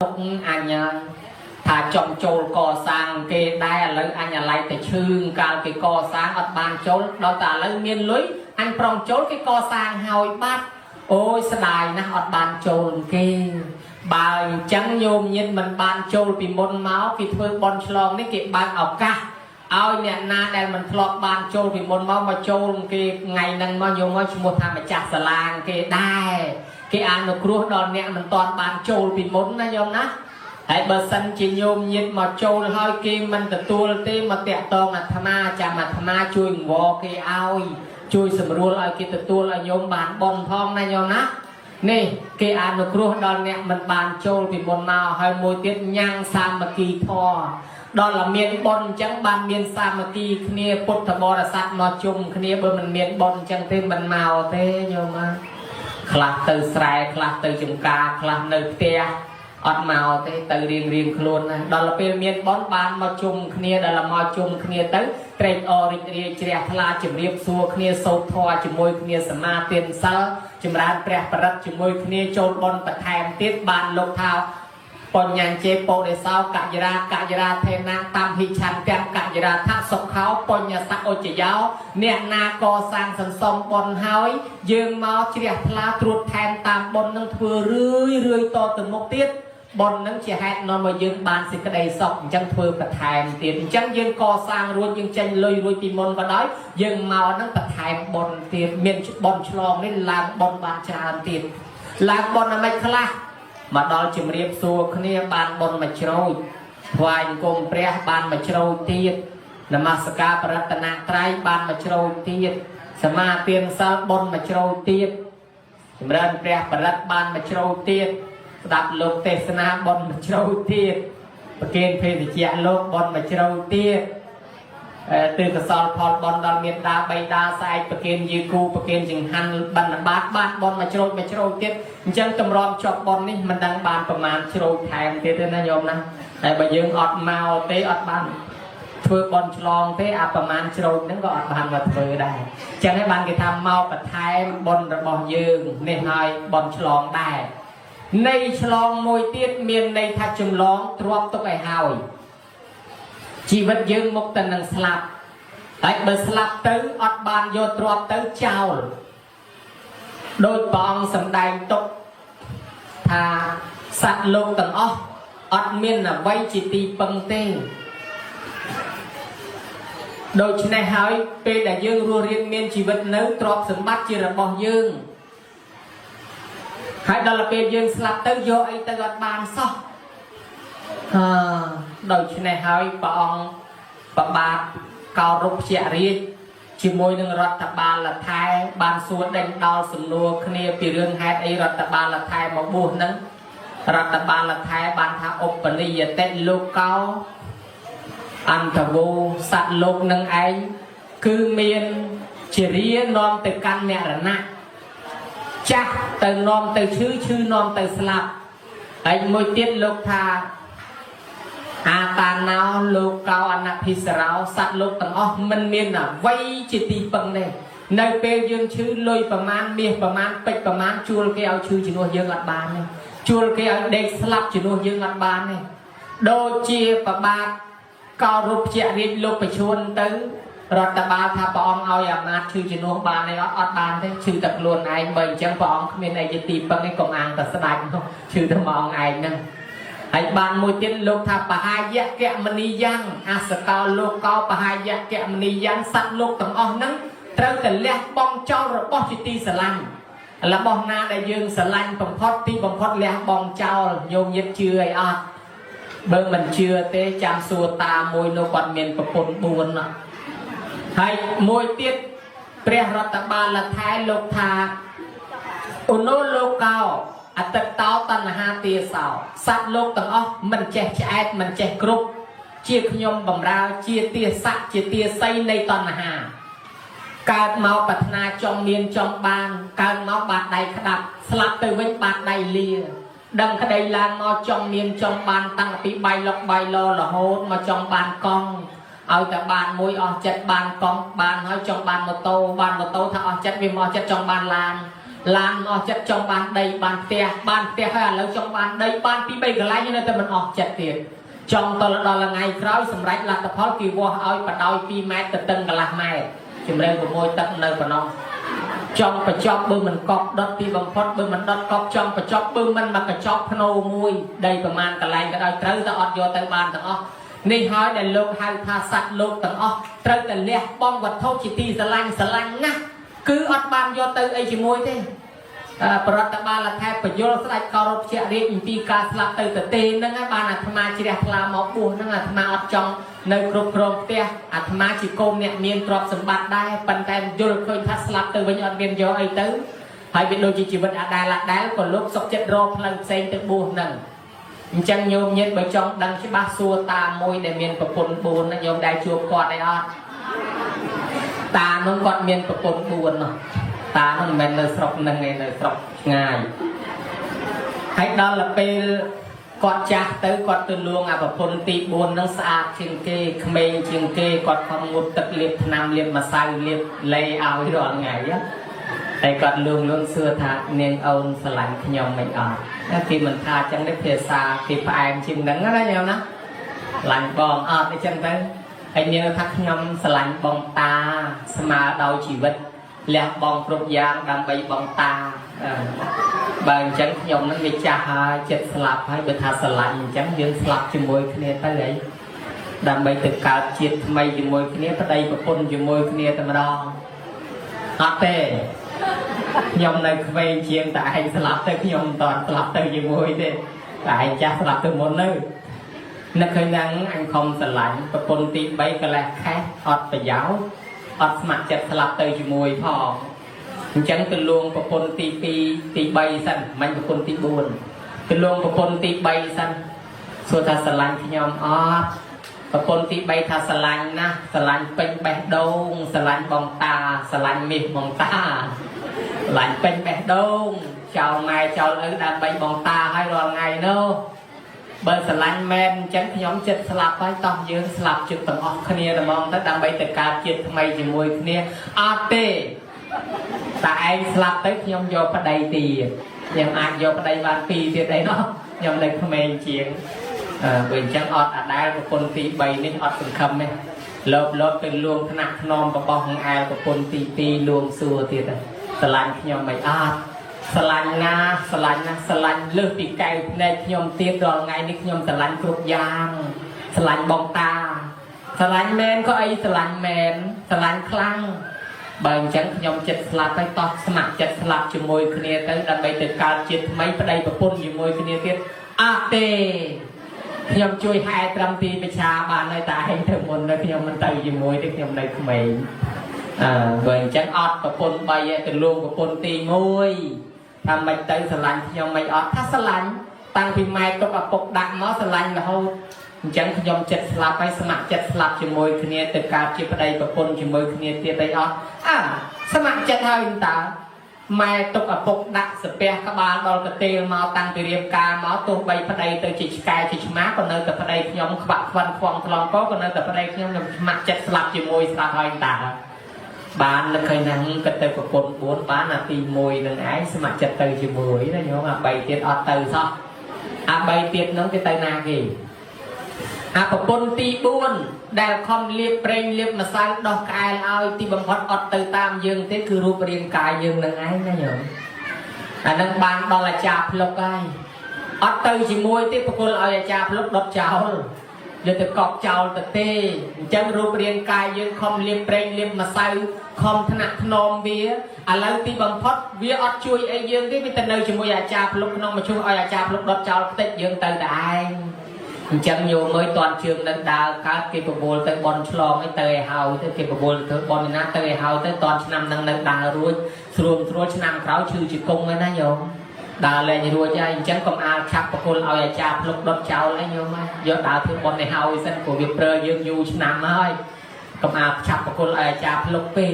ទុកអញហើយថាចង់ចូលកសាងគេដែរឥឡូវអញអាឡ័យតែឈឺកាលគេកសាងអត់បានចូលដល់តែឥឡូវមានលុយអញប្រុងចូលគេកសាងហើយបាត់អូយស្ដាយណាស់អត់បានចូលគេបើអញ្ចឹងញោមញាតមិនបានចូលពីមុនមកគេធ្វើបន់ឆ្លងនេះគេបើកឱកាសឲ្យអ្នកណាដែលមិនធ្លាប់បានចូលពីមុនមកមកចូលគេថ្ងៃហ្នឹងមកញោមមកឈ្មោះថាម្ចាស់សាលាគេដែរគេអនុគ្រោះដល់អ្នកមិនទាន់បានចូលពីមុនណាញោមណាហើយបើសិនជាញោមញាតមកចូលហើយគេមិនទទួលទេមកតាក់តងអាត្មាចាំអាត្មាជួយអង្វរគេឲ្យជួយសម្រួលឲ្យគេទទួលឲ្យញោមបានបុណ្យផងណាញោមណានេះគេអនុគ្រោះដល់អ្នកមិនបានចូលពីមុនមកហើយមួយទៀតញ៉ាំងសាមគ្គីធម៌ដល់តែមានបុណ្យអញ្ចឹងបានមានសាមគ្គីគ្នាពុទ្ធបរិស័ទមកជុំគ្នាបើមិនមានបុណ្យអញ្ចឹងទេមិនមកទេញោមណាខ្លះទៅស្រែខ្លះទៅចំការខ្លះនៅផ្ទះអត់មកទេទៅរៀងរៀងខ្លួនណាដល់ពេលមានបុណ្យបានមកជុំគ្នាដល់មកជុំគ្នាទៅត្រេកអររីករាយជ្រះថ្លាជម្រាបសួរគ្នាសូត្រធម៌ជាមួយគ្នាសមាទានសិលចម្រើនព្រះបរិត្តជាមួយគ្នាចូលបុណ្យបន្ថែមទៀតបានលោកថា បញ្ញញ្ចេបរិសោកយរាកយរាថេណាតាមហិឆន្ទៈកយរាថសុខោបញ្ញសៈឧចយោអ្នកណាកសាងសន្សំបុណ្យហើយយើងមកជ្រះថ្លាត្រួតថែមតាមបុណ្យនឹងធ្វើរឿយរឿយតទៅមុខទៀតបុណ្យនឹងជាហេតុនាំឲ្យយើងបានសេចក្តីសុខអញ្ចឹងធ្វើបន្ថែមទៀតអញ្ចឹងយើងកសាងរួចយើងចេញលុយរួចពីមុនក៏ដោយយើងមកនឹងបន្ថែមបុណ្យទៀតមានបុណ្យឆ្លងនេះឡើងបុណ្យបានច្រើនទៀតឡើងបុណ្យអាម៉េចខ្លះ មកដល់ជំរាបសួរគ្នាបានបុណ្យមួយជ្រោចថ្វាយអង្គមព្រះបានមួយជ្រោចទៀតនមស្ការប្រតនត្រ័យបានមួយជ្រោចទៀតសមាទានសិលបុណ្យមួយជ្រោចទៀតចម្រើនព្រះបរិត្តបានមួយជ្រោចទៀតស្ដាប់លោកទេសនាបុណ្យមួយជ្រោចទៀតប្រគេនភេសជ្ជៈលោកបុណ្យមួយជ្រោចទៀតទិកសលផលបុណ្យដល់មេដាបៃតាស្អែកប្រគេនយីគូប្រគេនចង្ហាន់បណ្ឌបាតបានបុណ្យមួយជ្រោចមួយជ្រោចទៀតអញ្ចឹងតម្រាំជាប់បុណ្យនេះមិនដឹងបានប្រមាណជ្រោចថែមទៀតទេណាញោមណាតែបើយើងអត់មកទេអត់បានធ្វើបុណ្យឆ្លងទេអាប្រមាណជ្រោចហ្នឹងក៏អត់បានមកធ្វើដែរអញ្ចឹងហើយបានគេថាមកបន្ថែមបុណ្យរបស់យើងនេះហើយបុណ្យឆ្លងដែរនៃឆ្លងមួយទៀតមានន័យថាចម្លងទ្របទុកឲ្យហើយជីវិតយើងមកតែនឹងស្លាប់ហើយបើស្លាប់ទៅអត់បានយកទ្រព្យទៅចោលដោយព្រះអង្គសម្ដែងទុកថាសត្វលោកទាំងអស់អត់មានអ្វីជាទីពឹងទេដូច្នេះហើយពេលដែលយើងរស់រានមានជីវិតនៅទ្រព្យសម្បត្តិជារបស់យើងហើយដល់ពេលយើងស្លាប់ទៅយកអីទៅអត់បានសោះអឺដូច្នេះហើយព្រះអង្គប្របាទកោរុព្យរាជជាមួយនឹងរដ្ឋបាលលថែបានសួរដេញដោលសំណួរគ្នាពីរឿងហេតុអីរដ្ឋបាលលថែមកបួសហ្នឹងរដ្ឋបាលលថែបានថាឧបនិយតិលោកោអន្តវោសត្វលោកនឹងឯងគឺមានជារានាំទៅកាន់មរណៈចាស់ទៅនាំទៅឈឺឈឺនាំទៅស្លាប់ហើយមួយទៀតលោកថាអាតាណោលោកោអនភិសរោសត្វលោកទាំងអស់មិនមានអ្វីជាទីពឹងទេនៅពេលយើងឈឺលុយប្រមាណមាសប្រមាណពេជ្រប្រមាណជួលគេឲ្យឈឺជំនួសយើងអត់បានទេជួលគេឲ្យដេកស្លាប់ជំនួសយើងអត់បានទេដូចជាប្របាទកោរុព្យរាជលោកប្រឈួនទៅរដ្ឋបាលថាព្រះអង្គឲ្យអាមាត្យឈឺជំនួសបានទេអត់អត់បានទេឈឺតែខ្លួនឯងបើអញ្ចឹងព្រះអង្គគ្មានអីជាទីពឹងទេកុំអាងតែស្ដាច់នោះឈឺតែមកអង្គឯងហ្នឹងហើយបានមួយទៀតលោកថាបហាយកមនីយ៉ាងអសកោលោកោបហាយកមនីយ៉ាងសត្វលោកទាំងអស់ហ្នឹងត្រូវតែលះបង់ចោលរបស់ជាទីស្រឡាញ់របស់ណាដែលយើងស្រឡាញ់បំផុតទីបំផុតលះបង់ចោលញោមញាតជឿអីអត់បើមិនជឿទេចាំសួរតាមួយនោះគាត់មានប្រពន្ធ4ណាហើយមួយទៀតព្រះរដ្ឋបាលលថែលោកថាឧនោលោកោអតិតោតណ្ហាទាសោសត្វលោកទាំងអស់មិនចេះឆ្អែតមិនចេះគ្រប់ជាខ្ញុំបំរើជាទាស័កជាទាស័យនៃតណ្ហាកើតមកប្រាថ្នាចង់មានចង់បានកើតមកបាតដៃក្តាប់ស្លាប់ទៅវិញបាតដៃលាដឹងក្តីឡើងមកចង់មានចង់បានតាំងពីបាយលុកបាយលរហូតមកចង់បានកង់ឲ្យតែបានមួយអស់ចិត្តបានកង់បានហើយចង់បានម៉ូតូបានម៉ូតូថាអស់ចិត្តវាមកចិត្តចង់បានឡាន ឡានមិនអស់ចិត្តចង់បានដីបានផ្ទះបានផ្ទះហើយឥឡូវចង់បានដីបានពី3កន្លែងនៅតែមិនអស់ចិត្តទៀតចង់តដល់ថ្ងៃក្រោយសម្រាប់លទ្ធផលគេវាស់ឲ្យបដោយ2ម៉ែត្រទៅតឹងកន្លះម៉ែត្រជំរឿ6ទឹកនៅប៉ុណ្ណោះចង់បញ្ចប់បើមិនកប់ដុតទីបំផុតបើមិនដុតកប់ចង់បញ្ចប់បើមិនមកកញ្ចប់ភ្នោមួយដីប្រមាណកន្លែងក៏ដោយត្រូវតែអត់យកទៅបានទាំងអស់នេះហើយដែលលោកហៅថាសត្វលោកទាំងអស់ត្រូវតែលះបង់វត្ថុជាទីស្រឡាញ់ស្រឡាញ់ណាស់គឺអត់បានយកទៅអីជាមួយទេ ប្រតិបាលថែពយល់ស្ដេចកោរពជារាជអំពីការស្លាប់ទៅទទេហ្នឹងហើយបានអាត្មាជ្រះថ្លាមកបួសហ្នឹងអាត្មាអត់ចង់នៅគ្រប់គ្រងផ្ទះអាត្មាជាកូនអ្នកមានទ្រព្យសម្បត្តិដែរប៉ុន្តែយល់ឃើញថាស្លាប់ទៅវិញអត់មានយកអីទៅហើយវាដូចជាជីវិតអាដែលអាដែលក៏លោកសុកចិត្តរកផ្លូវផ្សេងទៅបួសហ្នឹងអញ្ចឹងញោមញាតបើចង់ដឹងច្បាស់សួរតាមមួយដែលមានប្រពន្ធ4ណាញោមដែលជួបគាត់អីអត់តានោះគាត់មានប្រពន្ធ4នោះតានោះមិនមែននៅស្រុកហ្នឹងឯងនៅស្រុកឆ្ងាយហើយដល់ទៅពេលគាត់ចាស់ទៅគាត់ទៅលួងអាប្រពន្ធទី4ហ្នឹងស្អាតជាងគេក្មេងជាងគេគាត់ខំងូតទឹកលាបថ្នាំលាបម្សៅលាបលេឲ្យរាល់ថ្ងៃតែគាត់លួងលួងសួរថានាងអូនស្រឡាញ់ខ្ញុំមិនអត់តែគេមិនថាអញ្ចឹងទេភាសាគេផ្អែមជាងហ្នឹងណាញោមណាស្រឡាញ់បងអត់អញ្ចឹងទៅហើយនាងថាខ្ញុំស្រឡាញ់បងតាស្មើដោយជីវិតលះបង់គ្រប់យ៉ាងដើម្បីបងតាបើអញ្ចឹងខ្ញុំនឹងវាចាស់ហើយចិត្តស្លាប់ហើយបើថាស្រឡាញ់អញ្ចឹងយើងស្លាប់ជាមួយគ្នាទៅអីដើម្បីទៅកើតជាតិថ្មីជាមួយគ្នាប្តីប្រពន្ធជាមួយគ្នាតែម្ដងអត់ទេខ្ញុំនៅក្មេងជាងតែឯងស្លាប់ទៅខ្ញុំមិនតាន់ស្លាប់ទៅជាមួយទេតែឯងចាស់ស្លាប់ទៅមុនទៅនឹកឃើញហ្នឹងអញខំស្រឡាញ់ប្រពន្ធទី3កលេសខេះអត់ប្រយោជន៍អត់ស្ម័គ្រចិត្តស្លាប់ទៅជាមួយផងអញ្ចឹងទៅលួងប្រពន្ធទី2ទី3សិនមិនប្រពន្ធទី4ទៅលួងប្រពន្ធទី3សិនសួរថាស្រឡាញ់ខ្ញុំអត់ប្រពន្ធទី3ថាស្រឡាញ់ណាស់ស្រឡាញ់ពេញបេះដូងស្រឡាញ់បងតាស្រឡាញ់មាសបងតាស្រឡាញ់ពេញបេះដូងចោលម៉ែចោលឪដើម្បីបងតាឲ្យរាល់ថ្ងៃនោះបើស្រឡាញ់មែនអញ្ចឹងខ្ញុំចិត្តស្លាប់ហើយតោះយើងស្លាប់ជិតទាំងអស់គ្នាតែហ្មងទៅដើម្បីទៅកើតជាតិថ្មីជាមួយគ្នាអត់ទេតែឯងស្លាប់ទៅខ្ញុំយកប្តីទៀតខ្ញុំអាចយកប្តីបានពីរទៀតអីណោះខ្ញុំនៅក្មេងជាងអឺបើអញ្ចឹងអត់អាដែលប្រពន្ធទី3នេះអត់សង្ឃឹមទេលោបលោបទៅលួងថ្នាក់ថ្នមបបោះងអែលប្រពន្ធទី2លួងសួរទៀតស្រឡាញ់ខ្ញុំមិនអត់ស្រឡាញ់ណាស្រឡាញ់ណាស្រឡាញ់លើសពីកែវភ្នែកខ្ញុំទៀតរាល់ថ្ងៃនេះខ្ញុំស្រឡាញ់គ្រប់យ៉ាងស្រឡាញ់បងតាស្រឡាញ់មែនក៏អីស្រឡាញ់មែនស្រឡាញ់ខ្លាំងបើអញ្ចឹងខ្ញុំចិត្តស្លាប់ហើយតោះស្ម័គ្រចិត្តស្លាប់ជាមួយគ្នាទៅដើម្បីទៅកើតជាតិថ្មីប្តីប្រពន្ធជាមួយគ្នាទៀតអត់ទេខ្ញុំជួយហែត្រឹមទីប្រឆាបានហើយតែឯងទៅមុនទៅខ្ញុំមិនទៅជាមួយទេខ្ញុំនៅក្មេងអើបើអញ្ចឹងអត់ប្រពន្ធ3ឯងទៅលួងប្រពន្ធទី1ថាមិនទៅស្រឡាញ់ខ្ញុំមិនអត់ថាស្រឡាញ់តាំងពីម៉ែទុកឪពុកដាក់មកស្រឡាញ់រហូតអញ្ចឹងខ្ញុំចិត្តស្លាប់ហើយស្ម័គ្រចិត្តស្លាប់ជាមួយគ្នាទៅកើតជាប្តីប្រពន្ធជាមួយគ្នាទៀតអីអត់អើស្ម័គ្រចិត្តហើយតើម៉ែទុកឪពុកដាក់សាពះក្បាលដល់កទេលមកតាំងពីរៀបការមកទោះបីប្តីទៅជាឆ្កែជាឆ្មាក៏នៅតែប្តីខ្ញុំខ្វាក់ខ្វិនខ្វងថ្លង់ក៏នៅតែប្តីខ្ញុំខ្ញុំស្ម័គ្រចិត្តស្លាប់ជាមួយស្លាប់ហើយតើបាននឹកឃើញហ្នឹងគិតទៅប្រពន្ធ4បានអាទី1នឹងឯងស្ម័គ្រចិត្តទៅជាមួយណាញោមអា3ទៀតអត់ទៅសោះអា3ទៀតហ្នឹងគេទៅណាគេអាប្រពន្ធទី4ដែលខំលាបប្រេងលាបម្សៅដោះក្អែលឲ្យទីបំផុតអត់ទៅតាមយើងទេគឺរូបរាងកាយយើងនឹងឯងណាញោមអានឹងបានដល់អាចារ្យផ្លុកហើយអត់ទៅជាមួយទេប្រគល់ឲ្យអាចារ្យផ្លុកដុតចោលយកទៅកប់ចោលទៅទេអញ្ចឹងរូបរាងកាយយើងខំលាបប្រេងលាបម្សៅខំថ្នាក់ថ្នមវាឥឡូវទីបំផុតវាអត់ជួយអីយើងទេវាទៅនៅជាមួយអាចារ្យផ្លុកក្នុងមឈូសឲ្យអាចារ្យផ្លុកដុតចោលខ្ទេចយើងទៅតែឯងអញ្ចឹងញោមអើយតន់ជើងនឹងដើរកើតគេប្រមូលទៅបនឆ្លងអីទៅឲ្យហើយទៅគេប្រមូលទៅបនណាទៅឲ្យហើយទៅតន់ឆ្នាំនឹងនៅដើររួចស្រួលស្រួលឆ្នាំក្រោយឈឺជង្គង់ហើយណាញោមដើរលែងរួចហើយអញ្ចឹងកុំអាលឆាប់ប្រគល់ឲ្យអាចារ្យផ្លុកដុតចោលអីញោមហើយយកដើរធ្វើបនឲ្យហើយសិនព្រោះវាប្រើយើងយូរឆ្នាំហើយកុំអាលឆាប់ប្រគល់ឲ្យអាចារ្យផ្លុកពេក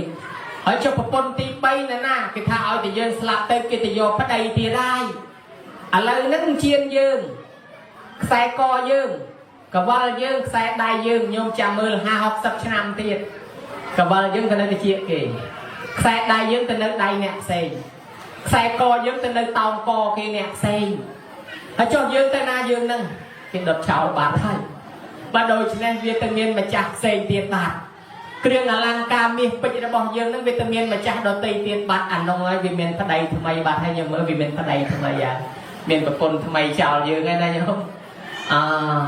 ហើយចុះប្រពន្ធទី3ណាណាគេថាឲ្យតែយើងស្លាប់ទៅគេទៅយកប្តីទៀតហើយឥឡូវហ្នឹងជៀនយើងខ្សែកយើងកវលយើងខ្សែដៃយើងញោមចាំមើល50 60ឆ្នាំទៀតកវលយើងទៅនៅតិចគេខ្សែដៃយើងទៅនៅដៃអ្នកផ្សេង ខ្សែកយើងទៅនៅតោងកគេអ្នកផ្សេងហើយចុះយើងទៅណាយើងនឹងគេដុតចោលបាត់ហើយបាទដូច្នេះវាទៅមានម្ចាស់ផ្សេងទៀតបាទគ្រឿងអលង្ការមាសពេជ្ររបស់យើងនឹងវាទៅមានម្ចាស់ដតីទៀតបាត់អានោះហើយវាមានប្តីថ្មីបាត់ហើយយើងមើលវាមានប្តីថ្មីហើយមានប្រពន្ធថ្មីចោលយើងហើយណាញោមអ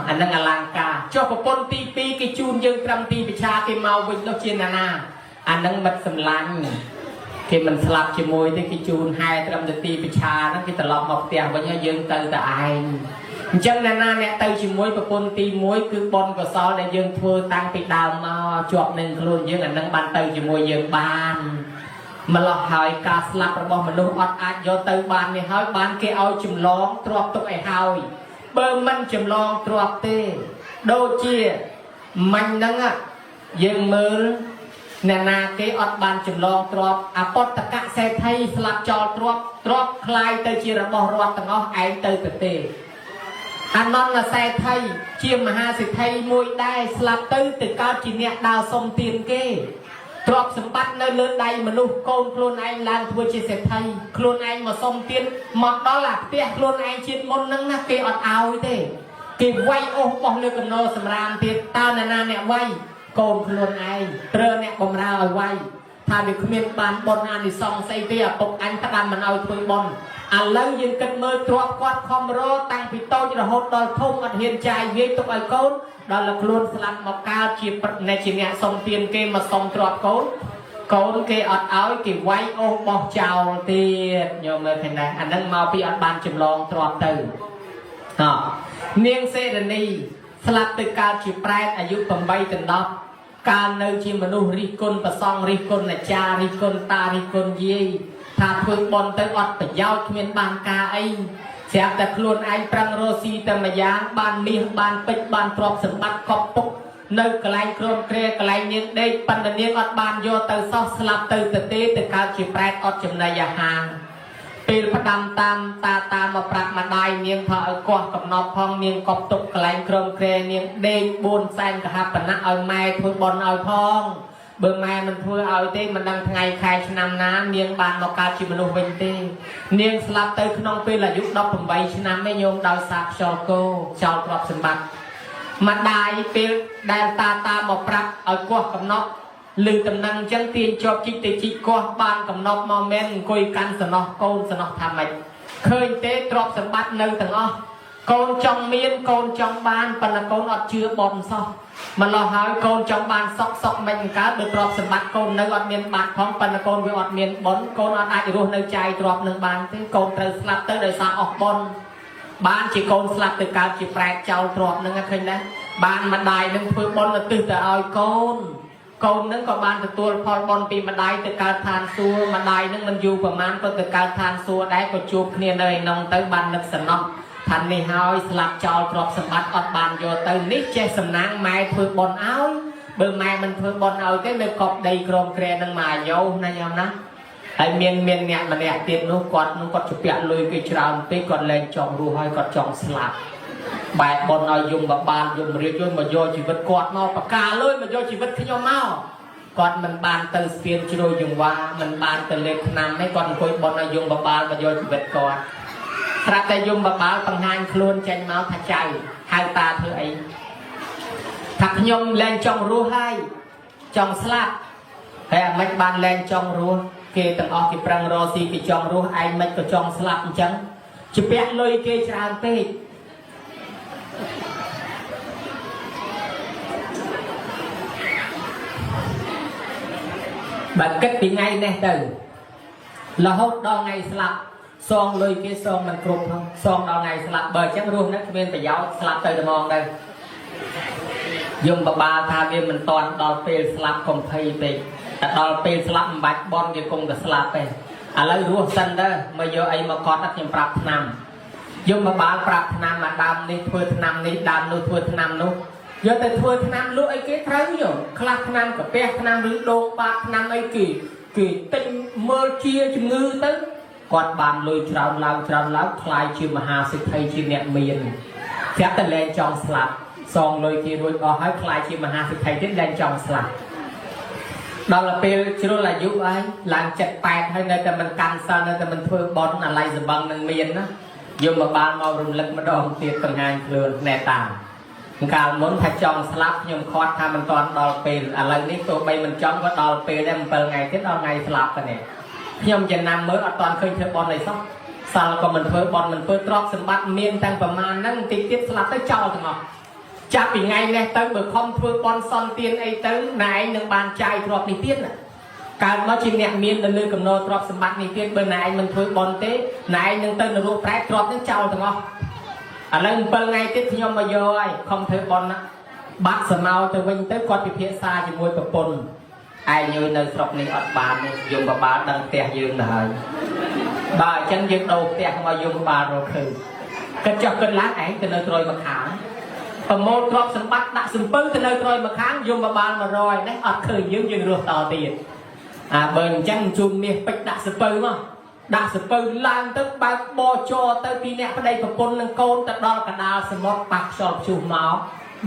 អានឹងអលង្ការចុះប្រពន្ធទី2គេជូនយើងត្រឹមទីប្រឆាគេមកវិញនោះជាណានាអានឹងមិត្តសម្លាញ់គេមិនស្លាប់ជាមួយទេគេជូនហែត្រឹមតែទីប្រឆាហ្នឹងគេត្រឡប់មកផ្ទះវិញហើយយើងទៅតែឯងអញ្ចឹងណានាអ្នកទៅជាមួយប្រពន្ធទី1គឺបុណ្យកុសលដែលយើងធ្វើតាំងពីដើមមកជាប់នឹងខ្លួនយើងអានឹងបានទៅជាមួយយើងបានម្លោះហើយការស្លាប់របស់មនុស្សអត់អាចយកទៅបាននេះហើយបានគេឲ្យចម្លងទ្របទុកឲ្យហើយបើមិនចម្លងទ្របទេដូចជាមាញ់ហ្នឹងយើងមើលអ្នកណាគេអត់បានចម្លងទ្របអពតកសេដ្ឋីស្លាប់ចោលទ្របទ្របคล้ายទៅជារបស់រដ្ឋទាំងអស់ឯងទៅទៅទេអនន្តសេដ្ឋីជាមហាសេដ្ឋីមួយដែរស្លាប់ទៅទៅកើតជាអ្នកដើរសុំទានគេទ្រព្យសម្បត្តិនៅលើដៃមនុស្សកូនខ្លួនឯងឡើងធ្វើជាសេដ្ឋីខ្លួនឯងមកសុំទានមកដល់អាផ្ទះខ្លួនឯងជាតិមុនហ្នឹងណាគេអត់ឲ្យទេគេវាយអូសបោះលើកំណោសម្រាមទៀតតើអ្នកណាអ្នកវាយកូនខ្លួនឯងត្រូវអ្នកបំរើឲ្យវាយថាវាគ្មានបានបុណ្យអានិសង្សស្អីទេឪពុកអញផ្ដាំមិនឲ្យធ្វើបុណ្យឥឡូវយើងគិតមើលទ្រព្យគាត់ខំរតាំងពីតូចរហូតដល់ធំអត់ហ៊ានចាយវាយទុកឲ្យកូនដល់ខ្លួនស្លាប់មកកើតជាប្រណេជាអ្នកសុំទានគេមកសុំទ្រព្យកូនកូនគេអត់ឲ្យគេវាយអូសបោះចោលទៀតញោមមើលឃើញដែរអានឹងមកពីអត់បានចម្លងទ្រព្យទៅអនាងសេរនីស្លាប់ទៅកើតជាប្រែតអាយុ8ដល់10កាលនៅជាមនុស្សរិះគន់ប្រសងរិះគន់អាចារ្យរិះគន់តារិះគន់យាយថាធ្វើបន់ទៅអត់ប្រយោជន៍គ្មានបានការអីស្រាប់តែខ្លួនឯងប្រឹងរស់ស៊ីតែម្យ៉ាងបានមាសបានពេជ្របានទ្រព្យសម្បត្តិកប់ពុកនៅកន្លែងក្រុមគ្រាកន្លែងនាងដេកប៉ុន្តែនាងអត់បានយកទៅសោះស្លាប់ទៅទៅទេទៅកើតជាប្រែតអត់ចំណីអាហារពេលផ្ដាំតាមតាតាមមកប្រាប់ម្ដាយនាងថាឲ្យកោះកំណប់ផងនាងកប់ទុកកន្លែងក្រុមគ្រានាងដេក4សែនកហបណៈឲ្យម៉ែធ្វើបន់ឲ្យផងបើម៉ែមិនធ្វើឲ្យទេមិនដឹងថ្ងៃខែឆ្នាំណានាងបានមកកើតជាមនុស្សវិញទេនាងស្លាប់ទៅក្នុងពេលអាយុ18ឆ្នាំឯងញោមដោយសារខ្យល់គោចោលទ្រព្យសម្បត្តិម្ដាយពេលដែលតាតាមកប្រាប់ឲ្យកោះកំណប់ឮតំណែងអញ្ចឹងទាញជាប់ជីកទៅជីកកោះបានកំណប់មកមែនអង្គុយកាន់សំណោះកូនសំណោះថាម៉េចឃើញទេទ្រព្យសម្បត្តិនៅទាំងអស់កូនចង់មានកូនចង់បានប៉ុន្តែកូនអត់ជឿបនសោះម្ល៉េះហើយកូនចង់បានសុកសុកមិនកើតបើទ្រព្យសម្បត្តិកូននៅអត់មានបាត់ផងប៉ុន្តែកូនវាអត់មានបនកូនអត់អាចរស់នៅចាយទ្រព្យនឹងបានទេកូនត្រូវស្លាប់ទៅដោយសារអស់បនបានជាកូនស្លាប់ទៅកើតជាប្រែតចោលទ្រព្យនឹងឃើញដែរបានម្ដាយនឹងធ្វើបនឧទ្ទិសទៅឲ្យកូនកូននឹងក៏បានទទួលផលបុណ្យពីម្ដាយទៅកើតឋានសួគ៌ម្ដាយនឹងមិនយូរប្រហែលក៏ទៅកើតឋានសួគ៌ដែរក៏ជួបគ្នានៅឯនោះទៅបាននឹកសំណោះថានេះហើយស្លាប់ចោលទ្រព្យសម្បត្តិអត់បានយកទៅនេះចេះសំណាងម៉ែធ្វើបុណ្យឲ្យបើម៉ែមិនធ្វើបុណ្យឲ្យទេនៅកប់ដីក្រមក្រែនឹងមកអាយុណាញោមណាហើយមានមានអ្នកម្នាក់ទៀតនោះគាត់នោះគាត់ជពាក់លុយគេច្រើនពេកគាត់លែងចង់រស់ហើយគាត់ចង់ស្លាប់បែបបុណ្យឲ្យយំបបានយំរៀបយល់មកយកជីវិតគាត់មកបកាលុយមកយកជីវិតខ្ញុំមកគាត់មិនបានទៅស្ពានជ្រោយចង្វាមិនបានទៅលេបថ្នាំទេគាត់អង្គុយបុណ្យឲ្យយំបបាលមកយកជីវិតគាត់ស្រាប់តែយំបបាលបង្ហាញខ្លួនចេញមកថាចៅហៅតាធ្វើអីថាខ្ញុំលែងចង់រស់ហើយចង់ស្លាប់ហើយអាមិនបានលែងចង់រស់គេទាំងអស់គេប្រឹងរកស៊ីគេចង់រស់ឯងមិនក៏ចង់ស្លាប់អញ្ចឹងជពាក់លុយគេច្រើនពេកបើគិតពីថ្ងៃនេះទៅរហូតដល់ថ្ងៃស្លាប់សងលុយគេសងមិនគ្រប់ផងសងដល់ថ្ងៃស្លាប់បើអញ្ចឹងរស់នៅគ្មានប្រយោជន៍ស្លាប់ទៅតែហ្មងទៅយំបបាលថាវាមិនតាន់ដល់ពេលស្លាប់កុំភ័យពេកតែដល់ពេលស្លាប់មិនបាច់បន់គេគង់តែស្លាប់ទេឥឡូវរស់សិនទៅមកយកអីមកកត់ខ្ញុំប្រាប់ឆ្នាំយំបបាលប្រាប់ឆ្នាំមកដើមនេះធ្វើឆ្នាំនេះដើមនោះធ្វើឆ្នាំនោះយកទៅធ្វើឆ្នាំលក់អីគេត្រូវយោខ្លះឆ្នាំកាពះឆ្នាំឬដូងបាតឆ្នាំអីគេគេទិញមើលជាជំងឺទៅគាត់បានលុយច្រើនឡើងច្រើនឡើងខ្លាយជាមហាសេដ្ឋីជាអ្នកមានស្រាប់តែលែងចង់ស្លាប់សងលុយគេរួចអស់ហើយខ្លាយជាមហាសេដ្ឋីទៀតលែងចង់ស្លាប់ ដល់ពេលជ្រុលអាយុហើយឡើងចិត្ត8ហើយនៅតែមិនកាន់សិលនៅតែមិនធ្វើបន់អាល័យសម្បឹងនឹងមានណាយមបាលមករំលឹកម្ដងទៀតបង្ហាញខ្លួនណែតាកាលមុនថាចង់ស្លាប់ខ្ញុំខាត់ថាមិនតាន់ដល់ពេលឥឡូវនេះទោះបីមិនចង់ក៏ដល់ពេលដែរ7ថ្ងៃទៀតដល់ថ្ងៃស្លាប់ទៅនេះខ្ញុំចំណាំមើលអត់តាន់ឃើញធ្វើបន់អីសោះសិលក៏មិនធ្វើបន់មិនធ្វើទ្រព្យសម្បត្តិមានតាំងប្រមាណហ្នឹងតិចទៀតស្លាប់ទៅចោលទាំងអស់ចាប់ពីថ្ងៃនេះទៅបើខំធ្វើបន់សន្ទានអីទៅណែឯងនឹងបានចាយទ្រព្យនេះទៀតណាកើតមកជាអ្នកមាននៅលើកំណោទ្រព្យសម្បត្តិនេះទៀតបើណែឯងមិនធ្វើបន់ទេណែឯងនឹងទៅនរកប្រែតទ្រព្យនឹងចោលទាំងអស់ឥឡូវ7ថ្ងៃទៀតខ្ញុំមកយកហើយខំធ្វើបន់ណាបាត់សមោទៅវិញទៅគាត់ពិភាក្សាជាមួយប្រពន្ធឯងយនៅស្រុកនេះអត់បានទេយមបបាលដឹងផ្ទះយើងទៅហើយបើអញ្ចឹងយើងដូរផ្ទះមកយមបាលរកឃើញគិតចុះគិតឡើងឯងទៅនៅត្រយមកខាងប្រមូលទ្រព្យសម្បត្តិដាក់សំពៅទៅនៅត្រយមកខាងយមបបាល100នេះអត់ឃើញយើងយើងរស់តទៀតអាបើអញ្ចឹងជុំមាសពេជ្រដាក់សំពៅមកដាក់សពៅឡើងទៅបើកបចរទៅពីអ្នកប្តីប្រពន្ធនិងកូនទៅដល់កដាលសមុទ្រប៉ះខ្យល់ព្យុះមក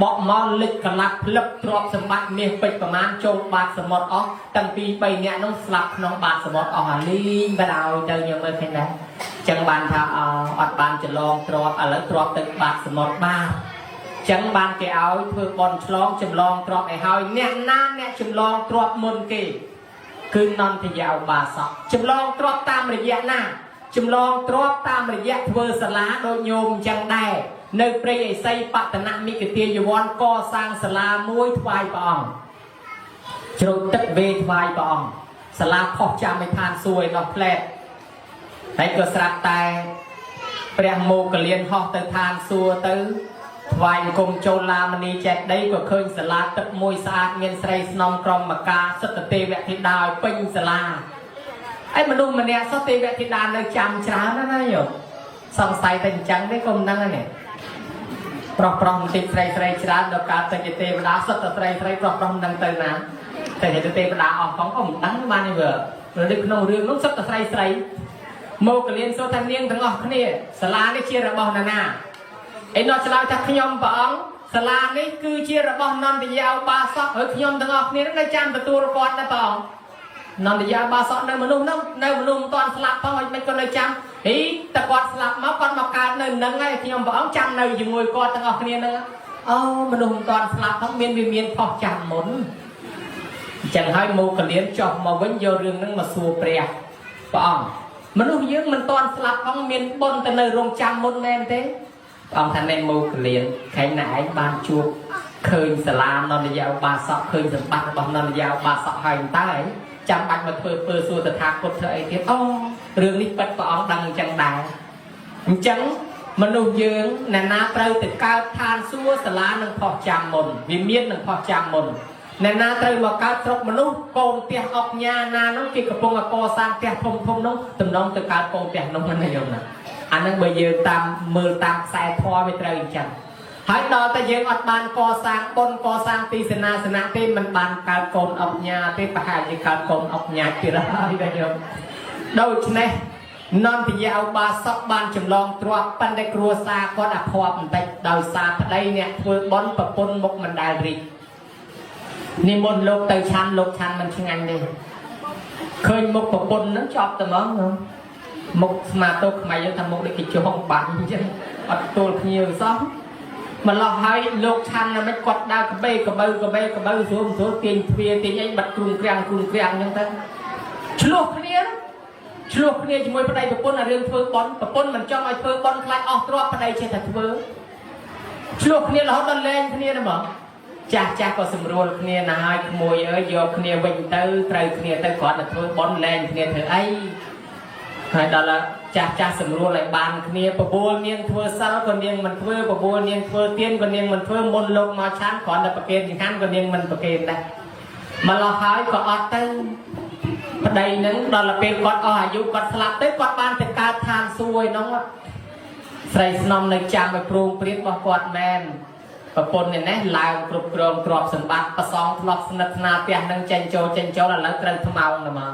បក់មកលិចកលាប់ផ្លឹបទ្រព្យសម្បត្តិមាសពេជ្រប្រមាណចូលបាតសមុទ្រអស់តាំងពី3នាក់នោះស្លាប់ក្នុងបាតសមុទ្រអស់អាលីងបដ ாய் ទៅខ្ញុំមើលឃើញដែរចឹងបានថាអត់បានច្រឡងទ្រព្យឥឡូវទ្រព្យទៅបាតសមុទ្របាទចឹងបានគេឲ្យធ្វើបន់ឆ្លងចម្លងទ្រព្យឲ្យហើយអ្នកណាអ្នកចម្លងទ្រព្យមុនគេគឺនន្តយឧបាសកចម្លងទ្រព្យតាមរយៈណាចម្លងទ្រព្យតាមរយៈធ្វើសាលាដូចញោមអញ្ចឹងដែរនៅព្រៃឥសីបតនមិគទាយវ័នកសាងសាលាមួយថ្វាយព្រះអង្គជ្រោកទឹកវេថ្វាយព្រះអង្គសាលាផុសចាំឲ្យឋានសួគ៌ឯនោះផ្លែតហើយក៏ស្រាប់តែព្រះមោគលានហោះទៅឋានសួគ៌ទៅថ្វាយអង្គមចូលឡាមនីចេតិយក៏ឃើញសាលាទឹកមួយស្អាតមានស្រីស្នំក្រុមមកាសិទ្ធទេវធីតាឲ្យពេញសាលាឯមនុស្សម្នាក់សោះទេវធីតានៅចាំច្រើនណាស់ណាយោសង្ស័យតែអញ្ចឹងទេក៏មិនដឹងដែរនេះប្រុសប្រុសបន្តិចស្រីស្រីច្រើនដល់កើតទៅជាទេវតាសុទ្ធតែស្រីស្រីប្រុសប្រុសមិនដឹងទៅណាតែជាទេវតាអស់ផងក៏មិនដឹងបានទេវើនៅក្នុងរឿងនោះសុទ្ធតែស្រីស្រីមកកលៀនសូថានាងទាំងអស់គ្នាសាលានេះជារបស់ណាណាឯនោះឆ្លើយថាខ្ញុំព្រះអង្គសាលានេះគឺជារបស់នន្តយាឧបាសកហើយខ្ញុំទាំងអស់គ្នានៅចាំទទួលគាត់ណាព្រះអង្គនន្តយាឧបាសកនៅមនុស្សនោះនៅមនុស្សមិនទាន់ស្លាប់ផងហើយមិនក៏នៅចាំហីតែគាត់ស្លាប់មកគាត់មកកើតនៅនឹងហើយខ្ញុំព្រះអង្គចាំនៅជាមួយគាត់ទាំងអស់គ្នាហ្នឹងអូមនុស្សមិនទាន់ស្លាប់ផងមានវាមានផុសចាំមុនអញ្ចឹងហើយមកកលៀនចុះមកវិញយករឿងហ្នឹងមកសួរព្រះព្រះអង្គមនុស្សយើងមិនទាន់ស្លាប់ផងមានបុណ្យទៅនៅរោងចាំមុនមែនទេព្រះអង្គថាណែមកកលៀនខែណាឯងបានជួបឃើញសាលានន្តយាឧបាសកឃើញសម្បត្តិរបស់នន្តយាឧបាសកហើយតើឯងចាំបាច់មកធ្វើពើសួរតថាគតធ្វើអីទៀតអូរឿងនេះពិតព្រះអង្គដឹងអញ្ចឹងដែរអញ្ចឹងមនុស្សយើងអ្នកណាត្រូវទៅកើតឋានសួគ៌សាលានឹងផុសចាំមុនវាមាននឹងផុសចាំមុនអ្នកណាត្រូវមកកើតស្រុកមនុស្សកូនផ្ទះអុកញ៉ាណានោះគេកំពុងកសាងផ្ទះធំធំនោះតំណងទៅកើតកូនផ្ទះនោះណាញោមណាអានឹងបើយើងតាមមើលតាមខ្សែធម៌វាត្រូវអញ្ចឹងហើយដល់តែយើងអត់បានកសាងបុណ្យកសាងទីសេនាសនៈទេមិនបានកើតកូនអុកញ៉ាទេប្រហែលជាកើតកូនអុកញ៉ាទៀតហើយណាញោមដូច្នេះនន្តយាឧបាសកបានចម្លងទ្រព្យប៉ុន្តែគ្រួសារគាត់អភ័ព្វបន្តិចដោយសារប្តីអ្នកធ្វើបុណ្យប្រពន្ធមុខមិនដែលរីកនិមន្តលោកទៅឆាន់លោកឆាន់មិនឆ្ងាញ់ទេឃើញមុខប្រពន្ធហ្នឹងចប់តែហ្មងមុខស្មាតោខ្មែរយើងថាមុខដូចគេចងបាញ់អញ្ចឹងអត់ទទួលភ្ញៀវសោះម្លោះហើយលោកឆាន់ណាមិនគាត់ដើរក្បេក្បៅក្បេក្បៅស្រួលស្រួលទាញទ្វារទាញអីបាត់គ្រុងក្រាំងគ្រុងក្រាំងអញ្ចឹងទៅឆ្លោះគ្នាឆ្លោះគ្នាជាមួយប្តីប្រពន្ធអារឿងធ្វើបន់ប្រពន្ធមិនចង់ឲ្យធ្វើបន់ខ្លាចអស់ទ្រព្យប្តីចេះតែធ្វើឆ្លោះគ្នារហូតដល់លែងគ្នាណាហ្មងចាស់ចាស់ក៏សម្រួលគ្នាណាហើយក្មួយអើយយកគ្នាវិញទៅត្រូវគ្នាទៅគ្រាន់តែធ្វើបន់លែងគ្នាធ្វើអីហើយដល់ចាស់ចាស់សម្រួលឲ្យបានគ្នាបបួលនាងធ្វើសិលក៏នាងមិនធ្វើបបួលនាងធ្វើទៀនក៏នាងមិនធ្វើមុនលោកមកឆាន់គ្រាន់តែប្រគេនចង្ហាន់ក៏នាងមិនប្រគេនដែរម្លោះហើយក៏អត់ទៅប្តីនឹងដល់ពេលគាត់អស់អាយុគាត់ស្លាប់ទៅគាត់បានទៅកើតឋានសួគ៌ឯនោះស្រីស្នំនៅចាំឲ្យព្រោងព្រាតរបស់គាត់មែនប្រពន្ធនេះណេះឡើងគ្រប់គ្រងទ្រព្យសម្បត្តិប្រសងធ្លាប់ស្និទ្ធស្នាលផ្ទះនឹងចេញចូលចេញចូលឥឡូវត្រូវថ្មោងទៅមក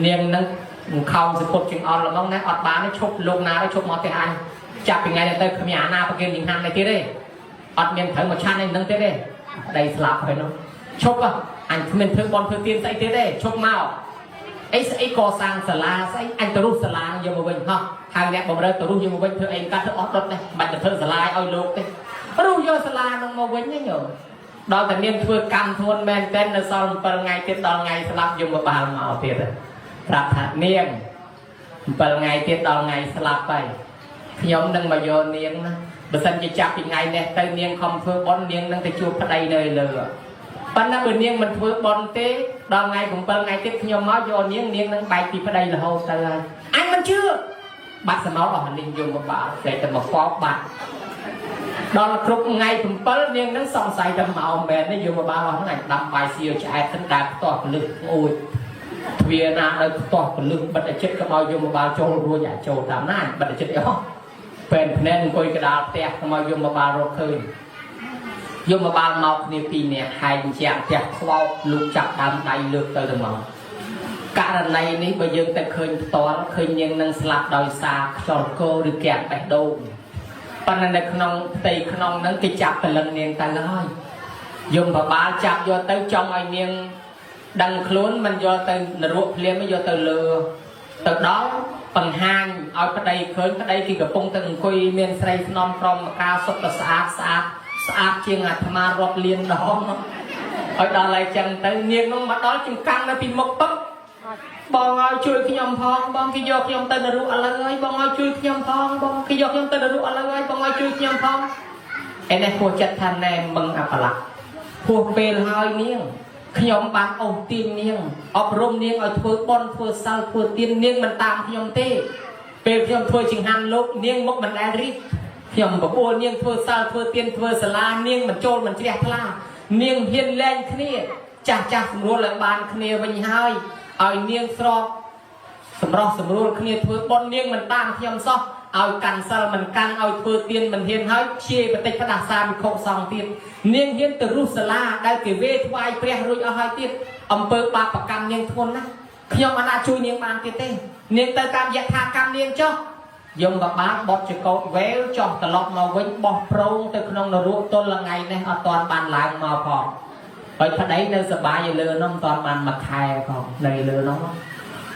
នាងនឹងខោនសពុតជាងអន់ល្មងណាអត់បានទេឈប់លោកណាទៅឈប់មកផ្ទះអញចាប់ពីថ្ងៃនេះទៅគ្មានអាណាប្រគេនចង្ហាន់នេះទៀតទេអត់មានត្រូវមកឆាន់នេះនឹងទៀតទេប្តីស្លាប់ហើយនោះឈប់ អញគ្មានធ្វើបន់ធ្វើទៀនស្អីទៀតទេឈប់មកអីស្អីកសាងសាលាស្អីអញទៅរុះសាលាយកមកវិញហោះហើយអ្នកបំរើទៅរុះយកមកវិញធ្វើអីកាត់ធ្វើអស់ដុតទេមិនបាច់ទៅធ្វើសាលាឲ្យលោកទេរុះយកសាលានឹងមកវិញណាញោមដល់តែនាងធ្វើកម្មធ្ងន់មែនទែននៅសល់7ថ្ងៃទៀតដល់ថ្ងៃស្លាប់យមបាលមកទៀតប្រាប់ថានាង7ថ្ងៃទៀតដល់ថ្ងៃស្លាប់ហើយខ្ញុំនឹងមកយកនាងណាបើសិនជាចាប់ពីថ្ងៃនេះទៅនាងខំធ្វើបុណ្យនាងនឹងទៅជួបប្តីនៅលើប៉ុន្តែបើនាងមិនធ្វើបុណ្យទេដល់ថ្ងៃ7ថ្ងៃទៀតខ្ញុំមកយកនាងនាងនឹងបែកពីប្តីរហូតទៅហើយអញមិនជឿបាត់សមោលអស់លីងយមបាលតែតែមកហ្វោបាត់ដល់គ្រប់ថ្ងៃ7នាងនឹងសង្ស័យតែមកមែនទេយមបាលអស់ហ្នឹងអញដាំបាយសៀវឆ្អែតទៅដើរផ្ទាស់ពលឹះអួយទ្វារណានៅផ្ទាស់ពលឹះបិទឲ្យចិត្តកុំឲ្យយមបាលចូលរួចអាចចូលតាមណាបិទឲ្យចិត្តអីអស់ពេនភ្នែនអង្គុយកដាលផ្ទះកុំឲ្យយមបាលរកឃើញយមបាលមកគ្នាពីរនាក់ហែកជាងផ្ទះខ្វោកលោកចាប់ដើមដៃលើកទៅទៅមកករណីនេះបើយើងទៅឃើញផ្ទាល់ឃើញនាងនឹងស្លាប់ដោយសារខ្យល់គោឬកាំងបេះដូងប៉ុន្តែនៅក្នុងផ្ទៃក្នុងហ្នឹងគេចាប់ព្រលឹងនាងទៅហើយយមបាលចាប់យកទៅចង់ឲ្យនាងដឹងខ្លួនមិនយកទៅនរកភ្លាមយកទៅលើទៅដល់បង្ហាញឲ្យប្តីឃើញប្តីគេកំពុងតែអង្គុយមានស្រីស្នំក្រមការសុទ្ធតែស្អាតស្អាតស្អាតជាងអាត្មារាប់លានដងឲ្យដល់ហើយចឹងទៅនាងនោះមកដល់ចង្កាំងនៅពីមុខពឹកបងឲ្យជួយខ្ញុំផងបងគេយកខ្ញុំទៅនរកឥឡូវហើយបងឲ្យជួយខ្ញុំផងបងគេយកខ្ញុំទៅនរកឥឡូវហើយបងឲ្យជួយខ្ញុំផងឯនេះពោះចិត្តថាណែមឹងអបល័កពោះពេលហើយនាងខ្ញុំបានអូសទាញនាងអប់រំនាងឲ្យធ្វើបុណ្យធ្វើសិលធ្វើទាននាងមិនតាមខ្ញុំទេពេលខ្ញុំធ្វើចង្ហាន់លោកនាងមកមិនដែលរីកខ្ញុំបបួលនាងធ្វើសិលធ្វើទានធ្វើសាលានាងមិនចូលមិនជ្រះថ្លានាងហ៊ានលែងគ្នាចាស់ចាស់ស្រួលឲ្យបានគ្នាវិញហើយឲ្យនាងស្របសម្រោះសម្រួលគ្នាធ្វើបុណ្យនាងមិនតាមខ្ញុំសោះឲ្យកាន់សិលមិនកាន់ឲ្យធ្វើទានមិនហ៊ានហើយជាបតិចផ្ដាសាភិក្ខុសង្ឃទៀតនាងហ៊ានទៅរុះសាលាដែលគេវេថ្វាយព្រះរួចអស់ហើយទៀតអំពើបាបកម្មនាងធ្ងន់ណាស់ខ្ញុំអត់អាចជួយនាងបានទៀតទេនាងទៅតាមយថាកម្មនាងចុះយមបាលបត់ចកោតវែលចុះត្រឡប់មកវិញបោះប្រងទៅក្នុងនរកទល់ថ្ងៃនេះអត់ទាន់បានឡើងមកផងហើយប្តីនៅសបាយលើនោះមិនទាន់បានមួយខែផងនៅលើនោះ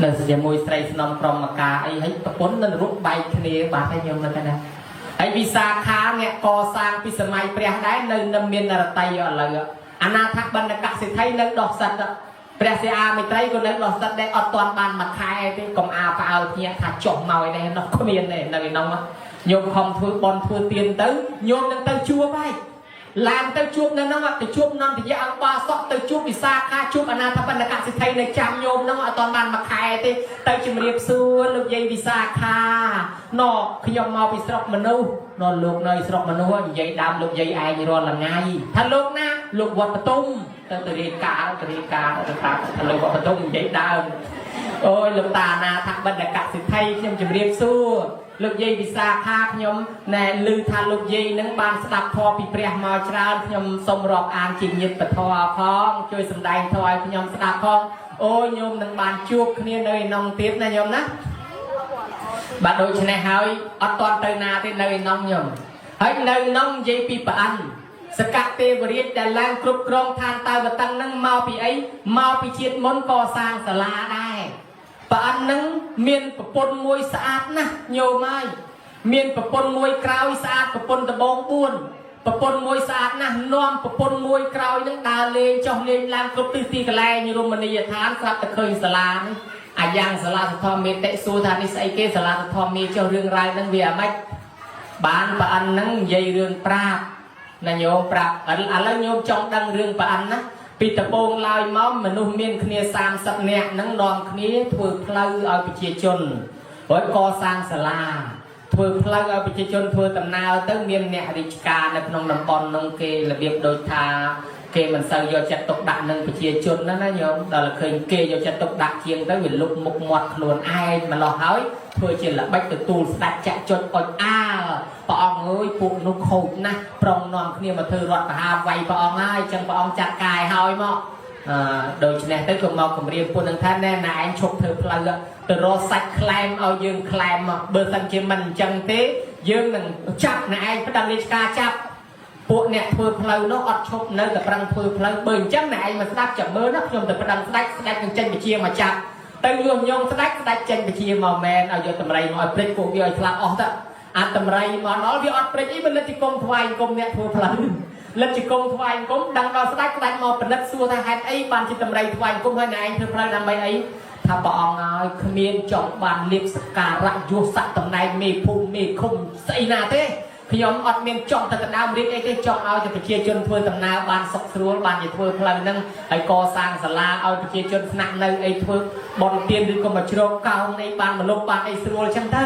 នៅជាមួយស្រីស្នំក្រុមមកកាអីហើយប្រពន្ធនៅនរកបែកគ្នាបាត់ហើយខ្ញុំនៅតែណាហើយវិសាខាអ្នកកសាងពីសម័យព្រះដែរនៅនឹងមាននរតីឥឡូវអនាថបណ្ឌកសិទ្ធិនៅដោះសិទ្ធព្រះសិអាមិត្រីក៏នៅដោះសិទ្ធដែរអត់ទាន់បានមួយខែទេកុំអាផ្អើលភ្ញាក់ថាចុះមកឯនេះនោះគ្មានទេនៅឯនោះញោមខំធ្វើបន់ធ្វើទានទៅញោមនឹងទៅជួបហើយឡើងទៅជួបនៅនោះទៅជួបនន្តយៈអង្គបាសកទៅជួបវិសាខាជួបអនាថបណ្ឌកសិទ្ធិនៅចាំញោមនោះអត់ទាន់បានមួយខែទេទៅជំរាបសួរលោកយាយវិសាខាណខ្ញុំមកពីស្រុកមនុស្សណលោកនៅស្រុកមនុស្សនិយាយដើមលោកយាយឯងរាល់ថ្ងៃថាលោកណាលោកវត្តបទុមទៅទៅរៀបការទៅរៀបការទៅប្រាប់ថាលោកវត្តបទុមនិយាយដើមអូយលោកតាអនាថបណ្ឌកសិទ្ធិខ្ញុំជំរាបសួរលោកយាយវិសាខាខ្ញុំណែឮថាលោកយាយនឹងបានស្ដាប់ធម៌ពីព្រះមកច្រើនខ្ញុំសូមរាប់អានជាញាតិពធផងជួយសម្ដែងធម៌ឲ្យខ្ញុំស្ដាប់ផងអូយញោមនឹងបានជួបគ្នានៅឯនងទៀតណាញោមណាបាទដូច្នេះហើយអត់ទាន់ទៅណាទេនៅឯនងញោមហើយនៅនងនិយាយពីប្រអិនសកទេវរាជដែលឡើងគ្រប់គ្រងឋានតាវតឹងនឹងមកពីអីមកពីជាតិមុនកសាងសាលាដែរប្រអិននឹងមានប្រពន្ធមួយស្អាតណាស់ញោមហើយមានប្រពន្ធមួយក្រោយស្អាតប្រពន្ធដបង4ប្រពន្ធមួយស្អាតណាស់នាំប្រពន្ធមួយក្រោយនឹងដើរលេងចុះលេងឡើងគ្រប់ទិសទីកន្លែងរមណីយដ្ឋានស្រាប់តែឃើញសាលានេះអាយ៉ាងសាលាសធម្មមេតិសួរថានេះស្អីគេសាលាសធម្មមេចុះរឿងរ៉ាវនឹងវាអាម៉េចបានប្រអិននឹងនិយាយរឿងប្រាប់ណាញោមប្រាប់ឥឡូវញោមចង់ដឹងរឿងប្រអិនណាពីដំបូងឡើយមកមនុស្សមានគ្នា30នាក់នឹងនាំគ្នាធ្វើផ្លូវឲ្យប្រជាជនហើយកសាងសាលាធ្វើផ្លូវឲ្យប្រជាជនធ្វើដំណើរទៅមានអ្នករាជការនៅក្នុងតំបន់នោះគេរបៀបដូចថាគេមិនសូវយកចិត្តទុកដាក់នឹងប្រជាជនណាណាញោមដល់ឃើញគេយកចិត្តទុកដាក់ជាងទៅវាលុបមុខមាត់ខ្លួនឯងម្លោះហើយធ្វើជាល្បិចទទួលស្ដាច់ចាក់ចុចអុចអាលព្រះអង្គអើយពួកនោះខូចណាស់ប្រុងនាំគ្នាមកធ្វើរដ្ឋប្រហារវាយព្រះអង្គហើយចឹងព្រះអង្គចាត់កាយហើយមកអឺដូច្នេះទៅក៏មកគម្រាមពួកនឹងថាណែណាឯងឈប់ធ្វើផ្លូវទៅរកសាច់ក្លែមឲ្យយើងក្លែមមកបើសិនជាមិនអញ្ចឹងទេយើងនឹងចាប់ណែឯងប្តឹងរាជការចាប់ ពួកអ្នកធ្វើផ្លូវនោះអត់ឈប់នៅតែប្រឹងធ្វើផ្លូវបើអញ្ចឹងអ្នកឯងមកស្ដាប់ចាំមើលណាខ្ញុំទៅប្តឹងស្ដេចស្ដេចនឹងចេញវិជាមកចាប់ទៅញុះញង់ស្ដេចស្ដេចចេញវិជាមកមែនឲ្យយកតម្រៃមកឲ្យព្រិចពួកវាឲ្យស្លាប់អស់ទៅអាតម្រៃមកដល់វាអត់ព្រិចអីវាលិតជាគុំថ្វាយគុំអ្នកធ្វើផ្លូវលិតជាគុំថ្វាយគុំដឹងដល់ស្ដេចស្ដេចមកពិនិត្យសួរថាហេតុអីបានជាតម្រៃថ្វាយគុំហើយអ្នកឯងធ្វើផ្លូវដើម្បីអីថាព្រះអង្គឲ្យគ្មានចង់បានលៀបសក្ការៈយោស័កតំណែងមេភូមិមេឃុំស្អីណាទេខ្ញុំអត់មានចង់ទៅដណ្ដើមរាជអីទេចង់ឲ្យតែប្រជាជនធ្វើដំណើរបានសុខស្រួលបានជាធ្វើផ្លូវហ្នឹងហើយកសាងសាលាឲ្យប្រជាជនស្នាក់នៅអីធ្វើបន់ទានឬក៏មកជ្រកកោងអីបានមលុបបានអីស្រួលអញ្ចឹងទៅ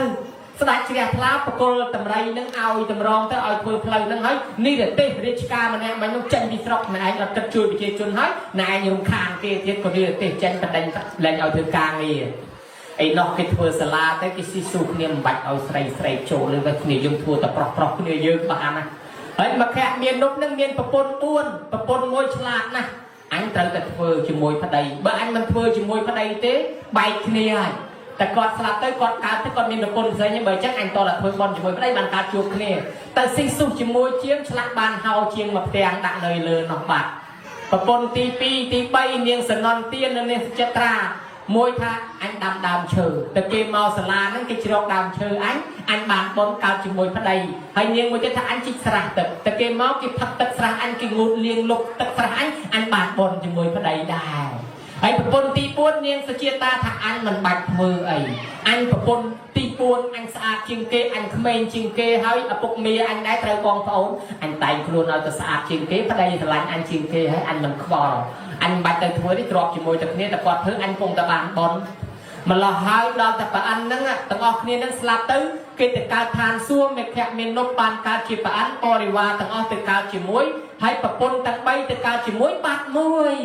ស្ដេចជ្រះថ្លាបកលតម្រៃនឹងឲ្យតម្រងទៅឲ្យធ្វើផ្លូវហ្នឹងហើយនេះរទេសរាជការម្នាក់មិននោះចេញពីស្រុកណែឯងអត់គិតជួយប្រជាជនហើយណែឯងរំខានគេទៀតក៏នេះរទេសចេញបដិញលែងឲ្យធ្វើការងារ ឯណោះគេធ្វើសាលាទៅគេស៊ីស៊ូគ្នាមិនបាច់ឲ្យស្រីស្រីចូលឬទៅគ្នាយើងធ្វើតែប្រុសប្រុសគ្នាយើងបានណាហើយមកខៈមាននុបនឹងមានប្រពន្ធ4ប្រពន្ធមួយឆ្លាតណាស់អញត្រូវតែធ្វើជាមួយប្តីបើអញមិនធ្វើជាមួយប្តីទេបែកគ្នាហើយតែគាត់ស្លាប់ទៅគាត់កើតទៅគាត់មានប្រពន្ធផ្សេងបើអញ្ចឹងអញតតែធ្វើបន់ជាមួយប្តីបានកើតជួបគ្នាតែស៊ីស៊ូជាមួយជាងឆ្លាក់បានហៅជាងមកផ្ទាំងដាក់នៅលើនោះបាត់ប្រពន្ធទី2ទី3នាងសនន្ទាននិងនាងសុចិត្រាមួយថាអញដាំដើមឈើតែគេមកសាលាហ្នឹងគេជ្រកដើមឈើអញអញបានបនកើតជាមួយប្តីហើយនាងមួយទៀតថាអញជីកស្រះទឹកតែគេមកគេផឹកទឹកស្រះអញគេងូតលាងលុបទឹកស្រះអញអញបានបនជាមួយប្តីដែរហើយប្រពន្ធទី4នាងសុជាតាថាអញមិនបាច់ធ្វើអីអញប្រពន្ធទី4អញស្អាតជាងគេអញក្មេងជាងគេហើយឪពុកមាអញដែរត្រូវបងប្អូនអញតែងខ្លួនឲ្យទៅស្អាតជាងគេប្តីស្រឡាញ់អញជាងគេហើយអញមិនខ្វល់អញមិនបាច់ទៅធ្វើនេះទ្របជាមួយតែគ្នាតែគាត់ធ្វើអញគង់តែបានបនម្លោះហើយដល់តែប្រអិនហ្នឹងទាំងអស់គ្នាហ្នឹងស្លាប់ទៅគេទៅកើតឋានសួគ៌មេភៈមាននប់បានកើតជាប្រអិនបរិវារទាំងអស់ទៅកើតជាមួយហើយប្រពន្ធទាំង3ទៅកើតជាមួយបាត់មួយ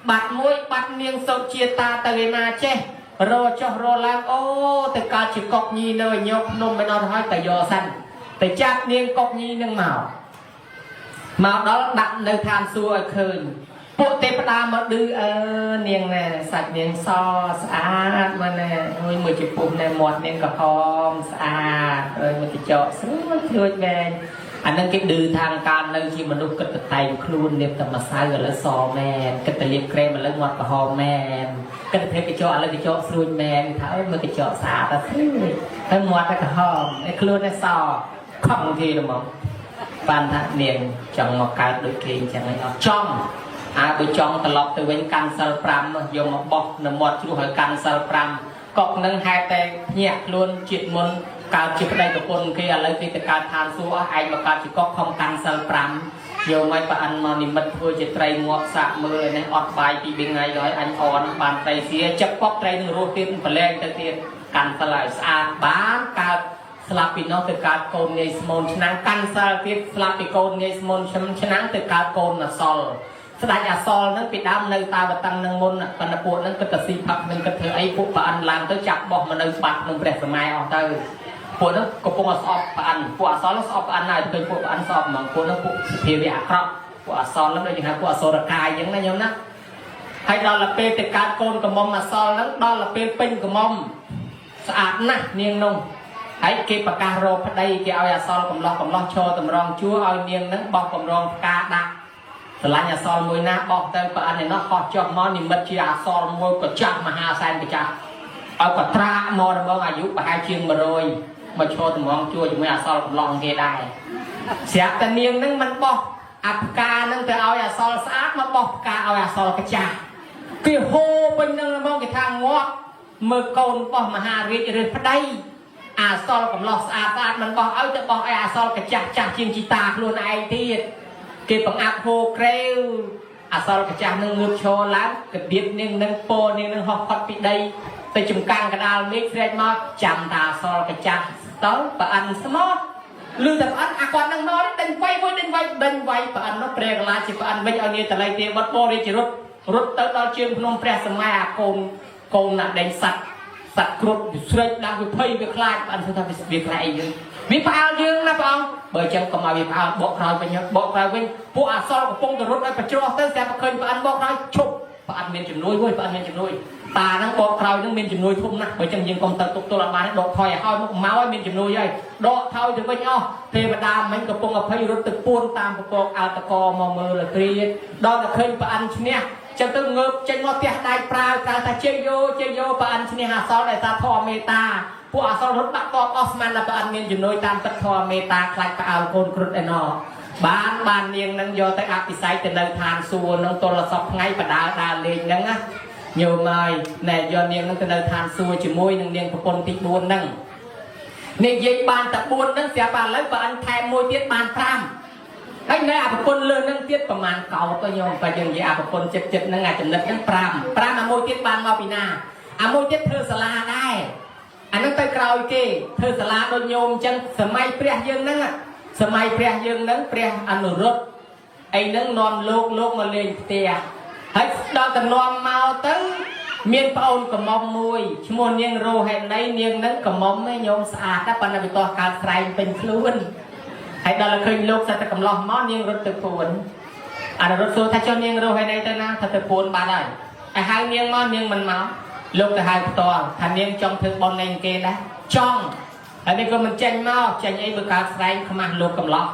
បាត់មួយបាត់នាងសុជាតាទៅឯណាចេះរចុះរឡើងអូទៅកើតជាកុកញីនៅឯញោកភ្នំមិនអត់ហើយតែយកសិនទៅចាប់នាងកុកញីនឹងមកមកដល់ដាក់នៅឋានសួគ៌ឲ្យឃើញពួកទេវតាមកឌឺអើនាងណែសាច់នាងសស្អាតមកណែមួយមួយជាពុំណែមាត់នាងក្រហមស្អាតអើយមួយកញ្ចក់ស្រួចស្រួចមែនអានឹងគេឌឺทางការនៅជាមនុស្សគិតតែតែងខ្លួនលាបតែម្សៅឥឡូវសមែនគិតតែលាបក្រែមឥឡូវមាត់ក្រហមមែនគិតតែធ្វើកញ្ចក់ឥឡូវកញ្ចក់ស្រួចមែនថាអើយមើលកញ្ចក់ស្អាតតែស្រួចហើយមាត់តែក្រហមហើយខ្លួនតែសខំគេហ្មងបានថានាងចង់មកកើតដូចគេអញ្ចឹងឯងអត់ចង់អើបើចង់ត្រឡប់ទៅវិញកាន់សិល5យកមកបោះនៅមាត់ជ្រោះឲ្យកាន់សិល5កុកនឹងហេតុតែភ្ញាក់ខ្លួនជាតិមុនកើតជាប្តីប្រពន្ធគេឥឡូវគេទៅកើតឋានសួគ៌អស់ឯងមកកើតជាកុកខំកាន់សិល5យកមកប្រអិនមកនិមិត្តធ្វើជាត្រីងាប់សាក់មើលឯនេះអត់បាយពី3ថ្ងៃហើយអញអនបានត្រីសៀចាប់កុកត្រីនឹងរស់ទៀតប្រឡែងទៅទៀតកាន់សិលឲ្យស្អាតបានកើតស្លាប់ពីនោះទៅកើតកូននាយស្មូនឆ្នាំងកាន់សិលទៀតស្លាប់ពីកូននាយស្មូនឆ្នាំងទៅកើតកូនអសល់ស្ដេចអសល់ហ្នឹងពីដើមនៅតាវតឹងនឹងមុនប៉ុន្តែពួកហ្នឹងគិតតែស៊ីផឹកនឹងគិតធ្វើអីពួកប្រអិនឡើងទៅចាប់បោះមកនៅបាត់ក្នុងព្រះសម័យអស់ទៅពួកហ្នឹងកំពុងតែស្អប់ប្រអិនពួកអសល់ហ្នឹងស្អប់ប្រអិនហើយទៅពួកប្រអិនស្អប់ហ្មងពួកហ្នឹងពួកសភាវៈអាក្រក់ពួកអសល់ហ្នឹងដូចគេហៅពួកអសុរកាយអញ្ចឹងណាញោមណាហើយដល់ទៅពេលទៅកើតកូនកំមុំអសល់ហ្នឹងដល់ទៅពេលពេញកំមុំស្អាតណាស់នាងនោះហើយគេប្រកាសរកប្តីគេឲ្យអសល់កំឡោះកំឡោះឈរតម្រង់ជួរឲ្យនាងហ្នឹងបោះកម្រងផ្កាដាក់ស្រឡាញ់អសល់មួយណាបោះទៅប្រអិនឯនោះហោះចុះមកនិមិត្តជាអសល់មួយកចាស់មហាសែនកចាស់ឲ្យកត្រាក់មកដំបងអាយុប្រហែលជាង100មកឈរតម្រង់ជួរជាមួយអសល់កំឡោះគេដែរស្រាប់តែនាងហ្នឹងមិនបោះអាផ្កាហ្នឹងទៅឲ្យអសល់ស្អាតមកបោះផ្កាឲ្យអសល់កចាស់គេហូរពេញហ្នឹងហ្មងគេថាងាប់មើលកូនបោះមហារាជឬប្តីអាសល់កំឡោះស្អាតស្អាតមិនបោះឲ្យទៅបោះឲ្យអាសល់កចាស់ចាស់ជាងជីតាខ្លួនឯងទៀតគេបង្អាប់ហូរក្រេវអាសល់កចាស់នឹងងើបឈរឡើងកបៀបនាងនឹងពោនាងនឹងហោះផុតពីដីទៅចំកាំងកដាលមេឃស្រែកមកចាំតាអសល់កចាស់ទៅប្រអិនស្មោះឮតែប្រអិនអាគាត់នឹងមកដេញវាយមួយដេញវាយដេញវាយប្រអិននោះព្រះកលាជាប្រអិនវិញឲ្យនាតល័យទេវត្តបរិជារត់រត់ទៅដល់ជើងភ្នំព្រះសម័យអាកូនកូនណាដេញសัตว์សត្វគ្រប់វាស្រេចឡើងវាភ័យវាខ្លាចបានថាវាខ្លាចអីយើងវាផ្អើលយើងណាព្រះអង្គបើអញ្ចឹងកុំឲ្យវាផ្អើលបកក្រោយវិញបកក្រោយវិញពួកអសល់កំពុងតែរត់ឲ្យប្រជ្រោះទៅស្រាប់តែឃើញប្រអិនបកក្រោយឈប់ប្រអិនមានជំនួយមួយប្រអិនមានជំនួយ តាហ្នឹងបកក្រោយហ្នឹងមានជំនួយធំណាស់បើចឹងយើងកុំទៅទុកទល់អត់បានទេដកថយឲ្យហើយមកមកឲ្យមានជំនួយហើយដកថយទៅវិញអស់ទេវតាមិញកំពុងអភ័យរត់ទៅពួនតាមពពកអល់តកមកមើលលគ្រាដល់តែឃើញប្រអិនឈ្នះចឹងទៅងើបចេញមកផ្ទះដៃប្រាវក្រៅថាជ័យយោជ័យយោប្រអិនឈ្នះអាសល់ដែលថាធម៌មេត្តាពួកអសល់រត់បាក់តបអស់ស្មានដល់ប្រអិនមានជំនួយតាមទឹកធម៌មេត្តាខ្លាចផ្អើលកូនគ្រុឌឯណោះបានបាននាងនឹងយកទៅអភិសេកទៅនៅឋានសួគ៌នឹងទល់សពថ្ងៃបដាដើរលេងហ្នឹងណាញោមហើយណែយកនាងនឹងទៅនៅឋានសួគ៌ជាមួយនឹងនាងប្រពន្ធទី4ហ្នឹងនិយាយបានតែ4ហ្នឹងស្រាប់តែឥឡូវប្រអិនថែមមួយទៀតបាន5ហើយនៅអាប្រពន្ធលើហ្នឹងទៀតប្រហែលកោតទៅញោមបើយើងនិយាយអាប្រពន្ធចិត្តចិត្តហ្នឹងអាចំណិតហ្នឹង5 5អាមួយទៀតបានមកពីណាអាមួយទៀតធ្វើសាលាដែរអាហ្នឹងទៅក្រោយគេធ្វើសាលាដូចញោមអញ្ចឹងសម័យព្រះយើងហ្នឹងសម័យព្រះយើងហ្នឹងព្រះអនុរុទ្ធអីហ្នឹងនាំលោកលោកមកលេងផ្ទះហើយដល់តែនាំមកទៅមានប្អូនកំមុំមួយឈ្មោះនាងរោហិនីនាងហ្នឹងកំមុំឯងញោមស្អាតណាស់ប៉ុន្តែវាតោះកើតស្រែងពេញខ្លួនហើយដល់តែឃើញលោកសិតតែកំឡោះមកនាងរត់ទៅពួនអនុរុទ្ធសួរថាចុះនាងរោហិនីទៅណាថាទៅពួនបាត់ហើយឲ្យហៅនាងមកនាងមិនមកលោកទៅហៅផ្ទាល់ថានាងចង់ធ្វើបុណ្យនៃគេដែរចង់ហើយនេះក៏មិនចេញមកចេញអីបើកើតស្រែងខ្មាស់លោកកំឡោះ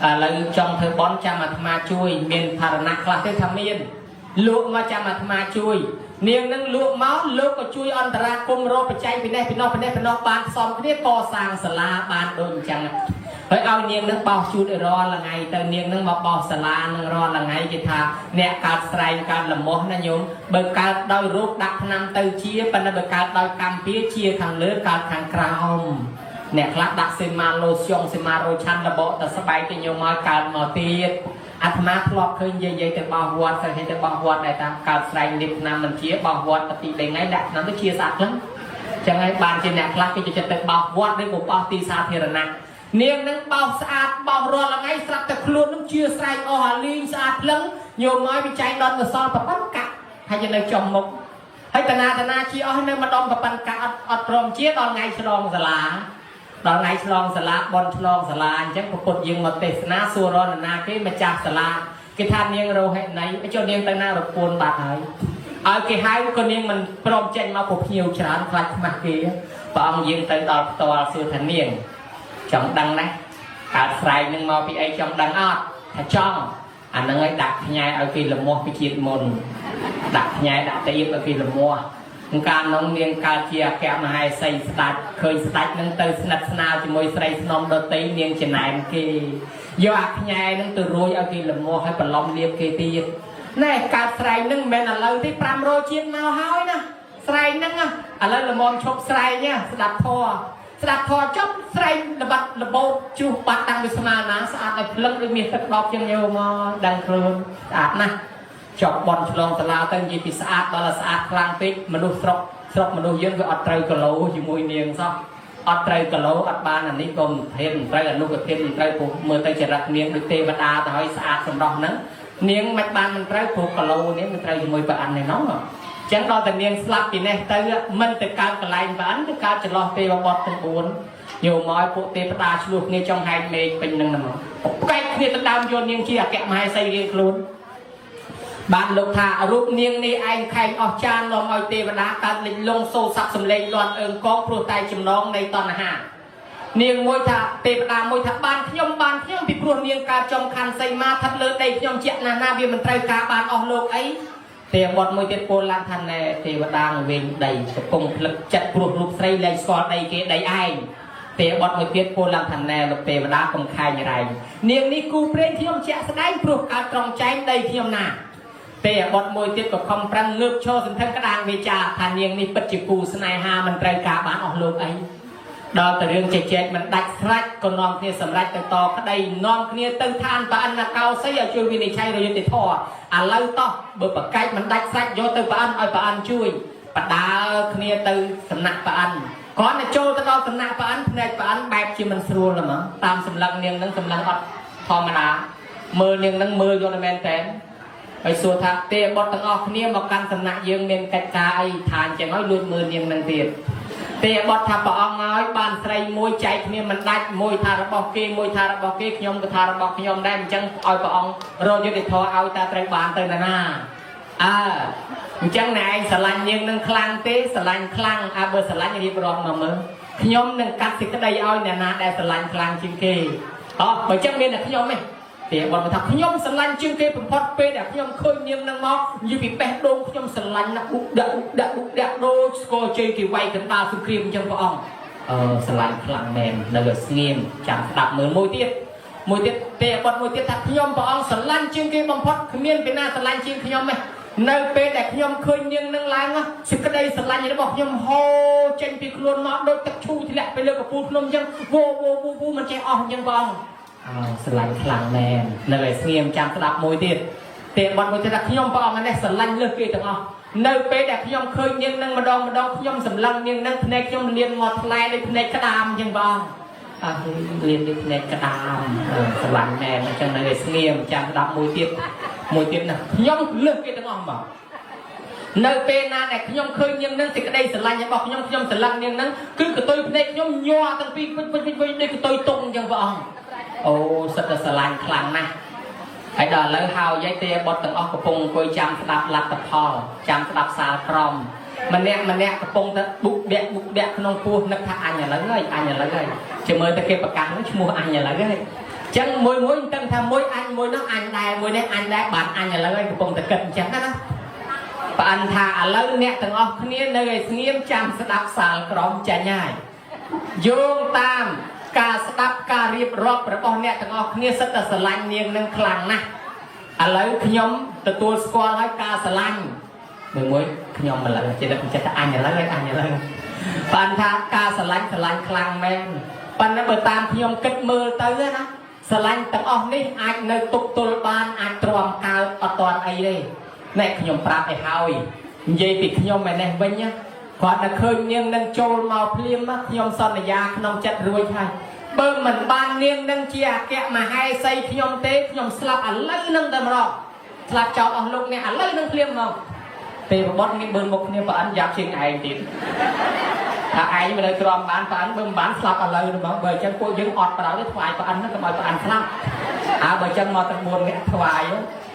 ឥឡូវចង់ធ្វើបុណ្យចាំអាត្មាជួយមានផារណៈខ្លះទេថាមានលក់មកចាំអាត្មាជួយនាងនឹងលក់មកលោកក៏ជួយអន្តរាគមរកបច្ច័យពីនេះពីនោះពីនេះពីនោះបានផ្សំគ្នាកសាងសាលាបានដូចអញ្ចឹងហើយឲ្យនាងនឹងបោសជូតឲ្យរាល់ថ្ងៃទៅនាងនឹងមកបោសសាលានឹងរាល់ថ្ងៃគេថាអ្នកកើតស្រែងកើតលមោះណាញោមបើកើតដោយរូបដាក់ឆ្នាំទៅជាប៉ុន្តែបើកើតដោយកម្មពៀជាខាងលើកើតខាងក្រោមអ្នកខ្លះដាក់សេមាឡូស្យុងសេមារ៉ូឆាន់របកតែស្បែកទៅញោមឲ្យកើតមកទៀតអាត្មាធ្លាប់ឃើញយាយៗទៅបោះវត្តស្រីទៅបោះវត្តដែរតាមកើតស្រែងលៀបឆ្នាំមិនជាបោះវត្តទៅពី3ថ្ងៃដាក់ឆ្នាំទៅជាស្អាតហ្នឹងចឹងហើយបានជាអ្នកខ្លះគេចូលចិត្តទៅបោះវត្តឬក៏បោះទីសាធារណៈនាងនឹងបោសស្អាតបោសរាល់ថ្ងៃស្រាប់តែខ្លួននឹងជាស្រែកអស់អាលីងស្អាតភ្លឹងញោមមកវិច័យដល់កសលប្រប៉ាន់កាក់ហើយនៅចំមុខហើយតាណាតាណាជាអស់នៅម្ដុំប្រប៉ាន់កាក់អត់អត់ព្រមជាដល់ថ្ងៃឆ្លងសាលាដល់ថ្ងៃឆ្លងសាលាបនឆ្លងសាលាអញ្ចឹងពុទ្ធយើងមកទេសនាសួររនណាគេម្ចាស់សាលាគេថានាងរោហិនីចុះនាងទៅណារពួនបាត់ហើយឲ្យគេហៅក៏នាងមិនព្រមចេញមកព្រោះភ្ញៀវច្រើនខ្លាចខ្មាស់គេព្រះអង្គយើងទៅដល់ផ្ទាល់សួរថានាងចង់ដឹងណាកើតស្រែកនឹងមកពីអីចង់ដឹងអត់ថាចង់អានឹងឲ្យដាក់ផ្ញែឲ្យគេលមាស់ពីជាតិមុនដាក់ផ្ញែដាក់ទៀបឲ្យគេលមាស់កាលនោះនាងកើតជាអគ្គមហេសីស្ដាច់ឃើញស្ដាច់នឹងទៅស្និទ្ធស្នាលជាមួយស្រីស្នំដតីនាងចំណែមគេយកអាផ្ញែនឹងទៅរួយឲ្យគេលមាស់ឲ្យបន្លំលៀបគេទៀតណែកើតស្រែកនឹងមិនមែនឥឡូវទេ500ជាតិមកហើយណាស្រែកនឹងឥឡូវល្មមឈប់ស្រែកស្ដាប់ធម៌ស្ដាប់ធម៌ចប់ស្រែកល្បាត់របូតជ្រុះបាត់តាំងពីស្មាណាស្អាតឲ្យភ្លឹងដូចមាសទឹកដប់ជាងយោមកដឹងខ្លួនស្អាតណាស់ចប់បនឆ្លងសាលាទៅនិយាយពីស្អាតដល់ស្អាតខ្លាំងពេកមនុស្សស្រុកស្រុកមនុស្សយើងវាអត់ត្រូវគីឡូជាមួយនាងសោះអត់ត្រូវគីឡូអត់បានអានេះក៏មិនធៀបមិនត្រូវអនុក៏ធៀបមិនត្រូវព្រោះមើលទៅចរិតនាងដូចទេវតាទៅហើយស្អាតសម្រស់ហ្នឹងនាងមិនបានមិនត្រូវព្រោះគីឡូនេះមិនត្រូវជាមួយប្រអិននេះណោះចឹងដល់តែនាងស្លាប់ពីនេះទៅមិនទៅកើតកន្លែងប្រអិនទៅកើតចន្លោះទេវបុត្រទាំង4ញោមឲ្យពួកទេវតាឆ្លោះគ្នាចង់ហែកមេឃពេញនឹងហ្នឹងកែកគ្នាទៅដើមយកនាងជាអគ្គមហេសីរៀងខ្លួនបានលោកថារូបនាងនេះឯងខែងអស់ចាននាំឲ្យទេវតាកើតលិចលងសូស័កសំលេងលាន់អើងកងព្រោះតែចំណងនៃតណ្ហានាងមួយថាទេវតាមួយថាបានខ្ញុំបានខ្ញុំពីព្រោះនាងកើតចំខណ្ឌសីមាស្ថិតលើដីខ្ញុំជាក់ណាស់ណាវាមិនត្រូវការបានអស់លោកអីទេវបុត្រមួយទៀតពោលឡើងថាណែទេវតាងវិញដីកំពុងផ្លឹកចិត្តព្រោះរូបស្រីលែងស្គាល់ដីគេដីឯងទេវបុត្រមួយទៀតពោលឡើងថាណែលោកទេវតាកុំខែងរែងនាងនេះគូព្រេងខ្ញុំជាក់ស្ដែងព្រោះកើតត្រង់ចែងដីខ្ញុំណាទេវបុត្រមួយទៀតក៏ខំប្រឹងងើបឈរសន្ធឹងក្តាងវាចាថានាងនេះពិតជាគូស្នេហាមិនត្រូវការបានអស់លោកអីដល់តែរឿងជជែកមិនដាច់ស្រេចក៏នាំគ្នាសម្រេចទៅតក្តីនាំគ្នាទៅឋានប្រអិនកោសីឲ្យជួយវិនិច្ឆ័យរយុទ្ធធរឥឡូវតោះបើប្រកែកមិនដាច់ស្រេចយកទៅប្រអិនឲ្យប្រអិនជួយបដើគ្នាទៅសំណាក់ប្រអិនគ្រាន់តែចូលទៅដល់សំណាក់ប្រអិនភ្នែកប្រអិនបែបជាមិនស្រួលហ្មងតាមសម្លឹងនាងនឹងសម្លឹងអត់ធម្មតាមើលនាងនឹងមើលយកតែមែនតែនហើយសួរថាទេបុត្រទាំងអស់គ្នាមកកាន់សំណាក់យើងមានកិច្ចការអីថាអញ្ចឹងហើយលួចមើលនាងនឹងទៀតទេបុត្រថាព្រះអង្គហើយបានស្រីមួយចែកគ្នាមិនដាច់មួយថារបស់គេមួយថារបស់គេខ្ញុំក៏ថារបស់ខ្ញុំដែរអញ្ចឹងឲ្យព្រះអង្គរកយុត្តិធម៌ឲ្យតាត្រូវបានទៅណាណា អើអញ្ចឹងណែឯងស្រឡាញ់នាងនឹងខ្លាំងទេស្រឡាញ់ខ្លាំងអើបើស្រឡាញ់រៀបរាប់មកមើលខ្ញុំនឹងកាត់សេចក្តីឲ្យអ្នកណាដែលស្រឡាញ់ខ្លាំងជាងគេអោះបើអញ្ចឹងមានតែខ្ញុំទេទេបត់មកថាខ្ញុំស្រឡាញ់ជាងគេបំផុតពេលដែលខ្ញុំឃើញនាងនឹងមកនិយាយពីបេះដូងខ្ញុំស្រឡាញ់ណាស់បុកដាក់បុកដាក់បុកដាក់ដូចស្គរជ័យគេវាយកណ្ដាលសង្គ្រាមអញ្ចឹងព្រះអង្គអឺស្រឡាញ់ខ្លាំងមែននៅតែស្ងៀមចាំស្ដាប់មើលមួយទៀតមួយទៀតទេបត់មួយទៀតថាខ្ញុំព្រះអង្គស្រឡាញ់ជាងគេបំផុតគ្មានពីណាស្រឡាញ់ជាងខ្ញុំទេនៅពេលដែលខ្ញុំឃើញនាងនឹងឡើងសេចក្តីស្រឡាញ់របស់ខ្ញុំហូរចេញពីខ្លួនមកដូចទឹកឈូធ្លាក់ពីលើកំពូលភ្នំអញ្ចឹងវោវោវូវូមិនចេះអស់អញ្ចឹងព្រះអង្គអើស្រឡាញ់ខ្លាំងមែននៅឲ្យស្ងៀមចាំស្ដាប់មួយទៀតទេបត់មួយទៀតថាខ្ញុំព្រះអង្គនេះស្រឡាញ់លើសគេទាំងអស់នៅពេលដែលខ្ញុំឃើញនាងនឹងម្ដងម្ដងខ្ញុំសម្លឹងនាងនឹងភ្នែកខ្ញុំលៀនមកថ្លែដូចភ្នែកក្តាមអញ្ចឹងព្រះអង្គអើលៀនដូចភ្នែកក្តាមស្រឡាញ់មែនអញ្ចឹងនៅឲ្យស្ងៀមចាំស្ដាប់មួយទៀតមួយទៀតណាខ្ញុំលើសគេទាំងអស់មកនៅពេលណាដែលខ្ញុំឃើញនាងនឹងសេចក្តីស្រឡាញ់របស់ខ្ញុំខ្ញុំស្រឡាញ់នាងនឹងគឺកតុយភ្នែកខ្ញុំញ័រទាំងពីរពេញពេញពេញដូចកតុយតុងអញ្ចឹងព្រះអង្គអូសិតតែស្រឡាញ់ខ្លាំងណាស់ហើយដល់ឥឡូវហើយយាយទេបុត្រទាំងអស់កំពុងអង្គុយចាំស្ដាប់លទ្ធផលចាំស្ដាប់សាលក្រមម្នាក់ម្នាក់កំពុងតែបុកបាក់បុកបាក់ក្នុងពោះនឹកថាអញឥឡូវហើយអញឥឡូវហើយជាមើលតែគេប្រកាសឈ្មោះអញឥឡូវហើយចឹងមួយមួយមិនដឹងថាមួយអញមួយនោះអញដែរមួយនេះអញដែរបានអញឥឡូវហើយកំពុងតែគិតអញ្ចឹងណាប៉ាន់ថាឥឡូវអ្នកទាំងអស់គ្នានៅឲ្យស្ងៀមចាំស្ដាប់សាលក្រមចាញ់ហើយយោងតាមការស្ដាប់ការរៀបរាប់របស់អ្នកទាំងអស់គ្នាសិតតែស្រឡាញ់នាងនឹងខ្លាំងណាស់ឥឡូវខ្ញុំទទួលស្គាល់ហើយការស្រឡាញ់មួយមួយខ្ញុំឥឡូវចិត្តចិត្តថាអញឥឡូវហើយអញឥឡូវប៉ាន់ថាការស្រឡាញ់ស្រឡាញ់ខ្លាំងមែនប៉ុន្តែបើតាមខ្ញុំគិតមើលទៅណាស្រឡាញ់ទាំងអស់នេះអាចនៅទប់ទល់បានអាចទ្រាំកើតអត់តាន់អីទេណែខ្ញុំប្រាប់ឲ្យហើយនិយាយពីខ្ញុំឯនេះវិញណាគាត់តែឃើញនាងនឹងចូលមកភ្លាមខ្ញុំសន្យាក្នុងចិត្តរួចហើយបើមិនបាននាងនឹងជាអគ្គមហេសីខ្ញុំទេខ្ញុំស្លាប់ឥឡូវនឹងតែម្ដងស្លាប់ចោលអស់លោកអ្នកឥឡូវនឹងភ្លាមមកពេលបបត់ងាកមើលមុខគ្នាប្រអិនយ៉ាប់ជាងឯងទៀតថាឯងមិននៅទ្រាំបានប្រអិនបើមិនបានស្លាប់ឥឡូវហ្មងបើអញ្ចឹងពួកយើងអត់ប្រោទេថ្វាយប្រអិនហ្នឹងកុំឲ្យប្រអិនស្លាប់អើបើអញ្ចឹងមកទាំង4នាក់ថ្វាយ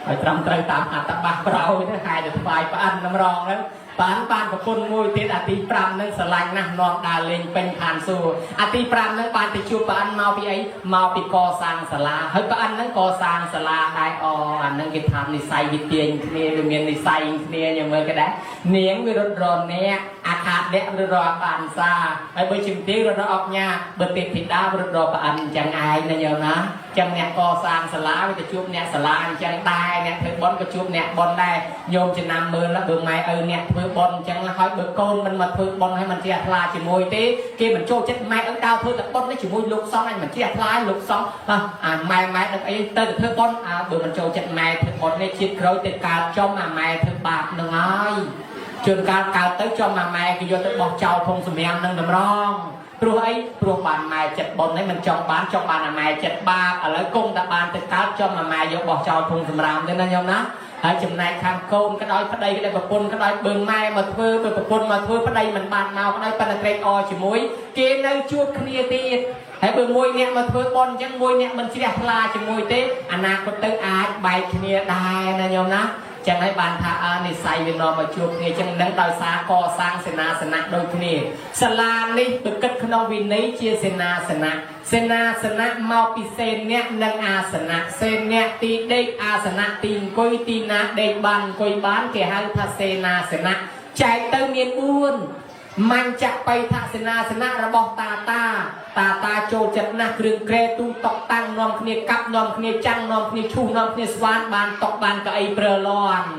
ឲ្យត្រឹមត្រូវតាមអត្តបាសប្រោយទៅហែទៅថ្វាយប្រអិនតម្រងហ្នឹងបានបានប្រពន្ធមួយទៀតអាទី5ហ្នឹងស្រឡាញ់ណាស់នាំដើរលេងពេញឋានសួគ៌អាទី5ហ្នឹងបានទៅជួបប្រអិនមកពីអីមកពីកសាងសាលាហើយប្រអិនហ្នឹងកសាងសាលាដែរអអាហ្នឹងគេថានិស័យវិទាញគ្នាវាមាននិស័យគ្នាយ៉ាងមើលគេដែរនាងវារត់រអ្នកអាខាតអ្នករត់របានសាហើយបើជំទាវរត់រអុកញ៉ាបើទេពធីតារត់រប្រអិនអញ្ចឹងឯងណាញោមណាចឹងអ្នកកសាងសាលាវាទៅជួបអ្នកសាលាអញ្ចឹងដែរអ្នកធ្វើបុណ្យក៏ជួបអ្នកបុណ្យដែរញោមចំណាំមើលបើម៉ែឪអ្នកធ្វើបុណ្យអញ្ចឹងហើយបើកូនមិនមកធ្វើបុណ្យឲ្យមិនជ្រះថ្លាជាមួយទេគេមិនចូលចិត្តម៉ែឪដើរធ្វើតែបុណ្យនេះជាមួយលោកសង្ឃអញមិនជ្រះថ្លាលោកសង្ឃអាម៉ែម៉ែដឹកអីទៅទៅធ្វើបុណ្យអើបើមិនចូលចិត្តម៉ែធ្វើបុណ្យនេះជាតិក្រោយទៅកើតចំអាម៉ែធ្វើបាបនឹងហើយជួនកាលកើតទៅចំអាម៉ែគេយកទៅបោះចោលធំសម្រាមនឹងតម្រងព្រោះអីព្រោះបានម៉ែចិត្តបុណ្យនេះមិនចង់បានចង់បានអាម៉ែចិត្តបាបឥឡូវគង់តែបានទៅកើតចំអាម៉ែយកបោះចោលធំសម្រាមទេណាញោមណាហើយចំណែកខាងកូនក៏ដោយប្តីក៏ដោយប្រពន្ធក៏ដោយបើម៉ែមកធ្វើបើប្រពន្ធមកធ្វើប្តីមិនបានមកក៏ដោយប៉ុន្តែត្រេកអរជាមួយគេនៅជួបគ្នាទៀតហើយបើមួយអ្នកមកធ្វើបុណ្យអញ្ចឹងមួយអ្នកមិនជ្រះថ្លាជាមួយទេអនាគតទៅអាចបែកគ្នាដែរណាញោមណាចឹងហើយបានថាអនិស័យវានាំមកជួបគ្នាចឹងនឹងដោយសារកសាងសេនាសនៈដូចគ្នាសាលានេះបើគិតក្នុងវិន័យជាសេនាសនៈសេនាសនៈមកពីសេនៈនិងអាសនៈសេនៈទីដេកអាសនៈទីអង្គុយទីណាដេកបានអង្គុយបានគេហៅថាសេនាសនៈចែកទៅមាន4មញ្ចបៃថសេនាសនៈរបស់តាតាតាតាចូលចិត្តណាស់គ្រឿងក្រែទូតុកតាំងនាំគ្នាកាប់នាំគ្នាចាំងនាំគ្នាឈូសនាំគ្នាស្វានបានតុកបានកៅអីព្រើលាន់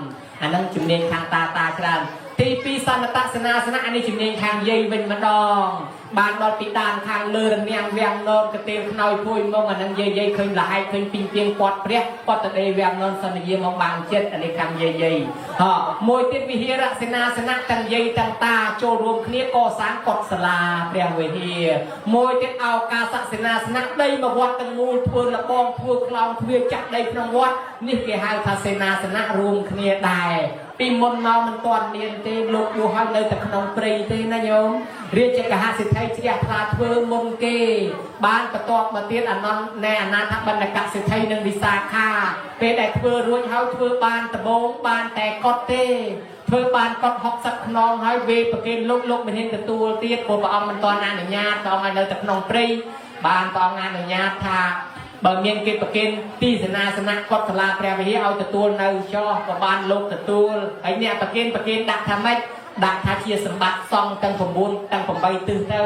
អាហ្នឹងជំនាញខាងតាតាច្រើនទី2សន្នតសេនាសនៈអានេះជំនាញខាងយាយវិញម្ដងបានដល់ពីដានខាងលើរនាំងវាំងននកទៀលខ្នើយភួយមកអាហ្នឹងយាយយាយឃើញលហែកឃើញពីងពីងពាត់ព្រះពាត់តដេវាំងននសន្យាមកបានចិត្តអានេះខាងយាយយាយហ៎មួយទៀតវិហារសេនាសនៈទាំងយាយទាំងតាចូលរួមគ្នាកសាងកុដិសាលាព្រះវិហារមួយទៀតឱកាសសេនាសនៈដីមកវត្តទាំងមូលធ្វើលបងធ្វើខ្លោងទ្វារចាក់ដីក្នុងវត្តនេះគេហៅថាសេនាសនៈរួមគ្នាដែរ ពីមុនមកមិនទាន់មានទេលោកយូរហើយនៅតែក្នុងព្រៃទេណាញោមរាជកហសិទ្ធិជ្រះថ្លាធ្វើមុនគេបានបន្ទាប់មកទៀតអនន្តណែអនាថបណ្ឌកសិទ្ធិនិងវិសាខាពេលដែលធ្វើរួចហើយធ្វើបានដបងបានតែកត់ទេធ្វើបានកត់60ខ្នងហើយវេប្រគេនលោកលោកមិនហ៊ានទទួលទៀតព្រោះព្រះអង្គមិនទាន់អនុញ្ញាតព្រះអង្គឲ្យនៅតែក្នុងព្រៃបានព្រះអង្គអនុញ្ញាតថាបើមានគេប្រគេនទីសេនាសនៈកត់សាលាព្រះវិហារឲ្យទទួលនៅចោះក៏បានលោកទទួលហើយអ្នកប្រគេនប្រគេនដាក់ថាម៉េចដាក់ថាជាសម្បត្តិសង្ឃទាំង9ទាំង8ទិសទៅ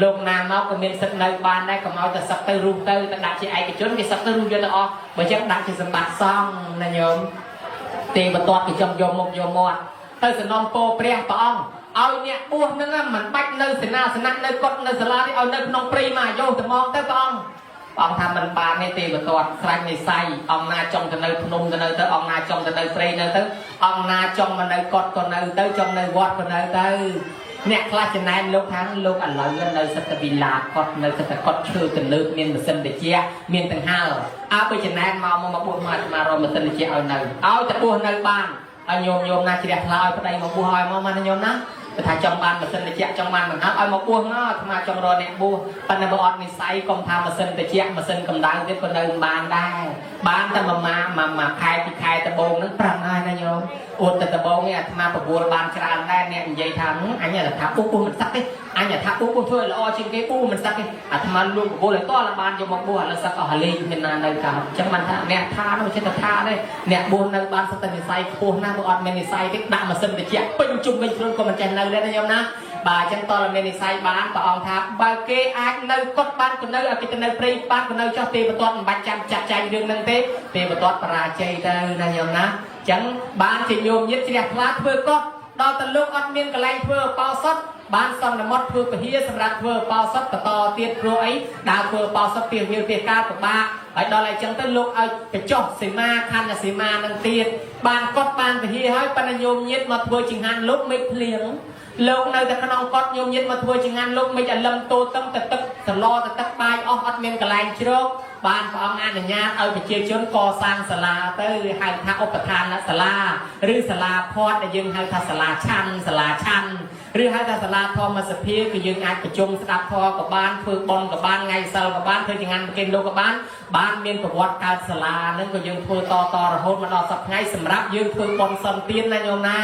លោកណាមកក៏មានសិទ្ធិនៅបានដែរកុំឲ្យតែសឹកទៅរុះទៅតែដាក់ជាឯកជនគេសឹកទៅរុះយកទៅអស់បើចឹងដាក់ជាសម្បត្តិសង្ឃណាញោមទេបន្ទាត់គេចង់យកមុខយកមាត់ទៅសំណំពោព្រះព្រះអង្គឲ្យអ្នកបួសហ្នឹងមិនបាច់នៅសេនាសនៈនៅកត់នៅសាលានេះឲ្យនៅក្នុងព្រៃមកយោត្មងទៅព្រះអង្គព្រះអង្គថាមិនបានទេទេវទត្តស្រេចនិស័យអង្គណាចង់ទៅនៅភ្នំទៅនៅទៅអង្គណាចង់ទៅនៅព្រៃនៅទៅអង្គណាចង់មកនៅកត់ក៏នៅទៅចង់នៅវត្តក៏នៅទៅអ្នកខ្លះចំណែនលោកថាលោកឥឡូវនៅសិទ្ធិវិឡាកត់នៅសិទ្ធិកត់ឈើទៅលើកមានម៉ាស៊ីនត្រជាក់មានទាំងហាលអើបើចំណែនមកមកបួសមកអាត្មារកម៉ាស៊ីនត្រជាក់ឲ្យនៅឲ្យតែបួសនៅបានឲ្យញោមញោមណាជ្រះថ្លាឲ្យប្តីមកបួសឲ្យមកមកណាញោមណាបើថាចង់បានម៉ាស៊ីនត្រជាក់ចង់បានបង្ហាត់ឲ្យមកបួសមកអាត្មាចង់រកអ្នកបួសប៉ុន្តែបើអត់និស័យកុំថាម៉ាស៊ីនត្រជាក់ម៉ាស៊ីនកម្ដៅទៀតក៏នៅមិនបានដែរបានតែមួយម៉ាមួយមួយខែពីរខែដបងហ្នឹងប្រឹងហើយណាញោមអួតតែដបងនេះអាត្មាបបួលបានច្រើនដែរអ្នកនិយាយថាអញថាពុះពុះមិនសឹកទេអញថាពុះពុះធ្វើឲ្យល្អជាងគេពុះមិនសឹកទេអាត្មាលួងបបួលឲ្យតលបានយកមកបួសឥឡូវសឹកអស់លេងមានណានៅកើតអញ្ចឹងបានថាអ្នកថានោះចិត្តថាទេអ្នកបួសនៅបានសិតតែនិស័យខ្ពស់ណាស់បើអត់មាននិស័យទេដាក់ម៉ាស៊ីនត្រជាក់ពេញជុំវិញខ្លួនក៏មិនចេះនៅដែរណាញោមណាបាទអញ្ចឹងតលមាននិស័យបានព្រះអង្គថាបើគេអាចនៅកត់បានក៏នៅឲ្យគេទៅនៅព្រៃបានក៏នៅចោះទេបន្ទាត់មិនបាច់ចាំចាត់ចែងរឿងហ្នឹងទេទេបន្ទាត់បរាជ័យទៅណាញោមណាអញ្ចឹងបានជាញោមញាតជ្រះថ្លាធ្វើកត់ដល់ទៅលោកអត់មានកន្លែងធ្វើអបោសុតបានសន្មត់ធ្វើពហិយសម្រាប់ធ្វើអបោសុតបន្តទៀតព្រោះអីដើរធ្វើអបោសុតពីវាលពីការពិបាកហើយដល់អញ្ចឹងទៅលោកឲ្យបញ្ចុះសីមាខណ្ឌសីមានឹងទៀតបានកត់បានពហិយហើយបណ្ឌញោមញាតមកធ្វើចង្ហាន់លោកមេឃភ្លៀងលោកនៅតែក្នុងកត់ញោមញាតមកធ្វើចង្ហាន់លោកមេឃអលឹមតូតឹងទៅទឹកសឡទៅទឹកបាយអស់អត់មានកន្លែងជ្រកបានព្រះអង្គអនុញ្ញាតឲ្យប្រជាជនកសាងសាលាទៅហៅថាឧបឋានសាលាឬសាលាផាត់ដែលយើងហៅថាសាលាឆាន់សាលាឆាន់ឬហៅថាសាលាធម្មសភាគឺយើងអាចប្រជុំស្ដាប់ធម៌ក៏បានធ្វើបុណ្យក៏បានថ្ងៃសិលក៏បានធ្វើចង្ហាន់ប្រគេនលោកក៏បានបានមានប្រវត្តិកើតសាលាហ្នឹងក៏យើងធ្វើតតរហូតមកដល់សប្តាហ៍ថ្ងៃសម្រាប់យើងធ្វើបុណ្យសន្ទានណាញោមណា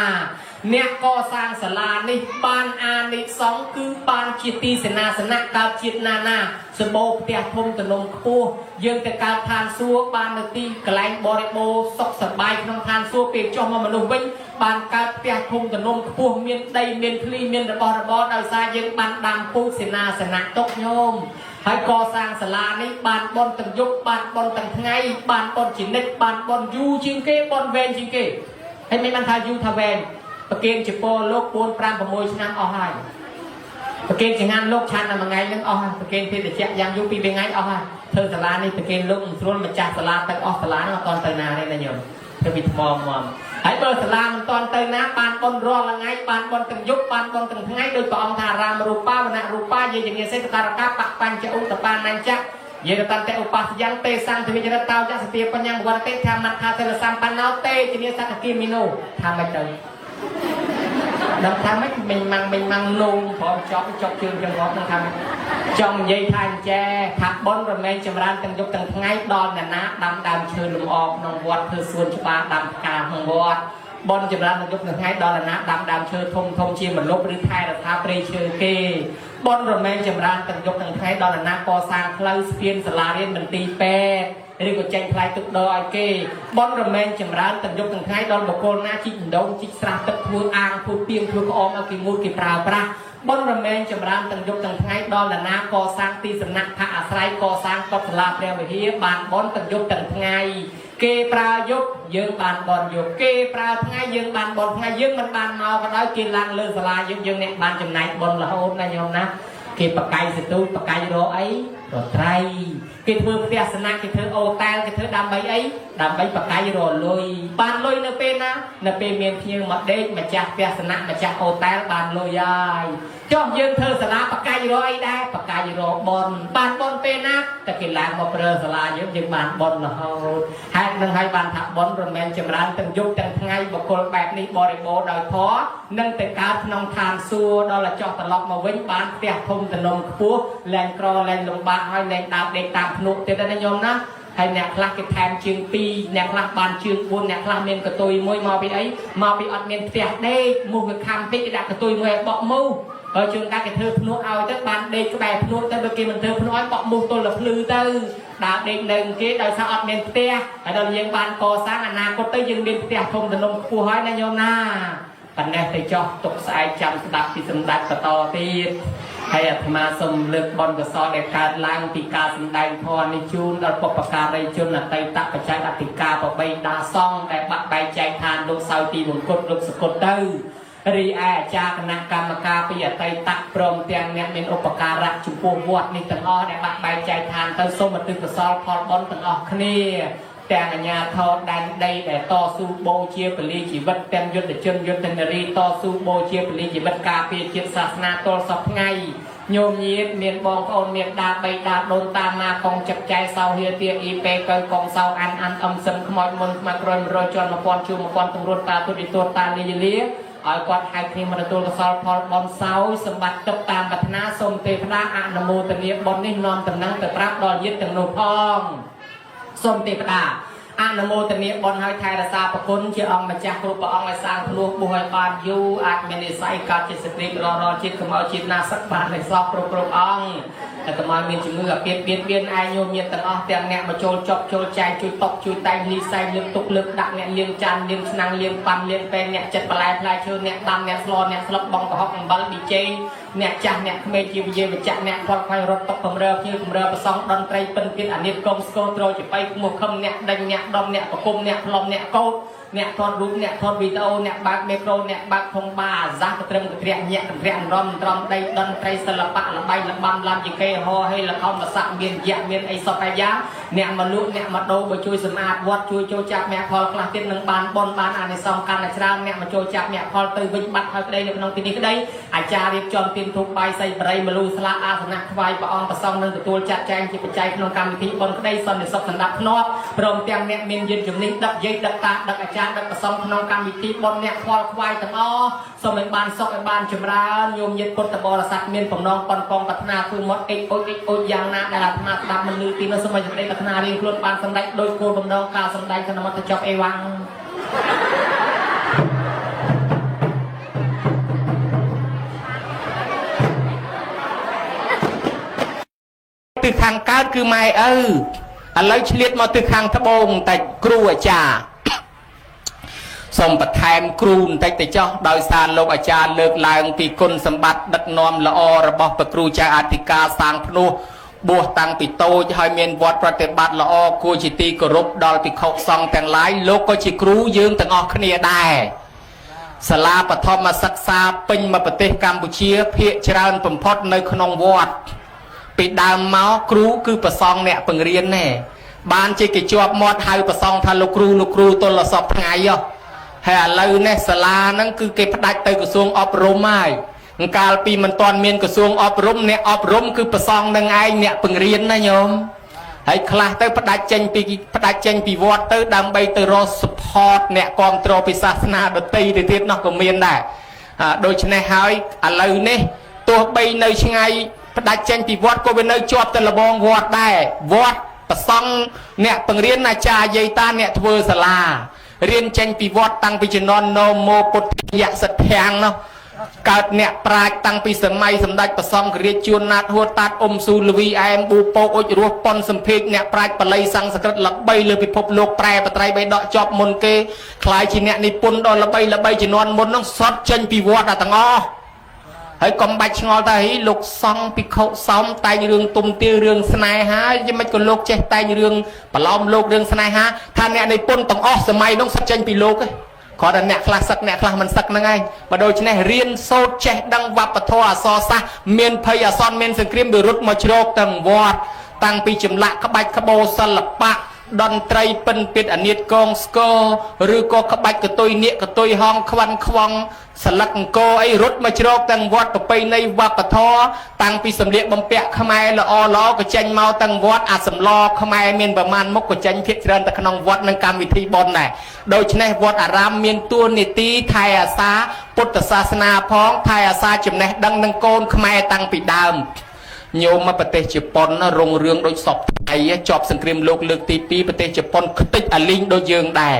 អ្នកកសាងសាលានេះបានអានិសង្សគឺបានជាទីសេនាសនៈកើតជាតិណាណាសម្បូរផ្ទះធំទំនំខ្ពស់យើងទៅកើតឋានសួគ៌បាននៅទីកន្លែងបរិបូរណ៍សុខសប្បាយក្នុងឋានសួគ៌ពេលចុះមកមនុស្សវិញបានកើតផ្ទះធំទំនំខ្ពស់មានដីមានភ្លីមានរបស់របរដោយសារយើងបានដាំពូជសេនាសនៈទុកញោមហើយកសាងសាលានេះបានបុណ្យទាំងយប់បានបុណ្យទាំងថ្ងៃបានបុណ្យជានិច្ចបានបុណ្យយូរជាងគេបុណ្យវែងជាងគេហើយមិនបានថាយូរថាវែងប្រគេនជាពលលោក4 5 6ឆ្នាំអស់ហើយប្រគេនចង្ហាន់លោកឆាន់តែមួយថ្ងៃហ្នឹងអស់ហើយប្រគេនភេទជ្ជៈយ៉ាងយូរពីរថ្ងៃអស់ហើយធ្វើសាលានេះប្រគេនលោកមិនស្រួលម្ចាស់សាលាទៅអស់សាលាហ្នឹងអត់ទាន់ទៅណាទេណាញោមធ្វើពីថ្មមកហើយបើសាលាមិនទាន់ទៅណាបានបុណ្យរាល់ថ្ងៃបានបុណ្យទាំងយប់បានបុណ្យទាំងថ្ងៃដោយព្រះអង្គថារាមរូបាវណៈរូបាយេជញាសេតតារកាបបញ្ចឧតបានញ្ចៈយេរតន្តឧបាសយ៉ាងទេសង្ឃវិចរតោចសតិបញ្ញវរតិធម្មថាសិលសម្បណ្ណោទេជញាសកគិមិណោថាម៉េចទៅដឹងថាម៉េចមិញម៉ាំងមិញម៉ាំងនោមព្រមចប់ចប់ជើងចង្រប់នឹងថាម៉េចចង់និយាយថាអញ្ចេះថាបុណ្យរមែងចម្រើនទាំងយប់ទាំងថ្ងៃដល់អ្នកណាដាំដើមឈើលំអក្នុងវត្តធ្វើសួនច្បារដាំផ្កាក្នុងវត្តបុណ្យចម្រើនទាំងយប់ទាំងថ្ងៃដល់អ្នកណាដាំដើមឈើធំធំជាមលុបឬថែរក្សាព្រៃឈើគេបុណ្យរមែងចម្រើនទាំងយប់ទាំងថ្ងៃដល់អ្នកណាកសាងផ្លូវស្ពានសាលារៀនមន្ទីរពេទ្យឬក៏ចេញថ្លៃទឹកដោឲ្យគេបុណ្យរមែងចម្រើនទាំងយប់ទាំងថ្ងៃដល់បុគ្គលណាជីកដងជីកស្រះទឹកធ្វើអាងធ្វើពីងធ្វើក្អមឲ្យគេងូតគេប្រើប្រាស់បុណ្យរមែងចម្រើនទាំងយប់ទាំងថ្ងៃដល់នរណាកសាងទីសំណាក់ផាកអាស្រ័យកសាងកុដិសាលាព្រះវិហារបានបុណ្យទាំងយប់ទាំងថ្ងៃគេប្រើយប់យើងបានបុណ្យយប់គេប្រើថ្ងៃយើងបានបុណ្យថ្ងៃយើងមិនបានមកក៏ដោយគេឡើងលើសាលាយើងយើងអ្នកបានចំណែកបុណ្យរហូតណាញោមណាគេបកាយសទូបកាយរកអី រកត្រីគេធ្វើផ្ទះសំណាក់គេធ្វើអូតែលគេធ្វើដើម្បីអីដើម្បីបកាយរលុយបានលុយនៅពេលណានៅពេលមានភ្ញៀវមកដេកម្ចាស់ផ្ទះសំណាក់ម្ចាស់អូតែលបានលុយហើយចុះយើងធ្វើសាលាបកាយរអីដែរបកាយរបនបានបនពេលណាតែគេឡើងមកប្រើសាលាយើងយើងបានបនរហូតហេតុនឹងហើយបានថាបនរមែនចម្រើនទាំងយប់ទាំងថ្ងៃបុគ្គលបែបនេះបរិបូរណ៍ដោយធម៌នឹងទៅកើតក្នុងឋានសួគ៌ដល់ចុះត្រឡប់មកវិញបានផ្ទះធំទំនំខ្ពស់លែងក្រលែងលំបាកហើយលែងដើរដេកតាមភ្នក់ទៀតណាញោមណាហើយអ្នកខ្លះគេថែមជើង2អ្នកខ្លះបានជើង4អ្នកខ្លះមានកតុយមួយមកពីអីមកពីអត់មានផ្ទះដេកមូសវាខំតិចគេដាក់កតុយមួយឲ្យបក់មូសហើយជួនកាលគេធ្វើភ្នក់ឲ្យទៅបានដេកក្បែរភ្នក់ទៅបើគេមិនធ្វើភ្នក់ឲ្យបក់មូសទល់តែភ្លឺទៅដើរដេកនៅគេដោយសារអត់មានផ្ទះហើយដល់យើងបានកសាងអនាគតទៅយើងមានផ្ទះធំទំនំខ្ពស់ហើយណាញោមណាប៉ុណ្ណេះទៅចោះទុកស្អែកចាំស្ដាប់ពីសម្ដេចបន្តទៀតហើយអាត្មាសូមលើកបុណ្យកុសលដែលកើតឡើងពីការសម្ដែងធម៌នេះជូនដល់បុព្វការីជនអតីតបច្ច័យអធិការបបីតាសង្ឃដែលបាក់បែកចែកឋានលោកសោយទីមង្គតលោកសកុតទៅរីឯអាចារ្យគណៈកម្មការពីអតីតព្រមទាំងអ្នកមានឧបការៈចំពោះវត្តនេះទាំងអស់ដែលបាក់បែកចែកឋានទៅសូមឧទ្ទិសកុសលផលបុណ្យទាំងអស់គ្នាទាំងអាជ្ញាធរដែនដីដែលតស៊ូបូជាពលីជីវិតទាំងយុទ្ធជនយុទ្ធនារីតស៊ូបូជាពលីជីវិតការពារជាតិសាសនាទល់សពថ្ងៃញោមញាតមានបងប្អូនមានដាបីដាដូនតាមមកកងចឹកចែសោហៀទាអ៊ីពេកៅកងសោអានអានអំសឹមខ្មោចមុនខ្មោចក្រោយ100ជាន់1000ជួ1000ទង្រួតតាទុតិទតាលីលាឲ្យគាត់ហៅគ្នាមកទទួលកុសលផលបុណ្យសោយសម្បត្តិទឹកតាមប្រាថ្នាសូមទេវតាអនុមោទនាបុណ្យនេះនាំតំណែងទៅប្រាប់ដល់ញាតិទាំងនោះផងសូមទេវតាអនុមោទនាបុណ្យឲ្យថែរក្សាប្រគុណជាអង្គម្ចាស់គ្រប់ព្រះអង្គឲ្យសាងភ្លោះបុះឲ្យបានយូរអាចមាននិស័យកើតជាស្ត្រីររជាតិកុំឲ្យជាតិណាសឹកបានឲ្យសោះគ្រប់គ្រប់អង្គតែកុំឲ្យមានជំងឺអាពាធបៀតបៀនឯងញោមញាតិទាំងអស់ទាំងអ្នកមកចូលចប់ចូលចែកជួយតបជួយតែងលីសែងលើកទុកលើកដាក់អ្នកលាងចានលាងឆ្នាំងលាងប៉ាន់លាងពេនអ្នកចិត្តបន្លែផ្លែឈើអ្នកដាំអ្នកស្លអ្នកស្លឹកបងកុហកអំបិលប៊ីចេងអ្នកចាស់អ្នកក្មេងជាវិយាវិជ្ជៈអ្នកខ្វល់ខ្វាយរត់តុកកម្រើភ្ញៀវកម្រើប្រសងតន្ត្រីពិនពៀនអានិតកងស្គរត្រជាបៃខ្មោះខឹមអ្នកដេញអ្នកដុំអ្នកប្រគុំអ្នកផ្លុំអ្នកកោតអ្នកថតរូបអ្នកថតវីដេអូអ្នកបើកមេក្រូអ្នកបើកធុងបាអាសាសកត្រឹមកត្រាក់ញាក់កត្រាក់រំត្រំដីតន្ត្រីសិល្បៈលបៃលបាំឡាំជាគេហោហេលខំបស័កមានយៈមានអីសពបែបយ៉ាងអ្នកមកលក់អ្នកមកដូរបើជួយសម្អាតវត្តជួយចូលចាប់មគ្គផលខ្លះទៀតនឹងបានបុណ្យបានអានិសង្សកាន់តែច្រើនអ្នកមកចូលចាប់មគ្គផលទៅវិញបាត់ហើយក្តីនៅក្នុងទីនេះក្តីអាចារ្យរៀបចំទៀនធូបបាយសីបរិយមលូស្លាអាសនៈថ្វាយព្រះអង្គប្រសងនឹងទទួលចាត់ចែងជាបច្ច័យក្នុងកម្មវិធីបុណ្យក្តីសន្តិសុខសន្តាប់ធ្នាប់ព្រមទាំងអ្នកមានយានជំនិះដឹកយាយដឹកតាដឹកអាចារ្យដឹកប្រសងក្នុងកម្មវិធីបុណ្យអ្នកខ្វល់ខ្វាយទាំងអស់សូមឲ្យបានសុខឲ្យបានចម្រើនញោមញាតិពុទ្ធបរិស័ទមានបំណងប៉ុនប៉ងប្រាថ្នាធ្វើមាត់អិចអុចអិចអុចយ៉ាងណាដែលអាត្មាស្ដាប់មិនឮទីនោះសូមឲ្យសេចក្តីប្រាថ្នារៀងខ្លួនបានសម្រេចដោយគោលបំណងការសម្ដែងក្នុងមត្តចប់អេវ៉ាំងទិសខាងកើតគឺម៉ែឪឥឡូវឆ្លៀតមកទិសខាងត្បូងបន្តិចគ្រូអាចារ្យសូមបន្ថែមគ្រូបន្តិចទៅចោះដោយសារលោកអាចារ្យលើកឡើងពីគុណសម្បត្តិដឹកនាំល្អរបស់ព្រះគ្រូចៅអធិការសាងភ្នោះបួសតាំងពីតូចហើយមានវត្តប្រតិបត្តិល្អគួរជាទីគោរពដល់ភិក្ខុសង្ឃទាំងឡាយលោកក៏ជាគ្រូយើងទាំងអស់គ្នាដែរសាលាបឋមសិក្សាពេញមួយប្រទេសកម្ពុជាភាគច្រើនបំផុតនៅក្នុងវត្តពីដើមមកគ្រូគឺប្រសងអ្នកបង្រៀនណែបានជាគេជាប់មាត់ហៅប្រសងថាលោកគ្រូលោកគ្រូទល់សពថ្ងៃហ៎ហើយឥឡូវនេះសាលាហ្នឹងគឺគេផ្ដាច់ទៅក្រសួងអប់រំហើយកាលពីមិនទាន់មានក្រសួងអប់រំអ្នកអប់រំគឺប្រសងនឹងឯងអ្នកបង្រៀនណាញោមហើយខ្លះទៅផ្ដាច់ចេញពីវត្តទៅដើម្បីទៅរក support អ្នកគ្រប់គ្រងពីសាសនាដទៃទៅទៀតនោះក៏មានដែរដូច្នេះហើយឥឡូវនេះទោះបីនៅឆ្ងាយផ្ដាច់ចេញពីវត្តក៏វានៅជាប់ទៅលបងវត្តដែរវត្តប្រសង់អ្នកបង្រៀនអាចារ្យយាយតាអ្នកធ្វើសាលារៀនចេញពីវត្តតាំងពីជំនាន់នមោពុទ្ធយៈសិទ្ធាំងនោះកើតអ្នកប្រាជ្ញតាំងពីសម័យសម្ដេចព្រះសង្ឃរាជជួនណាតហួតតាតអ៊ុំស៊ូលវីអែមប៊ូពោអុចរស់ប៉ុនសំភេកអ្នកប្រាជ្ញបាលីសំស្ក្រឹតល្បីលើពិភពលោកប្រែបត្រៃបីដកជាប់មុនគេខ្លាយជាអ្នកនិពន្ធដ៏ល្បីល្បីជំនាន់មុននោះសតចេញពីវត្តទាំងអស់ហើយកុំបាច់ឆ្ងល់ថាហីលោកសង្ឃភិក្ខុសោមតែងរឿងទុំទារឿងស្នេហាយ៉ាងម៉េចក៏លោកចេះតែងរឿងប្រឡោមលោករឿងស្នេហាថាអ្នកនិពន្ធទាំងអស់សម័យនោះសតចេញពីលោកឯង គ្រាន់តែអ្នកខ្លះសឹកអ្នកខ្លះមិនសឹកហ្នឹងឯងបើដូច្នេះរៀនសូត្រចេះដឹងវប្បធម៌អក្សរសាស្ត្រមានភ័យអាសន្នមានសង្គ្រាមវារត់មកជ្រកទាំងវត្តតាំងពីចម្លាក់ក្បាច់ក្បូរសិល្បៈតន្ត្រីពិនពិតអានិតកងស្គរឬក៏ក្បាច់កតុយនៀកកតុយហងខ្វាន់ខ្វងស្លឹកអង្គអីរត់មកជ្រកទាំងវត្តប្រពៃណីវប្បធម៌តាំងពីសម្លៀកបំពាក់ខ្មែរល្អល្អក៏ចេញមកទាំងវត្តអាសម្លខ្មែរមានប្រមាណមុខក៏ចេញភាគច្រើនទៅក្នុងវត្តនិងកម្មវិធីបុណ្យដែរដូច្នេះវត្តអារាមមានតួនាទីថែអាសាពុទ្ធសាសនាផងថែអាសាចំណេះដឹងនឹងកូនខ្មែរតាំងពីដើមញោមមកប្រទេសជប៉ុនរុងរឿងដូចសពថ្ងៃជាប់សង្គ្រាមលោកលើកទី2ប្រទេសជប៉ុនខ្ទេចអាលីងដូចយើងដែរ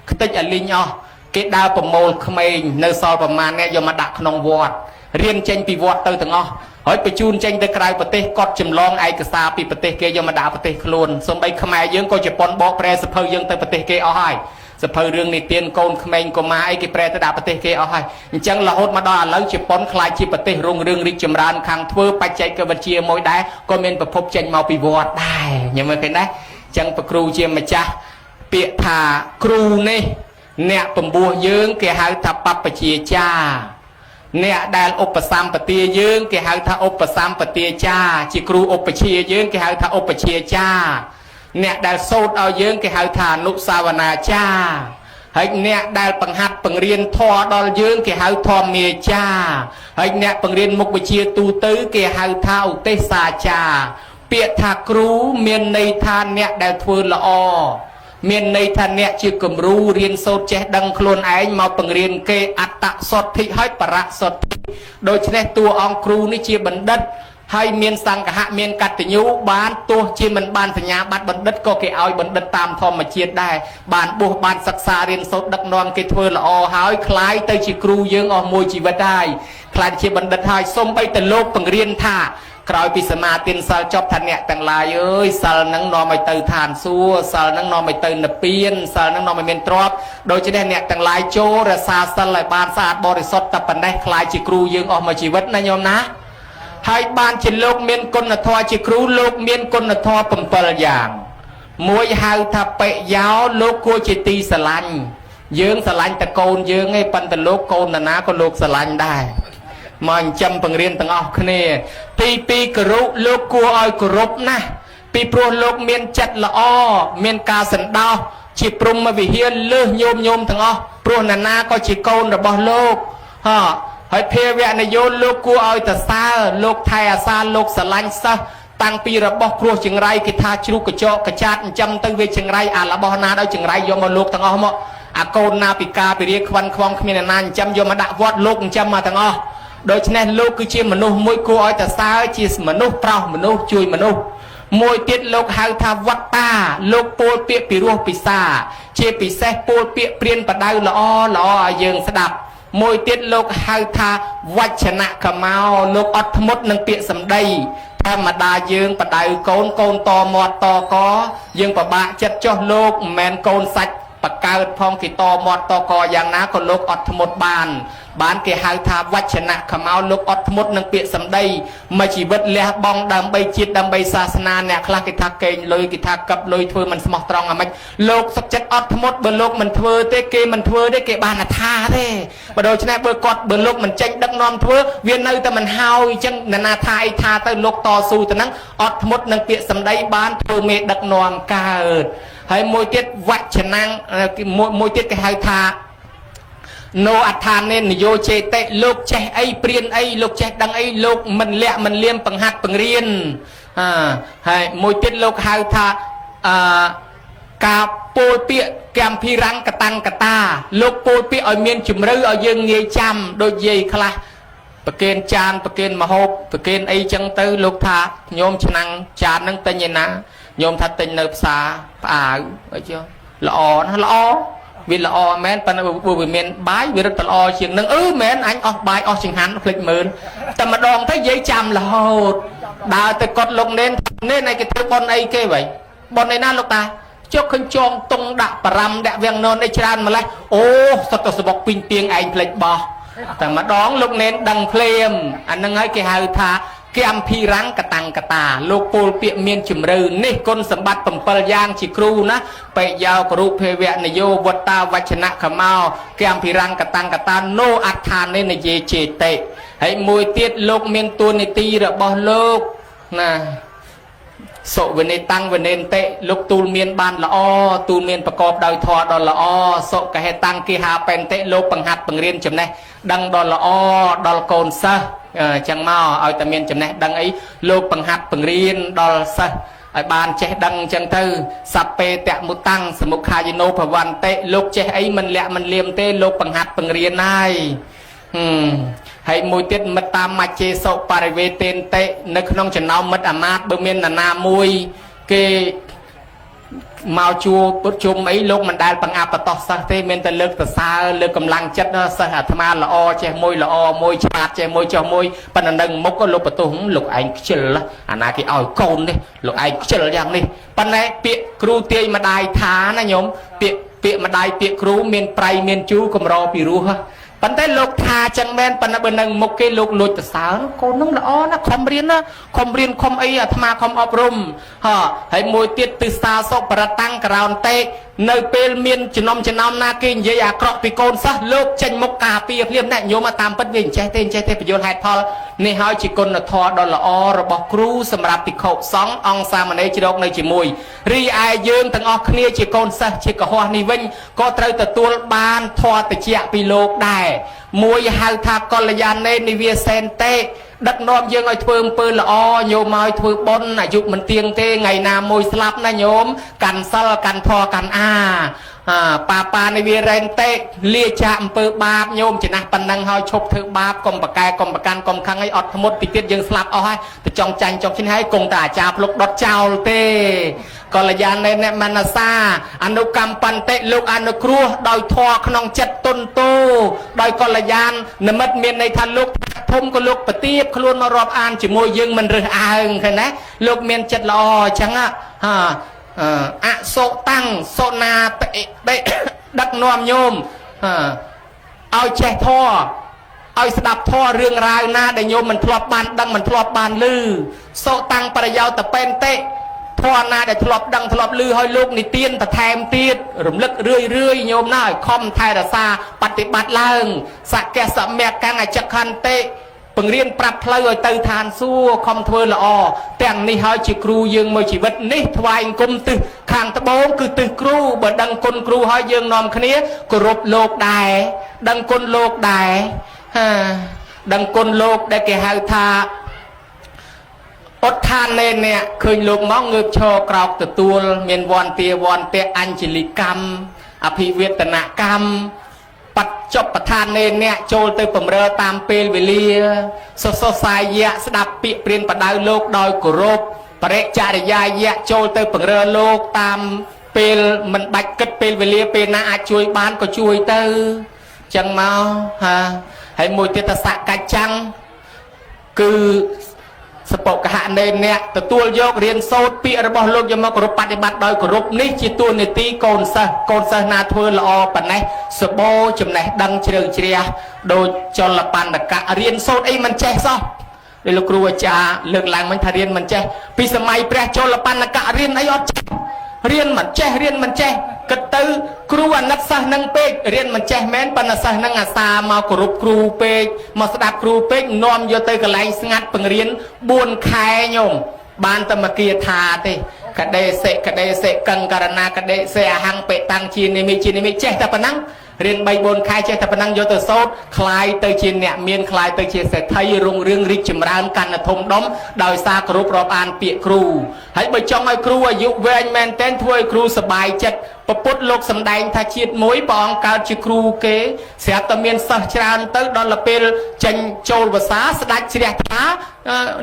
ខ្ទេចអាលីងអស់គេដើរប្រមូលក្មេងនៅសល់ប្រមាណអ្នកយកមកដាក់ក្នុងវត្តរៀនចេញពីវត្តទៅទាំងអស់ហើយបញ្ជូនចេញទៅក្រៅប្រទេសកត់ចម្លងឯកសារពីប្រទេសគេយកមកដាក់ប្រទេសខ្លួនសូម្បីខ្មែរយើងក៏ជប៉ុនបកប្រែសភៅយើងទៅប្រទេសគេអស់ហើយសភៅរឿងនិទានកូនក្មេងកុមារអីគេប្រែទៅដាក់ប្រទេសគេអស់ហើយអញ្ចឹងរហូតមកដល់ឥឡូវជប៉ុនក្លាយជាប្រទេសរុងរឿងរីកចម្រើនខាងធ្វើបច្ចេកវិទ្យាមួយដែរក៏មានប្រភពចេញមកពីវត្តដែរញ៉ឹមមើលឃើញដែរអញ្ចឹងប្រគ្រូជាម្ចាស់ពាក្យថាគ្រូនេះអ្នកពំពោះយើងគេហៅថាបព្វជាចាអ្នកដែលឧបសម្បទាយើងគេហៅថាឧបសម្បទាចាជាគ្រូឧបជាយើងគេហៅថាឧបជាចាអ្នកដែលសូត្រឲ្យយើងគេហៅថាអនុសាវនាចាហើយអ្នកដែលបង្ហាត់បង្រៀនធម៌ដល់យើងគេហៅធម្មាចាហើយអ្នកបង្រៀនមុខវិជ្ជាទូទៅគេហៅថាឧទេសសាចាពាក្យថាគ្រូមានន័យថាអ្នកដែលធ្វើល្អមានន័យថាអ្នកជាគំរូរៀនសូត្រចេះដឹងខ្លួនឯងមកបង្រៀនគេអត្តសទ្ធិហើយបរសទ្ធិដូច្នេះតួអង្គគ្រូនេះជាបណ្ឌិតហើយមានសង្ឃៈមានកតញ្ញូបានទោះជាមិនបានសញ្ញាបត្របណ្ឌិតក៏គេឲ្យបណ្ឌិតតាមធម្មជាតិដែរបានបួសបានសិក្សារៀនសូត្រដឹកនាំគេធ្វើល្អហើយคล้ายទៅជាគ្រូយើងអស់មួយជីវិតហើយคล้ายជាបណ្ឌិតហើយសូម្បីតែលោកបង្រៀនថាក្រោយពីសមាទានសិលចប់ថាអ្នកទាំងឡាយអើយសិលនឹងនាំឲ្យទៅឋានសួគ៌សិលនឹងនាំឲ្យទៅនិព្វានសិលនឹងនាំឲ្យមានទ្រព្យដូច្នេះអ្នកទាំងឡាយចូលរក្សាសិលឲ្យបានស្អាតបរិសុទ្ធតែប៉ុណ្ណេះคล้ายជាគ្រូយើងអស់មួយជីវិតណាញោមណាហើយបានជាលោកមានគុណធម៌ជាគ្រូលោកមានគុណធម៌7យ៉ាងមួយហៅថាបិយោលោកគួរជាទីស្រឡាញ់យើងស្រឡាញ់តកូនយើងឯងប៉ុន្តែលោកកូននរណាក៏លោកស្រឡាញ់ដែរមកចិញ្ចឹមបង្រៀនទាំងអស់គ្នាទី2គោរពលោកគួរឲ្យគោរពណាស់ពីព្រោះលោកមានចិត្តល្អមានការសន្តោសជាព្រហ្មវិហារលើសញោមញោមទាំងអស់ព្រោះនរណាក៏ជាកូនរបស់លោកហ่าហើយភាវៈនយោលោកគួរឲ្យតសើលោកថែអាសាលោកស្រឡាញ់សិស្សតាំងពីរបស់គ្រោះចង្រៃគេថាជ្រូកកញ្ចក់កចាតចិញ្ចឹមទៅវាចង្រៃអារបស់ណាដល់ចង្រៃយកមកលោកទាំងអស់មកអាកូនណាពិការពិរាខ្វាន់ខ្វងគ្មានអ្នកណាចិញ្ចឹមយកមកដាក់វត្តលោកចិញ្ចឹមមកទាំងអស់ដូច្នេះលោកគឺជាមនុស្សមួយគួរឲ្យតសើជាមនុស្សប្រោសមនុស្សជួយមនុស្សមួយទៀតលោកហៅថាវត្តាលោកពោលពាក្យពិរោះពិសាជាពិសេសពោលពាក្យព្រានបដៅល្អល្អឲ្យយើងស្ដាប់មួយទៀតលោកហៅថាវចនកម្ោលោកអត់ធ្មត់នឹងពាក្យសម្ដីធម្មតាយើងបដៅកូនកូនតមាត់តកយើងពិបាកចិត្តចុះលោកមិនមែនកូនសាច់បកើតផងគេតមាត់តកយ៉ាងណាក៏លោកអត់ធ្មត់បានបានគេហៅថាវចនកម្ោលោកអត់ធ្មត់នឹងពាក្យសម្ដីមួយជីវិតលះបង់ដើម្បីជាតិដើម្បីសាសនាអ្នកខ្លះគេថាកេងលុយគេថាកឹបលុយធ្វើមិនស្មោះត្រង់អាម៉េចលោកសុខចិត្តអត់ធ្មត់បើលោកមិនធ្វើទេគេមិនធ្វើទេគេបានថាទេបើដូច្នេះបើគាត់បើលោកមិនចេញដឹកនាំធ្វើវានៅតែមិនហើយអញ្ចឹងនរណាថាអីថាទៅលោកតស៊ូទៅនឹងអត់ធ្មត់នឹងពាក្យសម្ដីបានធ្វើមេដឹកនាំកើតហើយមួយទៀតវចនំមួយទៀតគេហៅថាណូអដ្ឋានេនយោចេតិលោកចេះអីព្រានអីលោកចេះដឹងអីលោកមិនលាក់មិនលៀមបង្ហាត់បង្រៀនហើយមួយទៀតលោកហៅថាការពោលពាក្យកម្ភីរੰកតាំងកតាលោកពោលពាក្យឲ្យមានជំរឿឲ្យយើងងាយចាំដូចយាយខ្លះប្រគេនចានប្រគេនមហូបប្រគេនអីចឹងទៅលោកថាញោមឆ្នាំងចានហ្នឹងទិញឯណាញោមថាទិញនៅផ្សារផ្អាវអីចឹងល្អណាស់ល្អវាល្អមែនប៉ុន្តែបើវាមានបាយវារត់ទៅល្អជាងនឹងអឺមែនអញអស់បាយអស់ចង្ហាន់ភ្លេចមើលតែម្ដងទៅយាយចាំរហូតដើរទៅកត់លោកនេននេនឯគេធ្វើប៉ុនអីគេវ៉ៃប៉ុនឯណាលោកតាចុះឃើញចងតុងដាក់បរាំដាក់វាំងននអីច្រើនម្លេះអូសុទ្ធតែសបុកពីងពីងឯងភ្លេចបោះតែម្ដងលោកនេនដឹងភ្លាមអានឹងហើយគេហៅថា គំភីរាំងកតាំងកតាលោកពោលពាក្យមានជំរឿនេះគុណសម្បត្តិ7យ៉ាងជាគ្រូណាបេយោករុភេវៈនយោវត្តាវចនៈខមោគំភីរាំងកតាំងកតាណូអដ្ឋានេនយេចេតិហើយមួយទៀតលោកមានទួនាទីរបស់លោកណាសុវិនិតាំងវិនិន្តិលោកទូលមានបានល្អទូលមានប្រកបដោយធម៌ដ៏ល្អសុកហេតាំងគិហាបន្តិលោកបង្ហាត់បង្រៀនចំណេះដឹងដ៏ល្អដល់កូនសិស្សអញ្ចឹងមកឲ្យតែមានចំណេះដឹងអីលោកបង្ហាត់បង្រៀនដល់សិស្សឲ្យបានចេះដឹងអញ្ចឹងទៅសពេតមុតាំងសមុខាយិណោភវន្តិលោកចេះអីមិនលាក់មិនលៀមទេលោកបង្ហាត់បង្រៀនហើយហើយមួយទៀតមិត្តតាមមច្ឆេសុបរិវេទេនតិនៅក្នុងចំណោមមិត្តអាមាត្យបើមាននរណាមួយគេមកជួពុទ្ធជុំអីលោកមិនដែលបង្អាប់បតោះសិស្សទេមានតែលើកសរសើរលើកកម្លាំងចិត្តសិស្សអាត្មាល្អចេះមួយល្អមួយឆ្លាតចេះមួយចុះមួយប៉ុន្តែនឹងមុខក៏លោកបន្ទោសលោកឯងខ្ជិលអាណាគេឲ្យកូននេះលោកឯងខ្ជិលយ៉ាងនេះប៉ុន្តែពាក្យគ្រូទាយម្ដាយថាណាញោមពាក្យម្ដាយពាក្យគ្រូមានប្រៃមានជូរកម្រពីរោះប៉ុន្តែលោកថាចឹងមែនប៉ុន្តែបើនឹងមុខគេលោកលួចទៅសើកូននឹងល្អណាស់ខំរៀនណាខំរៀនខំអីអាត្មាខំអប់រំហ่ហើយមួយទៀតទិសាសុបរតាំងក្រោនតេនៅពេលមានចំណុំចំណោមណាគេនិយាយអាក្រក់ពីកូនសិស្សលោកចេញមុខការពារភ្លាមណាញោមតាមពិតវាអញ្ចេះទេអញ្ចេះទេបញ្យល់ហេតុផលនេះហើយជាគុណធម៌ដ៏ល្អរបស់គ្រូសម្រាប់ភិក្ខុសង្ឃអង្គសាមណេរជ្រកនៅជាមួយរីឯយើងទាំងអស់គ្នាជាកូនសិស្សជាកុហកនេះវិញក៏ត្រូវទទួលបានធម៌តិចពីលោកដែរមួយហៅថាកល្យាណេនិវាសេនតេដឹកនាំយើងឲ្យធ្វើអំពើល្អញោមឲ្យធ្វើបុណ្យអាយុមិនទៀងទេថ្ងៃណាមួយស្លាប់ណាញោមកាន់សិលកាន់ធម៌កាន់អាបាបានិវារេនតេលាចាកអំពើបាបញោមចំណាស់ប៉ុណ្ណឹងហើយឈប់ធ្វើបាបកុំប្រកែកុំប្រកាន់កុំខឹងឲ្យអត់ធ្មត់តិចទៀតយើងស្លាប់អស់ហើយទៅចង់ចាញ់ចង់ឈ្នះហើយគង់តែអាចារ្យភ្លុកដុតចោលទេកល្យាណេនមនសាអនុកម្មបន្តិលោកអនុគ្រោះដោយធម៌ក្នុងចិត្តទុនតោដោយកល្យាននិមិត្តមានន័យថាលោកធំក៏លោកប្រទៀបខ្លួនមករាប់អានជាមួយយើងមិនរើសអើងឃើញណាលោកមានចិត្តល្អអញ្ចឹងហាអសុតាំងសុណាតិតិដឹកនាំញោមឲ្យចេះធម៌ឲ្យស្ដាប់ធម៌រឿងរ៉ាវណាដែលញោមមិនធ្លាប់បានដឹងមិនធ្លាប់បានឮសុតាំងប្រយោតពេនតិធម៌ណាដែលធ្លាប់ដឹងធ្លាប់ឮឲ្យលោកនិទានបន្ថែមទៀតរំលឹករឿយរឿយញោមណាឲ្យខំថែរក្សាបប្រតិបត្តិឡើងសកសមៈកាំងអចខន្តិបង្រៀនប្រាប់ផ្លូវឲ្យទៅឋានសួគ៌ខំធ្វើល្អទាំងនេះហើយជាគ្រូយើងមួយជីវិតនេះថ្វាយអង្គមទិសខាងត្បូងគឺទិសគ្រូបើដឹងគុណគ្រូហើយយើងនាំគ្នាគោរពលោកដែរដឹងគុណលោកដែរហាដឹងគុណលោកដែលគេហៅថាឧទ្ធានេអ្នកឃើញលោកមកងើបឈរក្រោកទទួលមានវន្តាវន្តៈអញ្ជលីកម្មអភិវេទនកម្មបច្ចុប្បឋាននេអ្នកចូលទៅបំរើតាមពេលវេលាសុសសាយៈស្ដាប់ពាក្យព្រានបដៅលោកដោយគោរពបរិចរិយាយៈចូលទៅបង្រើលោកតាមពេលមិនបាច់គិតពេលវេលាពេលណាអាចជួយបានក៏ជួយទៅចឹងមកហាហើយមួយទៀតតសកច្ចੰគឺសពកហនេអ្នកទទួលយករៀនសូត្រពាក្យរបស់លោកយកមកគោរពបប្រតិបត្តិដោយគោរពនេះជាតួនាទីកូនសិស្សកូនសិស្សណាធ្វើល្អប៉ុណ្ណេះសបោចំណេះដឹងជ្រៅជ្រះដូចចលបណ្ឌកៈរៀនសូត្រអីមិនចេះសោះដូចលោកគ្រូអាចារ្យលើកឡើងមិញថារៀនមិនចេះពីសម័យព្រះចលបណ្ឌកៈរៀនអីអត់ចេះរៀនមិនចេះរៀនមិនចេះគិតទៅគ្រូអាណិតសិស្សនឹងពេករៀនមិនចេះមែនប៉ុន្តែសិស្សនឹងអាសាមកគោរពគ្រូពេកមកស្ដាប់គ្រូពេកនាំយកទៅកន្លែងស្ងាត់បង្រៀន4ខែញោមបានតែមកគាថាទេកដេសិកដេសិកង្ករណាកដេសិអហង្បេតាំងជានិមិជានិមិចេះតែប៉ុណ្ណឹងរៀន3 4ខែចេះតែប៉ុណ្ណឹងយកទៅសូត្រคลายទៅជាអ្នកមានคลายទៅជាសេដ្ឋីរុងរឿងរីកចម្រើនកាន់តែធំដុំដោយសារគោរពរាប់អានពាក្យគ្រូហើយបើចង់ឲ្យគ្រូអាយុវែងមែនទែនធ្វើឲ្យគ្រូសប្បាយចិត្តពពុទ្ធលោកសម្ដែងថាជាតិមួយព្រះអង្គកើតជាគ្រូគេស្រាប់តែមានសិស្សច្រើនទៅដល់ពេលចេញចូលវសាស្ដេចជ្រះថ្លា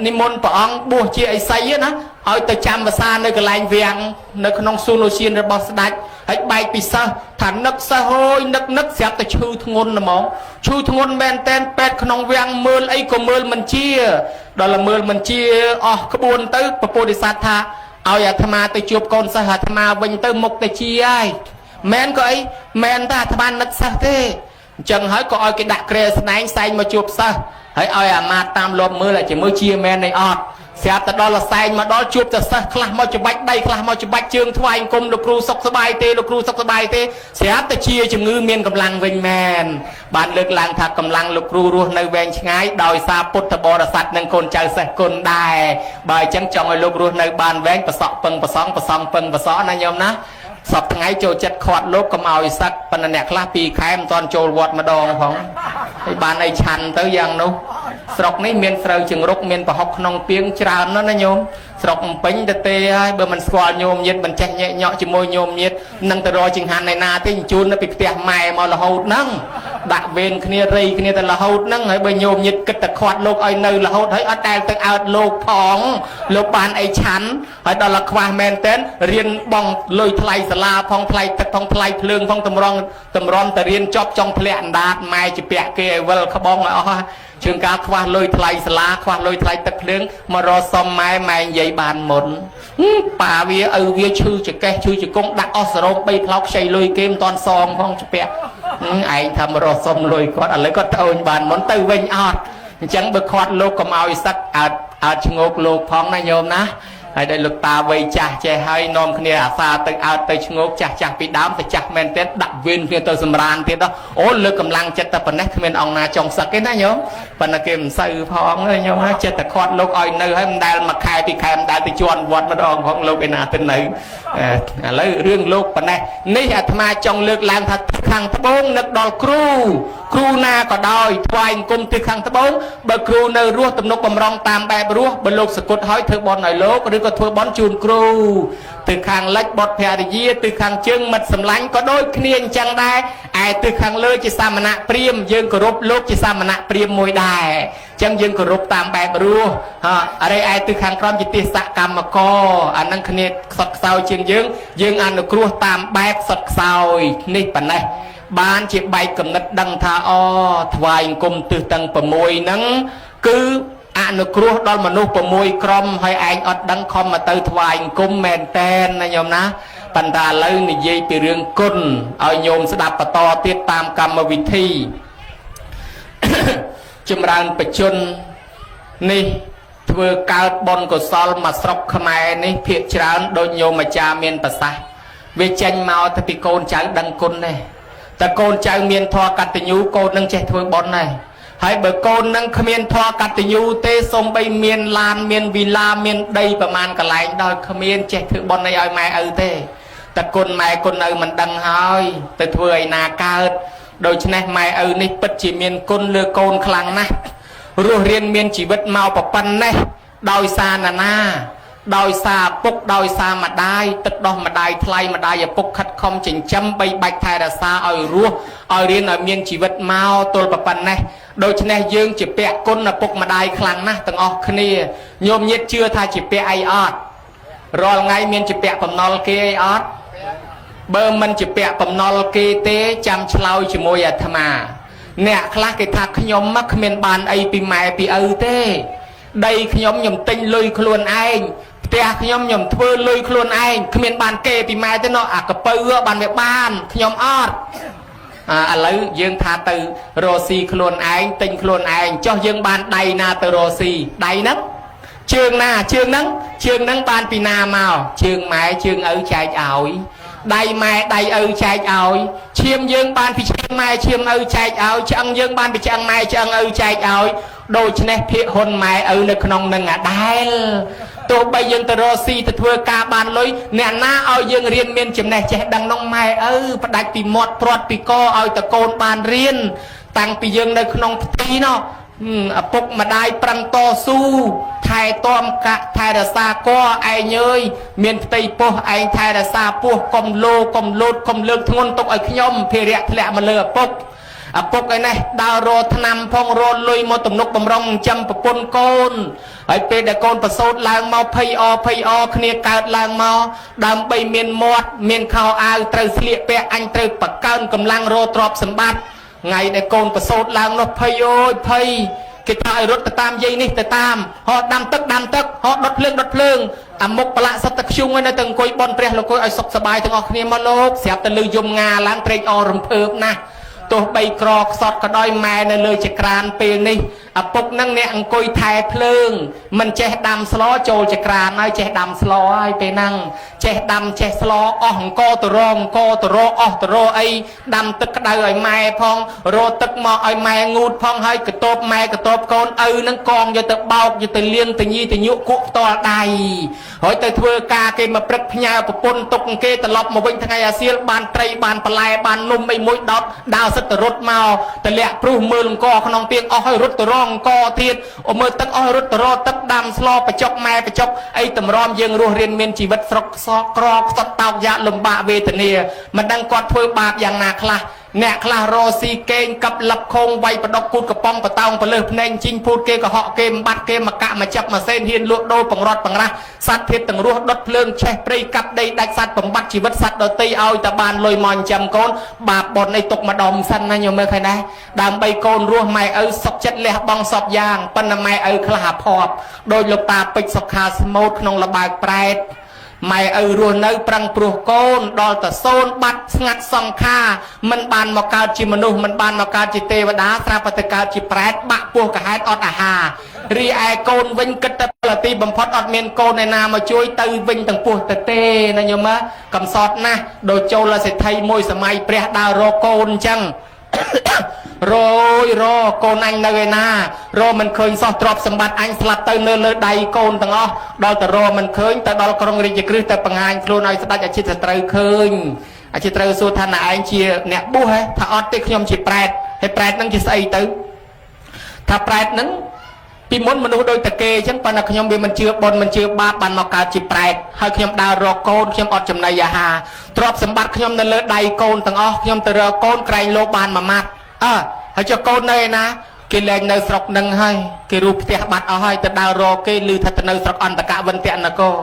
និមន្តព្រះអង្គបួសជាអិសីណាឲ្យទៅចាំវសានៅកន្លែងវាំងនៅក្នុងសួនឧស្សាហរបស់ស្ដេចហើយបែកពីសិស្សថានឹកសិស្សហើយនឹកនឹកស្រាប់តែឈឺធ្ងន់ហ្មងឈឺធ្ងន់មែនតែនពេទ្យក្នុងវាំងមើលអីក៏មើលមិនជាដល់មើលមិនជាអស់ក្បួនទៅពពុទ្ធិស័តថាឲ្យអាត្មាទៅជួបកូនសិស្សអាត្មាវិញទៅមុខទៅជាហើយមែនក៏អីមែនតែអាត្មានឹកសិស្សទេអ អញ្ចឹងហើយក៏ឲ្យគេដាក់ក្រែស្នែងសែងមកជួបសិស្សហើយឲ្យអាមាត្យតាមលបមើលឲ្យជាមួយជាមែននៃអត់ស្រាប់តែដល់លសែងមកដល់ជួបតែសិស្សខ្លះមកច្បាច់ដៃខ្លះមកច្បាច់ជើងថ្វាយអង្គមលោកគ្រូសុខសប្បាយទេលោកគ្រូសុខសប្បាយទេស្រាប់តែជាជំងឺមានកម្លាំងវិញមែនបានលើកឡើងថាកម្លាំងលោកគ្រូរស់នៅវែងឆ្ងាយដោយសារពុទ្ធបរិស័ទនិងកូនចៅសិស្សគុណដែរបើអញ្ចឹងចង់ឲ្យលោករស់នៅបានវែងប្រសក់ពឹងប្រសងប្រសងពឹងប្រសក់ណាញោមណាសពថ្ងៃចូលចិត្តខាត់លោកកុំឲ្យសឹកប៉ុន្តែអ្នកខ្លះពីរខែមិនទាន់ចូលវត្តម្ដងផងហើយបានអីឆាន់ទៅយ៉ាងនោះស្រុកនេះមានស្រូវជង្រុកមានប្រហុកក្នុងពីងច្រើនណាស់ណាញោមស្រុកអំពេញទៅទេហើយបើមិនស្គាល់ញោមញាតមិនចេះញែកញក់ជាមួយញោមញាតនឹងទៅរកចង្ហាន់ឯណាទេជូននៅពីផ្ទះម៉ែមករហូតហ្នឹងដាក់វេនគ្នារៃគ្នាទៅរហូតហ្នឹងហើយបើញោមញាតគិតតែខាត់លោកឲ្យនៅរហូតហើយអត់ដែលទៅអើតលោកផងលោកបានអីឆាន់ហើយដល់តែខ្វះមែនទែនរៀនបងលុយថ្លៃសាលាផងថ្លៃទឹកផងថ្លៃភ្លើងផងតម្រង់តម្រាំតែរៀនចប់ចង់ធ្លាក់អណ្ដាតម៉ែជាពាក់គេឲ្យវិលក្បងឲ្យអស់ជាងការខ្វះលុយថ្លៃសាលាខ្វះលុយថ្លៃទឹកភ្លើងមករកសុំម៉ែម៉ែនិយាយបានមុនប៉ាវាឪវាឈឺចកេះឈឺជង្គង់ដាក់អស់សរោម3ផ្លោកខ្ចីលុយគេមិនតាន់សងផងជពាក់ឯងថាមករកសុំលុយគាត់ឥឡូវគាត់ត្អូញបានមុនទៅវិញអត់អញ្ចឹងបើខាត់លោកកុំឲ្យសឹកអើតអើតឈ្ងោកលោកផងណាញោមណាហើយដែលលោកតាវ័យចាស់ចេះហើយនាំគ្នាអាសាទៅអើតទៅឈ្ងោកចាស់ចាស់ពីដើមទៅចាស់មែនទេដាក់វេនគ្នាទៅសម្រានទៀតដល់អូលើកកម្លាំងចិត្តតែប៉ុណ្ណេះគ្មានអង្គណាចង់សឹកទេណាញោមប៉ុន្តែគេមិនសូវផងណាញោមណាចិត្តតែខាត់លោកឲ្យនៅហើយមិនដែលមួយខែពីរខែមិនដែលទៅជន់វត្តម្ដងផងលោកឯណាទៅនៅឥឡូវរឿងលោកប៉ុណ្ណេះនេះអាត្មាចង់លើកឡើងថាខាងត្បូងនឹកដល់គ្រូគ្រូណាក៏ដោយថ្វាយអង្គមទិសខាងត្បូងបើគ្រូនៅរស់ទំនុកបំរុងតាមបែបរស់បើលោកសគត់ហើយធ្វើបន់ឲ្យលោកឬក៏ធ្វើបន់ជូនគ្រូទិសខាងលិចបុត្រភរិយាទិសខាងជើងមិត្តសម្លាញ់ក៏ដូចគ្នាអញ្ចឹងដែរឯទិសខាងលើជាសាមណៈព្រាហ្មណ៍យើងគោរពលោកជាសាមណៈព្រាហ្មណ៍មួយដែរអញ្ចឹងយើងគោរពតាមបែបរស់អរិយឯទិសខាងក្រោមជាទិសកម្មករអានឹងគ្នាខ្សត់ខ្សោយជាងយើងយើងអនុគ្រោះតាមបែបខ្សត់ខ្សោយនេះប៉ុណ្ណេះបានជាបែកកំណត់ដឹងថាអូថ្វាយអង្គមទិសទាំង6ហ្នឹងគឺអនុគ្រោះដល់មនុស្ស6ក្រុមហើយឯងអត់ដឹងខំមកទៅថ្វាយអង្គមមែនតែនណាញោមណាប៉ុន្តែឥឡូវនិយាយពីរឿងគុណឲ្យញោមស្ដាប់បន្តទៀតតាមកម្មវិធី ចម្រើនបជននេះធ្វើកើតបុណ្យកុសលមកស្រុកខ្មែរនេះភាកច្រើនដូចញោមអាចារ្យមានប្រសាសន៍វាចេញមកទៅពីកូនចៅដឹងគុណទេតែកូនចៅមានធម៌កតញ្ញូកូននឹងចេះធ្វើបុណ្យដែរហើយបើកូននឹងគ្មានធម៌កតញ្ញូទេសំបីមានឡានមានវីឡាមានដីប្រមាណកន្លែងដោយគ្មានចេះធ្វើបុណ្យអីឲ្យម៉ែឪទេតែគុណម៉ែគុណឪមិនដឹងហើយទៅធ្វើឯណាកើតដូច្នេះម៉ែឪនេះពិតជាមានគុណលើកូនខ្លាំងណាស់រស់រៀនមានជីវិតមកប៉ុណ្ណេះដោយសារណានាដោយសារឪពុកដោយសារម្ដាយទឹកដោះម្ដាយថ្លៃម្ដាយឪពុកខិតខំចិញ្ចឹមបីបាច់ថែរក្សាឲ្យរស់ឲ្យរៀនឲ្យមានជីវិតមកទល់ប៉ុណ្ណេះដូច្នេះយើងជាពាក់គុណឪពុកម្ដាយខ្លាំងណាស់ទាំងអស់គ្នាញោមញាតជឿថាជាពាក់អីអត់រាល់ថ្ងៃមានជាពាក់បំណុលគេអីអត់បើមិនជាពាក់បំណុលគេទេចាំឆ្លើយជាមួយអាត្មាអ្នកខ្លះគេថាខ្ញុំមកគ្មានបានអីពីម៉ែពីឪទេដីខ្ញុំខ្ញុំទិញលុយខ្លួនឯងផ្ទះខ្ញុំខ្ញុំធ្វើលុយខ្លួនឯងគ្មានបានគេពីម៉ែទេណោះអាកពៅបានវាបានខ្ញុំអត់ឥឡូវយើងថាទៅរកស៊ីខ្លួនឯងទិញខ្លួនឯងចុះយើងបានដៃណាទៅរកស៊ីដៃហ្នឹងជើងណាជើងហ្នឹងជើងហ្នឹងបានពីណាមកជើងម៉ែជើងឪចែកឲ្យដៃម៉ែដៃឪចែកឲ្យឈាមយើងបានពីឈាមម៉ែឈាមឪចែកឲ្យឆ្អឹងយើងបានពីឆ្អឹងម៉ែឆ្អឹងឪចែកឲ្យដូច្នេះភាកហ៊ុនម៉ែឪនៅក្នុងនឹងអាដែលទោះបីយើងទៅរកស៊ីទៅធ្វើការបានលុយអ្នកណាឲ្យយើងរៀនមានចំណេះចេះដឹងនោះម៉ែឪផ្ដាច់ពីមាត់ព្រាត់ពីកឲ្យតកូនបានរៀនតាំងពីយើងនៅក្នុងផ្ទៃនោះឪពុកម្ដាយប្រឹងតស៊ូថែទាំកាក់ថែរក្សាកឯងអើយមានផ្ទៃពោះឯងថែរក្សាពោះកុំលោកុំលោតកុំលើកធ្ងន់ទុកឲ្យខ្ញុំភារៈធ្លាក់មកលើឪពុកឪពុកឯនេះដើររកថ្នាំផងរកលុយមកទំនុកបំរុងចិញ្ចឹមប្រពន្ធកូនហើយពេលដែលកូនប្រសូតឡើងមកភ័យអភ័យអគ្នាកើតឡើងមកដើម្បីមានមាត់មានខោអាវត្រូវស្លៀកពាក់អញត្រូវបង្កើនកម្លាំងរកទ្រព្យសម្បត្តិថ្ងៃដែលកូនប្រសូតឡើងនោះភ័យអូយភ័យគេថាឲ្យរត់ទៅតាមយាយនេះទៅតាមហោដាំទឹកដាំទឹកហោដុតភ្លើងដុតភ្លើងអាមុខប្រឡាក់សិតតែខ្ជុងហើយនៅតែអង្គុយបន់ព្រះលោកឲ្យសុខសប្បាយទាំងអស់គ្នាមកលោកស្រាប់តែលឺយំងាឡើងត្រេកអររំភើបណាស់ ទោះបីក្រខ្សត់ក៏ដោយម៉ែនៅលើចក្រានពេលនេះឪពុកនឹងអ្នកអង្គុយថែភ្លើងមិនចេះដាំស្លចូលចក្រានហើយចេះដាំស្លហើយពេលហ្នឹងចេះដាំចេះស្លអស់អង្គទៅរអង្គទៅរអស់ទៅរអីដាំទឹកក្តៅឲ្យម៉ែផងរទឹកមកឲ្យម៉ែងូតផងហើយកតបម៉ែកតបកូនឪនឹងកងយកទៅបោកយកទៅលាងទៅញីទៅញក់គក់ផ្ទាល់ដៃហើយទៅធ្វើការគេមកព្រឹកផ្ញើប្រពន្ធទុកគេត្រឡប់មកវិញថ្ងៃអាសៀលបានត្រីបានបន្លែបាននំអីមួយដោតដើរសិតទៅរត់មកតលាក់ព្រុសមើលអង្គក្នុងពីងអស់ហើយរត់ទៅរងអង្គទៀតអូមើលទឹកអស់រត់ទៅរទឹកដាំស្លបចុកម៉ែបចុកអីតម្រាំយើងរស់រៀនមានជីវិតស្រុកសកក្រខ្សត់តោកយ៉ាកលំបាកវេទនាមិនដឹងគាត់ធ្វើបាបយ៉ាងណាខ្លះអ្នកខ្លះរស៊ីកេងកັບលឹបខងវាយបដកគូតកំប៉ុងបតោងពលឹះភ្នែកជីងភូតគេកុហកគេបំបត្តិគេមកកាក់មកចាប់មកសេនហ៊ានលក់ដូរបង្រត់បង្រាស់សត្វធាតទាំងរស់ដុតភ្លើងឆេះព្រៃកាប់ដីដាច់សត្វបំបត្តិជីវិតសត្វដតីឲ្យតែបានលុយមកចិញ្ចឹមកូនបាបបុណ្យអីទុកម្ដុំសិនណាញោមមើលឃើញដែរដើម្បីកូនរស់ម៉ែឪសុកចិត្តលះបង់សពយ៉ាងប៉ុន្តែម៉ែឪខ្លះអាភ័ព្វដោយលោកតាពេជ្រសុខាស្មូតក្នុងលបើកប្រែតម៉ែឪរស់នៅប្រឹងព្រោះកូនដល់តសូនបាត់ស្ងាត់សង្ខារមិនបានមកកើតជាមនុស្សមិនបានមកកើតជាទេវតាស្រាប់តែកើតជាប្រែតបាក់ពោះកហេតអត់អាហាររីឯកូនវិញគិតតែផលទីបំផុតអត់មានកូនឯណាមកជួយទៅវិញទាំងពោះទៅទេណាញោមកំសត់ណាស់ដូចចូលសេដ្ឋីមួយសម័យព្រះដើររកកូនអញ្ចឹងរយរកូនអញនៅឯណារមិនឃើញសោះទ្រព្យសម្បត្តិអញស្លាប់ទៅនៅលើដៃកូនទាំងអស់ដល់ទៅរមិនឃើញទៅដល់ក្រុងរាជក្រឹសទៅបង្ហាញខ្លួនឲ្យស្ដេចអចិតសត្រូវឃើញអចិតត្រូវសួរថាណែឯងជាអ្នកបួសហ៎ថាអត់ទេខ្ញុំជាប្រែតហើយប្រែតហ្នឹងជាស្អីទៅថាប្រែតហ្នឹងពីមុនមនុស្សដូចតគេអញ្ចឹងប៉ុន្តែខ្ញុំវាមិនជឿបុណ្យមិនជឿបាបបានមកកើតជាប្រែតហើយខ្ញុំដើររកកូនខ្ញុំអត់ចំណីអាហារទ្រព្យសម្បត្តិខ្ញុំនៅលើដៃកូនទាំងអស់ខ្ញុំទៅរកកូនក្រែងលោកបានមួយម៉ាត់អើហើយចុះកូននៅឯណាគេលែងនៅស្រុកនឹងហើយគេរូបផ្ទះបាត់អស់ហើយទៅដើររកគេឮថាទៅនៅស្រុកអន្តកវិន្ទនគរ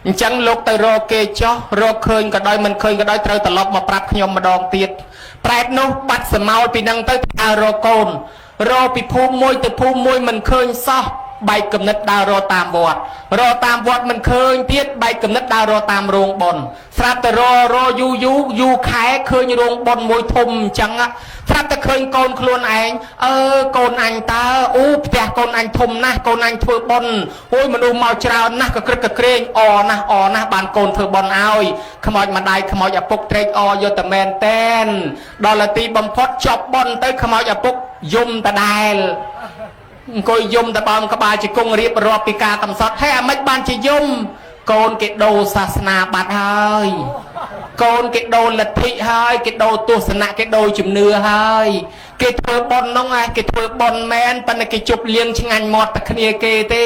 អញ្ចឹងលោកទៅរកគេចោះរកឃើញក៏ដោយមិនឃើញក៏ដោយត្រូវត្រឡប់មកប្រាប់ខ្ញុំម្ដងទៀតប្រែតនោះបាត់សមោលពីនឹងទៅដើររកកូនរកពីភូមិមួយទៅភូមិមួយមិនឃើញសោះបែកគំនិតដើររកតាមវត្តរកតាមវត្តមិនឃើញទៀតបែកគំនិតដើររកតាមរោងបុណ្យស្រាប់តែរកយូរយូរយូរខែឃើញរោងបុណ្យមួយធំអញ្ចឹងស្រាប់តែឃើញកូនខ្លួនឯងអើកូនអញតើអូផ្ទះកូនអញធំណាស់កូនអញធ្វើបុណ្យអូយមនុស្សមកច្រើនណាស់ក៏ក្រឹកក៏ក្រែងអណាស់អណាស់បានកូនធ្វើបុណ្យឲ្យខ្មោចម្ដាយខ្មោចឪពុកត្រេកអរយកតែមែនតែនដល់ទីបំផុតចប់បុណ្យទៅខ្មោចឪពុកយំដដែលអង្គុយយំតបំក្បាលជាគង់រៀបរាប់ពីការកំសត់ហើយអាម៉េចបានជាយំកូនគេដូរសាសនាបាត់ហើយកូនគេដូរលទ្ធិហើយគេដូរទស្សនៈគេដូរជំនឿហើយគេធ្វើបុណ្យនោះឯងគេធ្វើបុណ្យមែនប៉ុន្តែគេជប់លៀងឆ្ងាញ់មាត់តែគ្នាគេទេ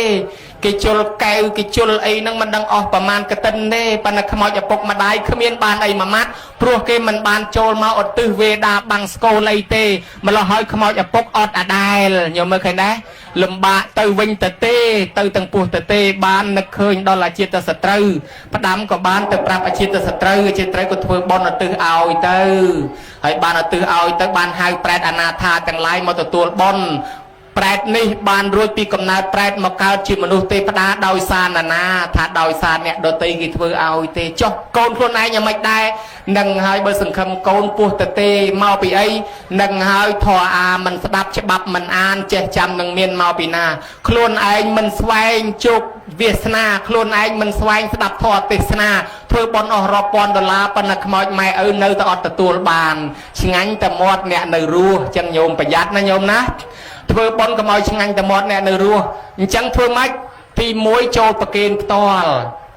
គេជុលកែវគេជុលអីហ្នឹងមិនដឹងអស់ប្រមាណកតិនទេប៉ុន្តែខ្មោចឪពុកម្ដាយគ្មានបានអីមួយម៉ាត់ព្រោះគេមិនបានចូលមកឧទ្ទិសវេដាបាំងស្កូលអីទេម្ល៉េះហើយខ្មោចឪពុកអត់អាដែលញោមមើលឃើញដែរលំបាកទៅវិញទៅទេទៅទាំងពោះទៅទេបាននឹកឃើញដល់អាជាតិសត្រូវផ្ដាំក៏បានទៅប្រាប់អាជាតិសត្រូវអាជាតិត្រូវក៏ធ្វើបុណ្យឧទ្ទិសឲ្យទៅហើយបានឧទ្ទិសឲ្យទៅបានហៅប្រែតអនាថាទាំងឡាយមកទទួលបុណ្យប្រែតនេះបានរួចពីកំណើតប្រែតមកកើតជាមនុស្សទេវតាដោយសារណានាថាដោយសារអ្នកដតីគេធ្វើឲ្យទេចុះកូនខ្លួនឯងយ៉ាងម៉េចដែរនឹងហើយបើសង្ឃឹមកូនពោះទៅទេមកពីអីនឹងហើយធរអាមិនស្ដាប់ច្បាប់មិនអានចេះចាំនឹងមានមកពីណាខ្លួនឯងមិនស្វែងជោគវាសនាខ្លួនឯងមិនស្វែងស្ដាប់ធម៌ទេសនាធ្វើបុណ្យអស់រាប់ពាន់ដុល្លារប៉ុន្តែខ្មោចម៉ែឪនៅតែអត់ទទួលបានឆ្ងាញ់តែមាត់អ្នកនៅរស់ចឹងញោមប្រយ័ត្នណាញោមណាធ្វើបុណ្យកុំឲ្យឆ្ងាញ់តែមាត់អ្នកនៅរស់អញ្ចឹងធ្វើម៉េចទី1ចូលប្រគេនផ្ទាល់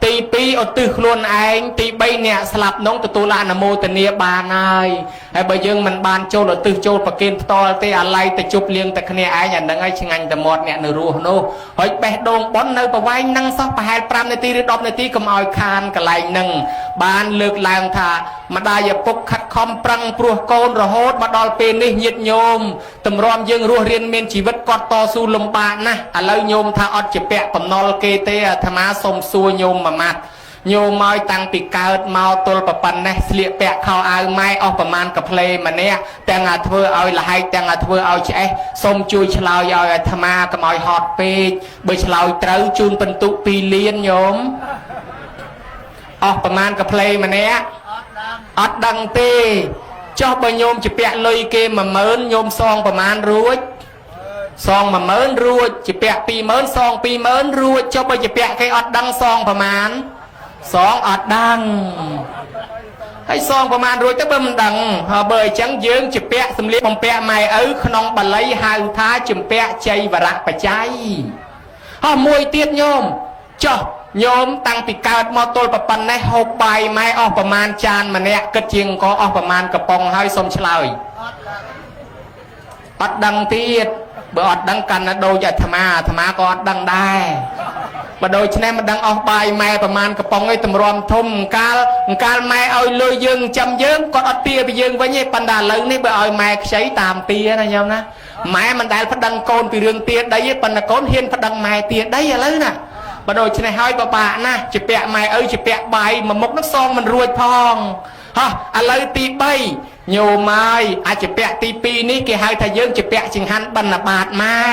ទី2ឧទ្ទិសខ្លួនឯងទី3អ្នកស្លាប់នោះទទួលអនុមោទនាបានហើយហើយបើយើងមិនបានចូលឧទ្ទិសចូលប្រគេនផ្ទាល់ទេអាឡ័យទៅជប់លៀងតែគ្នាឯងអានឹងឲ្យឆ្ងាញ់តែមាត់អ្នកនៅរស់នោះហើយបេះដូងបុណ្យនៅប្រវែងនឹងសោះប្រហែល5នាទីឬ10នាទីកុំឲ្យខានកន្លែងនឹងបានលើកឡើងថាម្ដាយឪពុកខិតខំប្រឹងព្រោះកូនរហូតមកដល់ពេលនេះញាតិញោមតម្រាំយើងរស់រៀនមានជីវិតគាត់តស៊ូលំបាកណាស់ឥឡូវញោមថាអត់ជាពាក់បំណុលគេទេអាត្មាសុំសួរញោមមួយម៉ាត់ញោមមកតាំងពីកើតមកទល់ប្រប៉ុណ្ណេះស្លៀកពាក់ខោអាវម៉ែអស់ប្រមាណកាផ្លេម្នាក់ទាំងអាធ្វើឲ្យលហែកទាំងអាធ្វើឲ្យឆ្អេះសូមជួយឆ្លើយឲ្យអាត្មាកុំឲ្យហត់ពេកបើឆ្លើយត្រូវជូនពិន្ទុ2លានញោមអស់ប្រមាណកាផ្លេម្នាក់អត់ដឹងទេ ចុះបើញោមជាពាក់លុយគេ10000ញោមសងប្រមាណរួចសង10000រួចជាពាក់20000សង20000រួចចុះបើជាពាក់គេអត់ដឹងសងប្រមាណសងអត់ដឹងហើយសងប្រមាណរួចទៅបើមិនដឹងហើយបើអញ្ចឹងយើងជាពាក់សម្លៀកបំពាក់ម៉ែឪក្នុងបាលីហៅថាជំពាក់ចៃវរៈបច្ច័យហើយមួយទៀតញោមចុះញោមតាំងពីកើតមកទល់ប៉ុណ្ណេះហូបបាយម៉ែអស់ប្រមាណចានម្នាក់គិតជាងក៏អស់ប្រមាណកំប៉ុងហើយសុំឆ្លើយអត់ដឹងទៀតបើអត់ដឹងកាន់តែដូចអាត្មាអាត្មាក៏អត់ដឹងដែរបើដូច្នេះមិនដឹងអស់បាយម៉ែប្រមាណកំប៉ុងឯងតម្រាំធំកាលម៉ែឲ្យលុយយើងចាំយើងគាត់អត់ទាពីយើងវិញទេប៉ុន្តែឥឡូវនេះបើឲ្យម៉ែខ្ចីតាមទាណាញោមណាម៉ែមិនដែលប្តឹងកូនពីរឿងទាដីទេប៉ុន្តែកូនហ៊ានប្តឹងម៉ែទាដីឥឡូវណាបើដូច្នេះហើយបបាក់ណាស់ជាពាក់ម៉ែឪជាពាក់បាយមួយមុខនឹងសងមិនរួចផងហោះឥឡូវទី3ញោមហើយអាចជាពាក់ទី2នេះគេហៅថាយើងជាពាក់ចង្ហាន់បណ្ឌបាតម៉ែ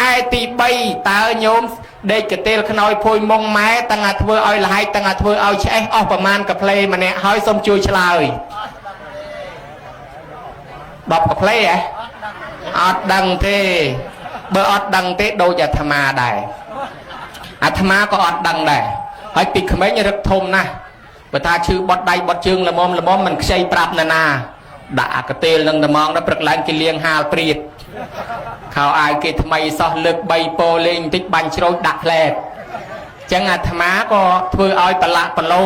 ឯទី3តើញោមដេកកទេលខ្នើយភួយមុងម៉ែតាំងអាធ្វើឲ្យលហៃតាំងអាធ្វើឲ្យឆ្អេះអស់ប្រមាណកាផ្លេម្នាក់ហើយសូមជួយឆ្លើយ10កាផ្លេហ៎អត់ដឹងទេបើអត់ដឹងទេដូចអាត្មាដែរអាត្មាក៏អត់ដឹងដែរហើយពីក្មេងរឹកធំណាស់បើថាឈឺបត់ដៃបត់ជើងល្មមល្មមមិនខ្ចីប្រាប់ណាណាដាក់អាកទេលនឹងត្មងដល់ព្រឹកឡើងគេលៀងហាលព្រាតខោអាវគេថ្មីសោះលើក3ពោលេងបន្តិចបាញ់ជ្រោចដាក់ផ្លែតចឹងអាត្មាក៏ធ្វើឲ្យប្រឡាក់ប្រឡោះ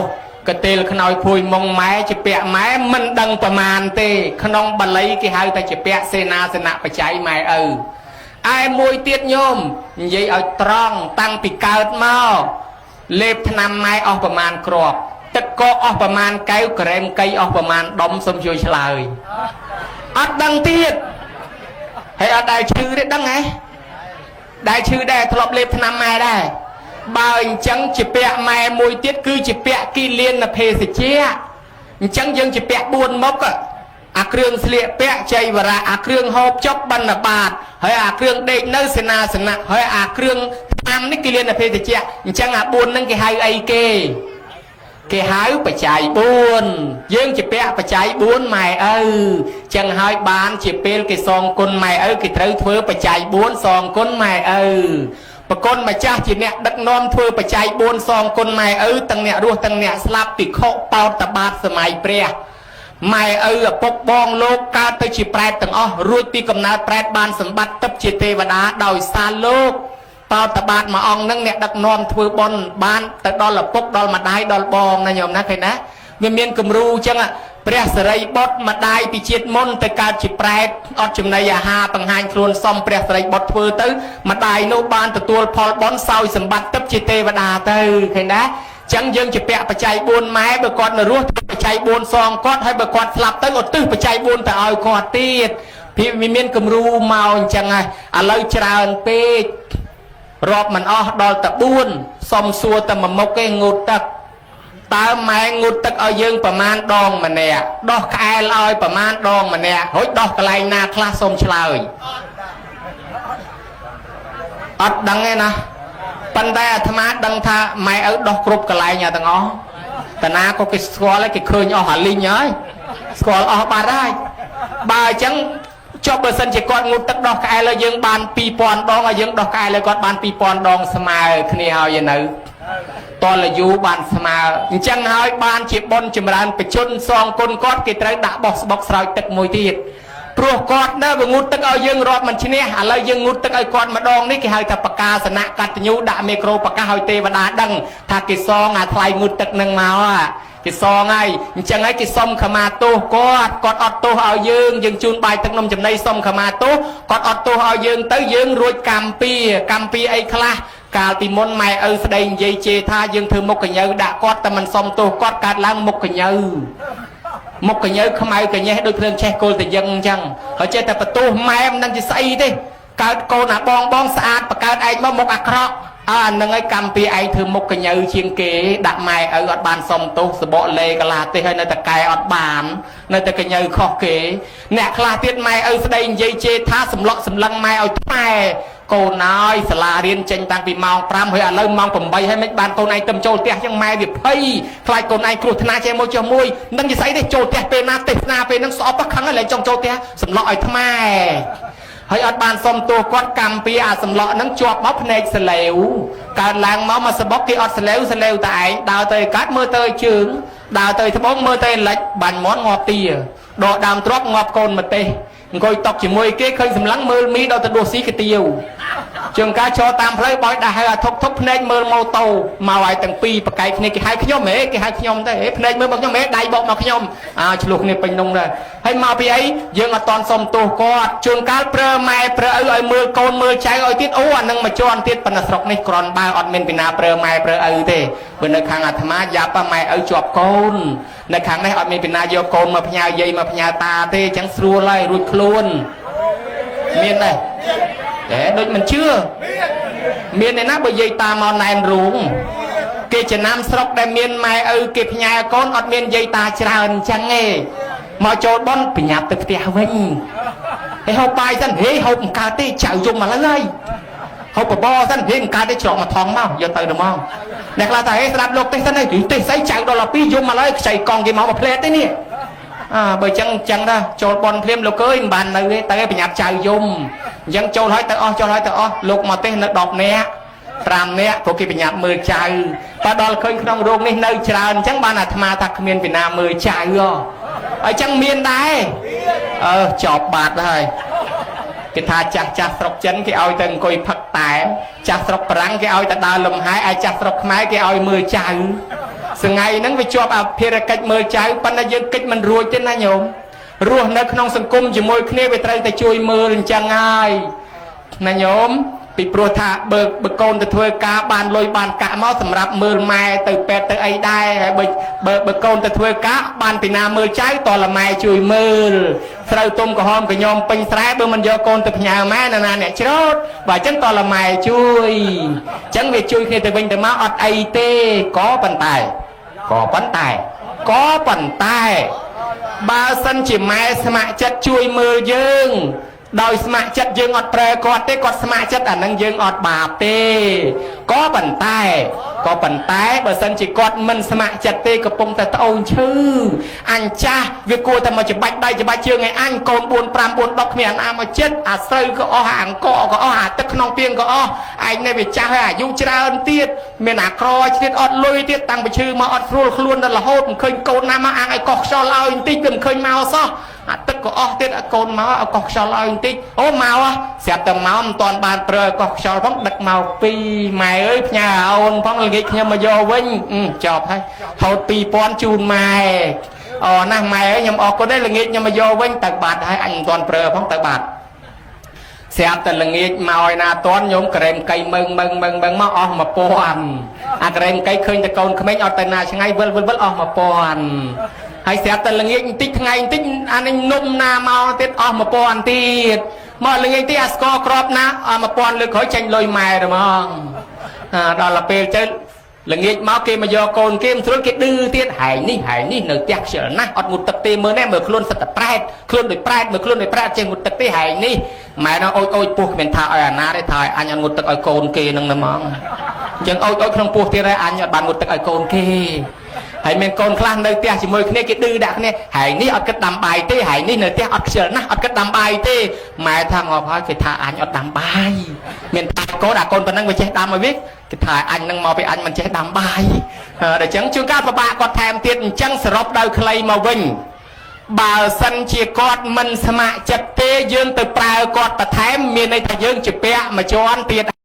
កទេលខ្នើយភួយមុងម៉ែជាពាក់ម៉ែមិនដឹងប្រមាណទេក្នុងបាលីគេហៅថាជាពាក់សេនាសនៈបច្ច័យម៉ែឪឯមួយទៀតញោមនិយាយឲ្យត្រង់តាំងពីកើតមកលេបថ្នាំម៉ែអស់ប្រមាណគ្រាប់ទឹកកកអស់ប្រមាណកែវក្រែមកៃអស់ប្រមាណដុំសូមជួយឆ្លើយអត់ដឹងទៀតហើយអត់ដែលឈឺទេដឹងហ៎ដែលឈឺដែរធ្លាប់លេបថ្នាំម៉ែដែរបើអញ្ចឹងជាពាក់ម៉ែមួយទៀតគឺជាពាក់គិលានភេសជ្ជៈអញ្ចឹងយើងជាពាក់4មុខអាគ្រឿងស្លៀកពាក់ចៃវរៈអាគ្រឿងហូបចុកបណ្ឌបាតហើយអាគ្រឿងដេកនៅសេនាសនៈហើយអាគ្រឿងថ្នាំនេះគិលានភេសជ្ជៈអញ្ចឹងអា4ហ្នឹងគេហៅអីគេគេហៅបច្ច័យ4យើងជាពាក់បច្ច័យ4ម៉ែឪចឹងហើយបានជាពេលគេសងគុណម៉ែឪគេត្រូវធ្វើបច្ច័យ4សងគុណម៉ែឪប្រគុណម្ចាស់ជាអ្នកដឹកនាំធ្វើបច្ច័យ4សងគុណម៉ែឪទាំងអ្នករស់ទាំងអ្នកស្លាប់ពិខុបោតបាតសម័យព្រះម៉ែឪឪពុកបងលោកកើតទៅជាប្រែតទាំងអស់រួចពីកំណើតប្រែតបានសម្បត្តិទឹកជាទេវតាដោយសារលោកបោតបាតមួយអង្គនឹងអ្នកដឹកនាំធ្វើបុណ្យបានទៅដល់ឪពុកដល់ម្ដាយដល់បងណាញោមណាឃើញណាវាមានគំរូអញ្ចឹងព្រះសិរីបុត្រម្ដាយពីជាតិមុនទៅកើតជាប្រែតអត់ចំណីអាហារបង្ហាញខ្លួនសំព្រះសិរីបុត្រធ្វើទៅម្ដាយនោះបានទទួលផលបុណ្យសោយសម្បត្តិទឹកជាទេវតាទៅឃើញណាចឹងយើងជាពាក់បច្ច័យ4ម៉ែបើគាត់នៅរស់បច្ច័យ4សងគាត់ហើយបើគាត់ស្លាប់ទៅឧទ្ទិសបច្ច័យ4ទៅឲ្យគាត់ទៀតពីវាមានគំរូមកអញ្ចឹងហើយឥឡូវច្រើនពេករាប់មិនអស់ដល់តែ4សុំសួរតែមួយមុខឯងងូតទឹកតើម៉ែងូតទឹកឲ្យយើងប្រមាណដងម្នាក់ដោះក្អែលឲ្យប្រមាណដងម្នាក់រួចដោះកន្លែងណាខ្លះសុំឆ្លើយអត់ដឹងទេណាប៉ុន្តែអាត្មាដឹងថាម៉ែឪដោះគ្រប់កន្លែងទាំងអស់តាណាក៏គេស្គាល់ហើយគេឃើញអស់អាលីងហើយស្គាល់អស់បាត់ហើយបើអញ្ចឹងចុះបើសិនជាគាត់ងូតទឹកដោះក្អែលឲ្យយើងបាន2000ដងឲ្យយើងដោះក្អែលឲ្យគាត់បាន2000ដងស្មើគ្នាហើយនៅតលយូបានស្មើអញ្ចឹងហើយបានជាបុណ្យចម្រើនបជនសងគុណគាត់គេត្រូវដាក់បោះស្បុកស្រោចទឹកមួយទៀតព្រោះគាត់នៅវាងូតទឹកឲ្យយើងរាប់មិនឈ្នះឥឡូវយើងងូតទឹកឲ្យគាត់ម្ដងនេះគេហៅថាបកាសនៈកតញ្ញូដាក់មេក្រូបកាសឲ្យទេវតាដឹងថាគេសងអាថ្លៃងូតទឹកនឹងមកគេសងហើយអញ្ចឹងហើយគេសុំខមាទោសគាត់គាត់អត់ទោសឲ្យយើងយើងជូនបាយទឹកនំចំណីសុំខមាទោសគាត់អត់ទោសឲ្យយើងទៅយើងរួចកម្មពីកម្មពីអីខ្លះកាលពីមុនម៉ែឪស្ដីនិយាយជេរថាយើងធ្វើមុខកញ្ញើដាក់គាត់តែមិនសុំទោសគាត់កើតឡើងមុខកញ្ញើមុខកញ្ញើខ្មៅកញ្ញេះដូចភ្លើងឆេះគល់តយឹងអញ្ចឹងហើយចេះតែបន្ទោសម៉ែមិនដឹងជាស្អីទេកើតកូនអាបងបងស្អាតបង្កើតឯងមកមុខអាក្រក់អើអានឹងឲ្យកម្មពីឯងធ្វើមុខកញ្ញើជាងគេដាក់ម៉ែឪអត់បានសុំទោសសបកលេកលាទេហើយនៅតែកែអត់បាននៅតែកញ្ញើខុសគេអ្នកខ្លះទៀតម៉ែឪស្ដីនិយាយជេរថាសម្លក់សម្លឹងម៉ែឲ្យថ្មែ កូនហើយសាលារៀនចេញតាំងពីម៉ោង5ហើយឥឡូវម៉ោង8ហើយមិនបានកូនឯងទៅចូលផ្ទះចឹងម៉ែវាភ័យខ្លាចកូនឯងគ្រោះថ្នាក់ចេះមួយចុះមួយនឹងជាស្អីទេចូលផ្ទះពេលណាទេសនាពេលហ្នឹងស្អប់ខឹងហើយលែងចង់ចូលផ្ទះសម្លក់ឲ្យថ្មែហើយអត់បានសុំទោសគាត់កម្មពីអាសម្លក់ហ្នឹងជាប់មកភ្នែកសលេវកើតឡើងមកមកសបុកគេអត់សលេវសលេវតែឯងដើរទៅកាត់មើលទៅជើងដើរទៅត្បូងមើលទៅលិចបាញ់មន់ងាប់ទាដកដើមទ្របងាប់កូនម្ទេសអង្គុយតុកជាមួយគេឃើញសម្លឹងមើលមីដល់ទៅដួសស៊ីកាទៀវជាងការឈរតាមផ្លូវបោយដាក់ឲ្យអាធុកធុកភ្នែកមើលម៉ូតូមកឲ្យទាំងពីរប្រកែកគ្នាគេហៅខ្ញុំហេគេហៅខ្ញុំទៅហេភ្នែកមើលមកខ្ញុំហេដៃបកមកខ្ញុំអាឆ្លោះគ្នាពេញនំដែរហើយមកពីអីយើងអត់តន់សុំទោសគាត់ជួនកាលប្រើម៉ែប្រើឪឲ្យមើលកូនមើលចៅឲ្យទៀតអូអានឹងមកជន់ទៀតប៉ុន្តែស្រុកនេះក្រនបើអត់មានពីណាប្រើម៉ែប្រើឪទេបើនៅខាងអាត្មាយ៉ាប់ម៉ែឪជាប់កូននៅខាងនេះអត់មានពីណាយកកូនមកផ្ញើយាយមកផ្ញើតាទេអញ្ចឹងស្រួលហើយរួចខ្លួនមានដែរតែដូចមិនជឿមានឯណាបើយាយតាមកណែនរូងគេចំណាំស្រុកដែលមានម៉ែឪគេផ្ញើកូនអត់មានយាយតាច្រើនអញ្ចឹងទេមកចូលបនប្រញាប់ទៅផ្ទះវិញហើយហូបបាយសិនហេហូបមិនកើតទេចៅយំមកឡើយហូបបបរសិនហេមិនកើតទេច្រកមកថងមកយកទៅទៅមកអ្នកខ្លះថាហេស្ដាប់លោកទេសសិនហេទេសស្អីចៅដល់12យំមកឡើយខ្ចីកង់គេមកមួយផ្លែតទេនេះអើបើចឹងចឹងដែរចូលបនភ្លាមលោកអើយមិនបាននៅទេទៅប្រញាប់ចៅយំអញ្ចឹងចូលហើយទៅអស់ចូលហើយទៅអស់លោកមកទេសនៅ10នាក់5នាក់ព្រោះគេប្រញាប់មើលចៅបើដល់ឃើញក្នុងរោងនេះនៅច្រើនអញ្ចឹងបានអាត្មាថាគ្មានពីណាមើលចៅហ៎អញ្ចឹងមានដែរអឺចប់បាត់ហើយគេថាចាស់ចាស់ស្រុកចិនគេឲ្យទៅអង្គុយផឹកតែចាស់ស្រុកបារាំងគេឲ្យទៅដើរលំហែឯចាស់ស្រុកខ្មែរគេឲ្យមើលចៅសងៃហ្នឹងវាជាប់អភិរកិច្ចមើលចៅប៉ុន្តែយើងកិច្ចមិនរួចទេណាញោមរស់នៅក្នុងសង្គមជាមួយគ្នាវាត្រូវតែជួយមើលអញ្ចឹងហើយណាញោមពីព្រោះថាបើកូនទៅធ្វើការបានលុយបានកាក់មកសម្រាប់មើលម៉ែទៅពេទ្យទៅអីដែរហើយបើកូនទៅធ្វើការបានពីណាមើលចៅតលម៉ែជួយមើលស្រូវទុំក្រហមកញោមពេញស្រែបើមិនយកកូនទៅផ្ញើម៉ែណាណាអ្នកច្រូតបើអញ្ចឹងតលម៉ែជួយអញ្ចឹងវាជួយគ្នាទៅវិញទៅមកអត់អីទេក៏ប៉ុន្តែក៏ប៉ុន្តែក៏ប៉ុន្តែបើសិនជាម៉ែស្ម័គ្រចិត្តជួយមើលយើងដោយស្ម័គ្រចិត្តយើងអត់ប្រើគាត់ទេគាត់ស្ម័គ្រចិត្តអានឹងយើងអត់បាបទេក៏ប៉ុន្តែបើសិនជាគាត់មិនស្ម័គ្រចិត្តទេកំពុងតែត្អូនឈឺអញចាស់វាគួរតែមកច្បាច់ដៃច្បាច់ជើងឲ្យអញកូន4 5 4 10គ្មានអាណាមកចិត្តអាស្រូវក៏អស់អាអង្គក៏អស់អាទឹកក្នុងពាងក៏អស់ឯងនេះវាចាស់ហើយអាយុច្រើនទៀតមានអាក្រឆ្លៀតអត់លុយទៀតតាំងពីឈឺមកអត់ស្រួលខ្លួនដល់រហូតមិនឃើញកូនណាមកអាងឲ្យកោះខ្យល់ឲ្យបន្តិចវាមិនឃើញមកសោះអាទឹកក៏អស់ទៀតកូនមកឲ្យកោះខ្យល់ឲ្យបន្តិចអូមកស្រាប់តែមកមិនតាន់បានប្រើកោះខ្យល់ផងដឹកមកពីម៉ែអើយផ្ញើអូនផងល្ងាចខ្ញុំមកយកវិញចប់ហើយហូត2000ជូនម៉ែអូណាស់ម៉ែអើយខ្ញុំអរគុណទេល្ងាចខ្ញុំមកយកវិញទៅបាត់ហើយអញមិនតាន់ប្រើផងទៅបាត់ស្រាប់តែល្ងាចមកឲ្យណាតាន់ញោមក្រែមកៃមឹងមឹងមឹងមឹងមកអស់1000អាក្រែមកៃឃើញតែកូនក្មេងអត់ទៅណាឆ្ងាយវិលវិលវិលអស់1000ហើយស្រាប់តែល្ងាចបន្តិចថ្ងៃបន្តិចអានេះនំណាមកទៀតអស់1000ទៀតមកល្ងាចទៀតអាស្ករក្របណា1000លើក្រោយចេញលុយម៉ែទៅហ្មងដល់ពេលទៅល្ងាចមកគេមកយកកូនគេមិនស្រួលគេឌឺទៀតហែងនេះហែងនេះនៅផ្ទះខ្ជិលណាស់អត់ងូតទឹកទេមើលនេះមើលខ្លួនសិតតែប្រែតខ្លួនដូចប្រែតមើលខ្លួនដូចប្រែតចេះងូតទឹកទេហែងនេះម៉ែនោះអូចអូចពោះគ្មានថាឲ្យអាណាទេថាឲ្យអញអត់ងូតទឹកឲ្យកូនគេនឹងហ្មងអញ្ចឹងអូចអូចក្នុងពោះទៀតហើយអញអត់បានងូតទឹកឲ្យកូនគេហើយមានកូនខ្លះនៅផ្ទះជាមួយគ្នាគេឌឺដាក់គ្នាហែងនេះអត់គិតដាំបាយទេហែងនេះនៅផ្ទះអត់ខ្ជិលណាស់អត់គិតដាំបាយទេម៉ែថាងាប់ហើយគេថាអញអត់ដាំបាយមានតាកូនអាកូនប៉ុណ្ណឹងវាចេះដាំឲ្យវាគេថាអញនឹងមកពីអញមិនចេះដាំបាយដល់អញ្ចឹងជួនកាលពិបាកគាត់ថែមទៀតអញ្ចឹងសរុបដោយខ្លីមកវិញបើសិនជាគាត់មិនស្ម័គ្រចិត្តទេយើងទៅប្រើគាត់បន្ថែមមានន័យថាយើងជាពាក់មួយជាន់ទៀត។